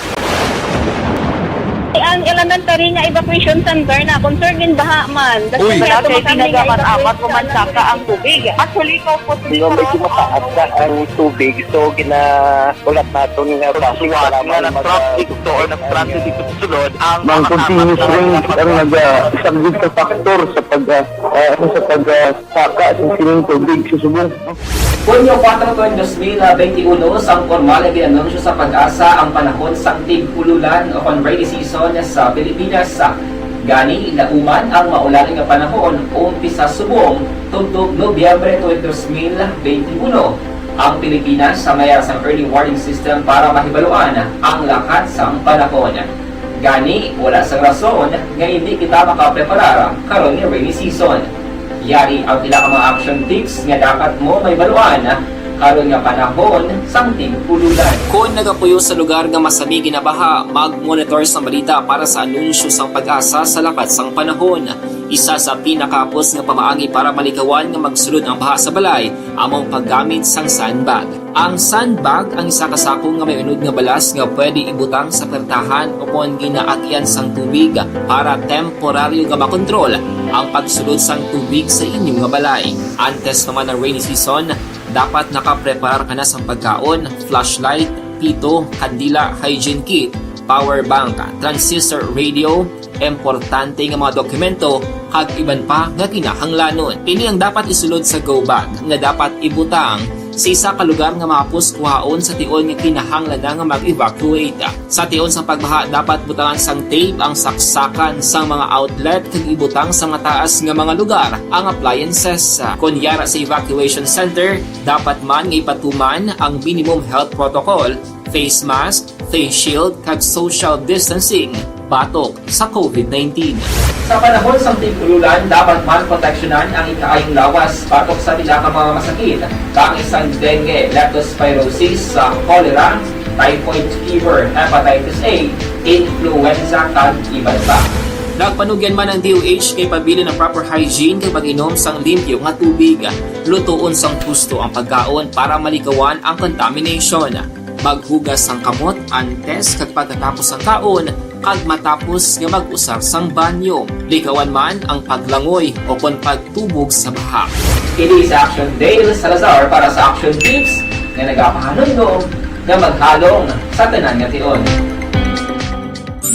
Ang elementary nga evacuation center na concern gin baha man. Uy. Wala kay tinaga man apat o man saka ang tubig. Actually, ko po Medyo mataas na ang tubig, so ginahulat naton nga basi nga nag-traffic to or nag-traffic dito sa sulod ang Mang continuous rain ang nag-subject sa factor sa pag, ah, ah, ano, sa pag, ah, saka sa sining tubig sa subong. Hunyo kuwatro, dos mil benti uno, sang pormal nga gin-anunsyo sa PAGASA ang panahon sang tig-ululan o kon rainy season sa Pilipinas. Gani, nauman ang maulan nga panahon umpisa subong tubtob Nobyembre twenty, dos mil benti uno. Ang Pilipinas sa mayara sang early warning system para mahibaluan ang lakat sang panahon. Gani, wala sang rason nga indi kita makapreparar karon nga rainy season. Yari ang pila ka mga action tips nga dapat mo mahibaluan karon nga panahon sang tig-ululan. Kon nagapuyo sa lugar nga masami ginabaha, mag-monitor sang balita para sa anunsyo sang PAGASA sa lakat sang panahon. Isa sa pinakahapos nga pamaagi para malikawan nga magsulod ang baha sa balay amo ang paggamit sang sandbag. Ang sandbag ang isa ka sako nga may unod nga balas nga pwede ibutang sa pertahan o kon ginaagyan sang tubig para temporaryo nga makontrol ang pagsulod sang tubig sa inyo nga balay. Antes pa man ang rainy season, dapat nakapreparar ka na sang pagkaon, flashlight, pito, kandila, hygiene kit, power bank, transistor radio, importante nga mga dokumento, kag iban pa nga kinahanglanon. Ini ang dapat isulod sa go bag nga dapat ibutang sa isa ka lugar nga mahapos kuhaon sa tion nga kinahanglan na nga mag-evacuate. Sa tion sa pagbaha, dapat butangan sang tape ang saksakan sang mga outlet kag ibutang sa mataas nga mga lugar ang appliances. Kon yara sa evacuation center, dapat man nga ipatuman ang minimum health protocol, face mask, face shield, kag social distancing batok sa COVID nineteen. Sa panahon sang tig-ululan, dapat man proteksyonan ang ikaayong lawas batok sa pila ka mga masakit, kaangay sang dengue, leptospirosis, sa cholera, typhoid fever, hepatitis A, influenza, kag iban pa. Nagpanugyan man ang D O H kay pabilin ang proper hygiene kag pag-inom sang limpyo nga tubig, lutoon sang husto ang pagkaon para malikawan ang contamination. Maghugas sang kamot antes kag pagkatapos sang kaon, kag matapos nga mag-usar sang banyo. Likawan man ang paglangoy o kon pagtubog sa baha. Kini si Action Dale Salazar para sa Action Tips nga nagapahanumdom nga maghalong sa tanan nga tion.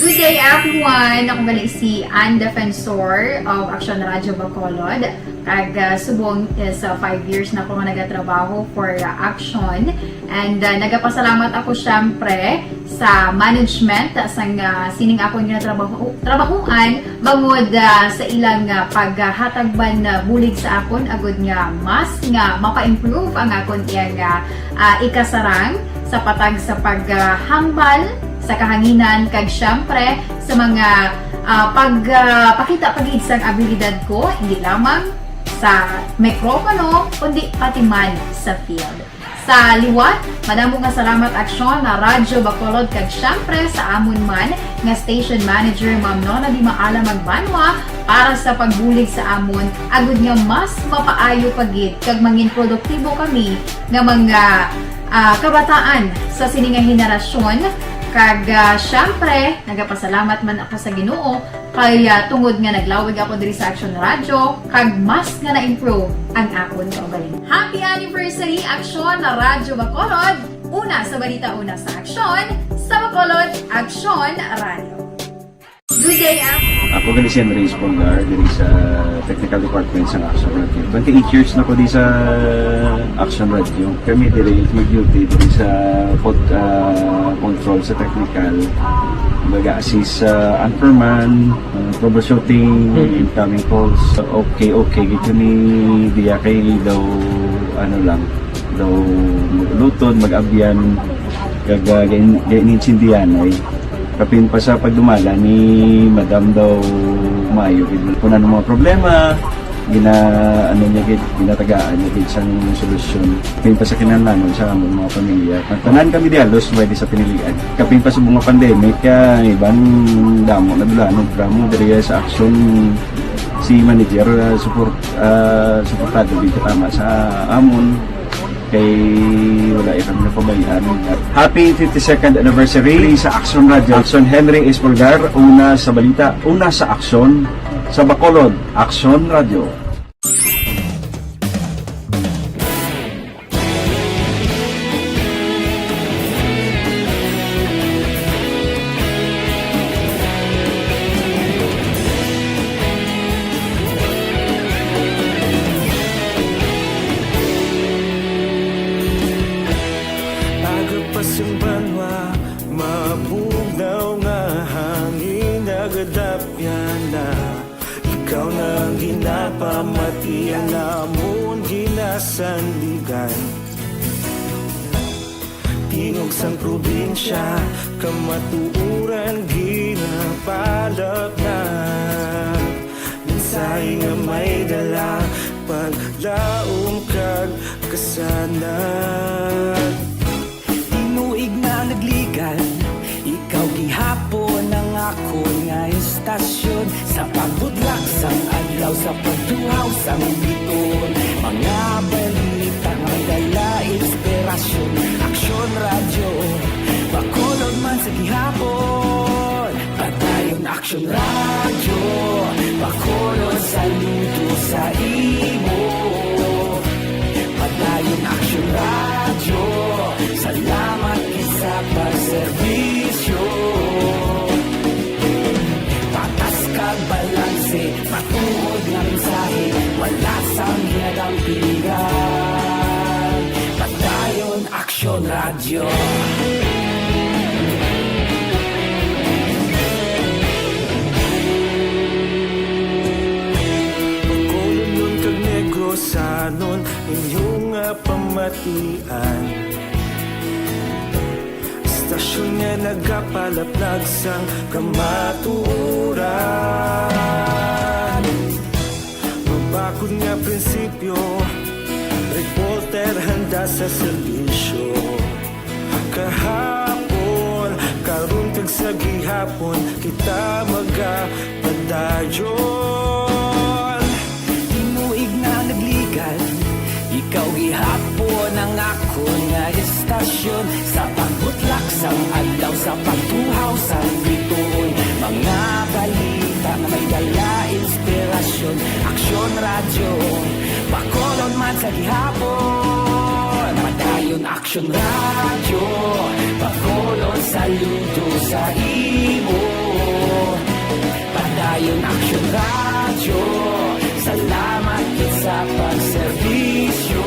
Good day, everyone! Ako gali si Ann Defensor of Action Radio Bacolod. Kag, ah, subong is, ah, five years na ako nga nagatrabaho for, ah, Action. And, ah, nagapasalamat ako, syempre, sa management, ah, sang, ah, sining akon nga trabaho, trabahuan, bangod, ah, sa ilang, ah, paghatag man, ah, bulig sa akon, agud nga mas nga mapa-improve ang akon iyang, ah, ah, ikasarang sa patag sa paghambal sa kahanginan, kag syempre sa mga, ah, pag, ah, pakita pa gid sang abilidad ko, hindi lamang sa mikropono, kundi pati man sa field. Sa liwat, madamo nga salamat, Aksyon, na Radyo Bacolod, kag syempre sa amon man nga station manager, Ma'am Nona Di Maala Magbanwa, para sa pagbulig sa amon, agud nga mas mapaayo pa gid kag mangin produktibo kami nga mga, ah, kabataan sa sini nga henerasyon. Kag, ah, syempre, nagapasalamat man ako sa Ginoo kay, ah, tungod nga naglawig ako diri sa Action Radio, kag mas nga na-improve ang akon kaugalingon. Happy anniversary, Action Radyo Bacolod! Una sa balita, una sa aksyon, sa Bacolod, Action Radio. Good day, App. Ako gali si Andres Polgar, diri sa technical department sa Action Radio. Twenty-eight years na ko di sa Action Radio. Kami diri mag-duty diri sa pod-, ah, control sa technical. Mag-assist sa anchorman, ah, troubleshooting, incoming calls. Okay, okay, gid kami diya kay daw, ano lang, daw maglutod, mag-abyan, kag, ah, gain-, gainintindihan ay. Kapin pa sa pagdumala ni Madam daw, maayo gid. Kung ano mga problema, gina-, ano niya gid, ginatagaan niya gid sang solusyon. Kapin pa sa kinahanglanon sa among mga pamilya. Tanan kami di halos pwede sa pinilian. Kapin pa sa mga pandemic, ah, iban damo na dulanon, drama diri sa aksyon. Si manager, ah, support, ah, suportado gid katama sa amon. Kay wala iya kami napabayaan. Happy fifty-second anniversary sa Aksyon Radio. Aksyon Henry Espolgar, una sa balita, una sa aksyon, sa Bacolod, Aksyon Radio. Aga pa sing banwa, mabugnaw nga hangin nagadapyan na. Ikaw na ang ginapamati, ang amon ginasandigan. Tingog sang probinsya, kamatuoran ginapalapnat. Mensahe nga may dala, paglaom kag kasanag. Tinuig na nagligan, ikaw gihapon ang akon nga istasyon. Sa pagbutlak sang adlaw, sa pagtuhaw sang bituon, mga balita may dala inspirasyon. Aksyon Radyo, Bacolod man sa gihapon. Padayon Aksyon Radyo, Bacolod, saludo sa imo. Padayon Aksyon Radyo, salamat gid sa pagserbisyo. Patas kag balanse, matuod nga mensahe, wala sang ginadampigan. Padayon Aksyon Radyo. Bacolodnon kag Negrosanon, inyo nga pamatian. Istasyon nga nagapalaplag sang kamatuoran. Mabakod nga prinsipyo, reporter handa sa serbisyo. Kahapon, karon kag sa gihapon, kita magapadayon. Tinuig na nagligan, ikaw gihapon ang akon nga istasyon. Sa pagbutlak sang adlaw, sa pagtuhaw sang bituon, mga balita nga may dala inspirasyon. Aksyon Radyo, Bacolod man sa gihapon. Padayon Aksyon Radyo, Bacolod, saludo sa imo. Padayon Aksyon Radyo, salamat gid sa pagserbisyo.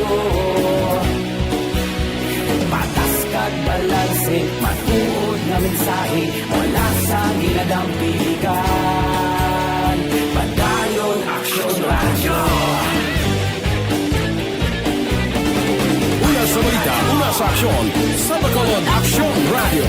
Patas kag balanse, matuod nga mensahe, wala sang ginadampigan. Padayon Aksyon Radyo. Una sa balita, una sa aksyon, sa Bacolod Aksyon Radyo.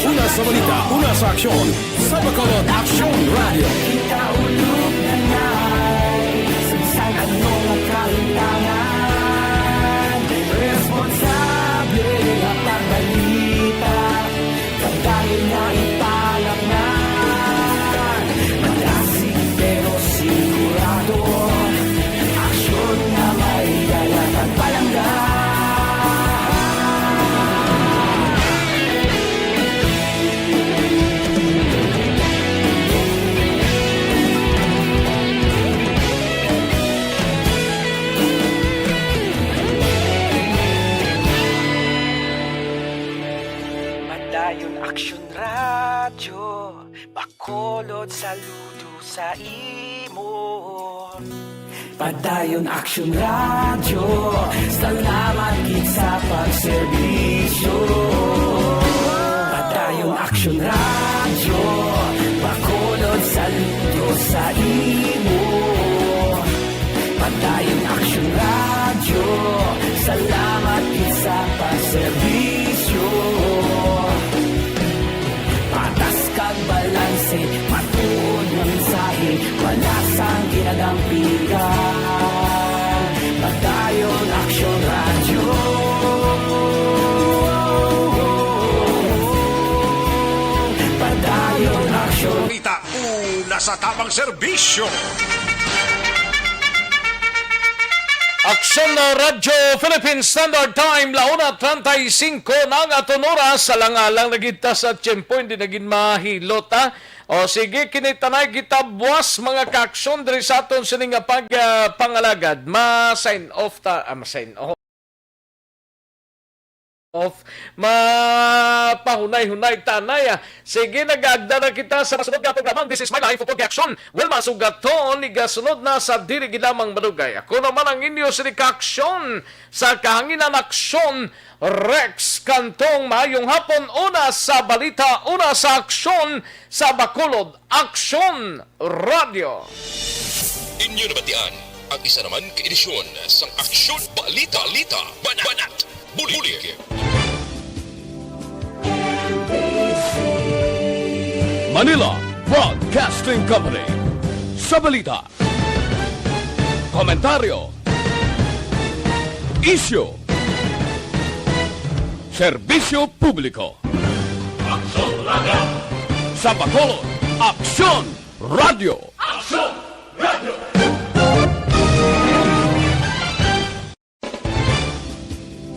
Una sa balita, una sa aksyon, sa Bacolod Aksyon Radyo. Kita ulog na nai, sa bisan ano nga kahintangan, responsable nga pagbalita, padayon na ipalapngan. Madasig pero sigurado, aksyon nga may dala pagpalangga. Padayon Aksyon Radyo, Bacolod, saludo sa imo. Padayon Aksyon Radyo, salamat gid sa pagserbisyo. Padayon Aksyon Radyo, Bacolod, saludo sa imo. Padayon Aksyon Radyo, salamat gid sa pagserbisyo. Padayon Aksyon Radyo. Padayon Aksyon. Balita, una sa tamang serbisyo. Aksyon na Radyo Philippine Standard Time, la una treinta y cinco na ang aton oras. Alang-alang na gid ta sa tiyempo, hindi na gid mahilot, ha? O sige, kini tanay kita buwas, mga kaaksyon, diri sa aton sini nga pag, ah, pangalagad. Ma-sign off ta, ah, ma-sign off. Off. Mapahunay-hunay tanay, ah. Sige, nag-agda na kita sa masunod nga programang This Is My Life, Upod Kay Aksyon. Wilma Sugaton, igasunod na sa diri gid lamang madugay. Ako naman ang inyo sini kaaksyon sa kahanginan, Aksyon, Rex Cantong. Maayong hapon, una sa balita, una sa aksyon sa Bacolod, Aksyon Radyo. Inyo nabatian ang isa naman ka edisyon sang Aksyon Balita, Balita, Banat, Banat, Bulig. Manila Broadcasting Company. Sa balita, komentaryo, isyu, serbisyo publiko. Aksyon Radyo. Sa Bacolod, Aksyon Radyo. Aksyon Radyo.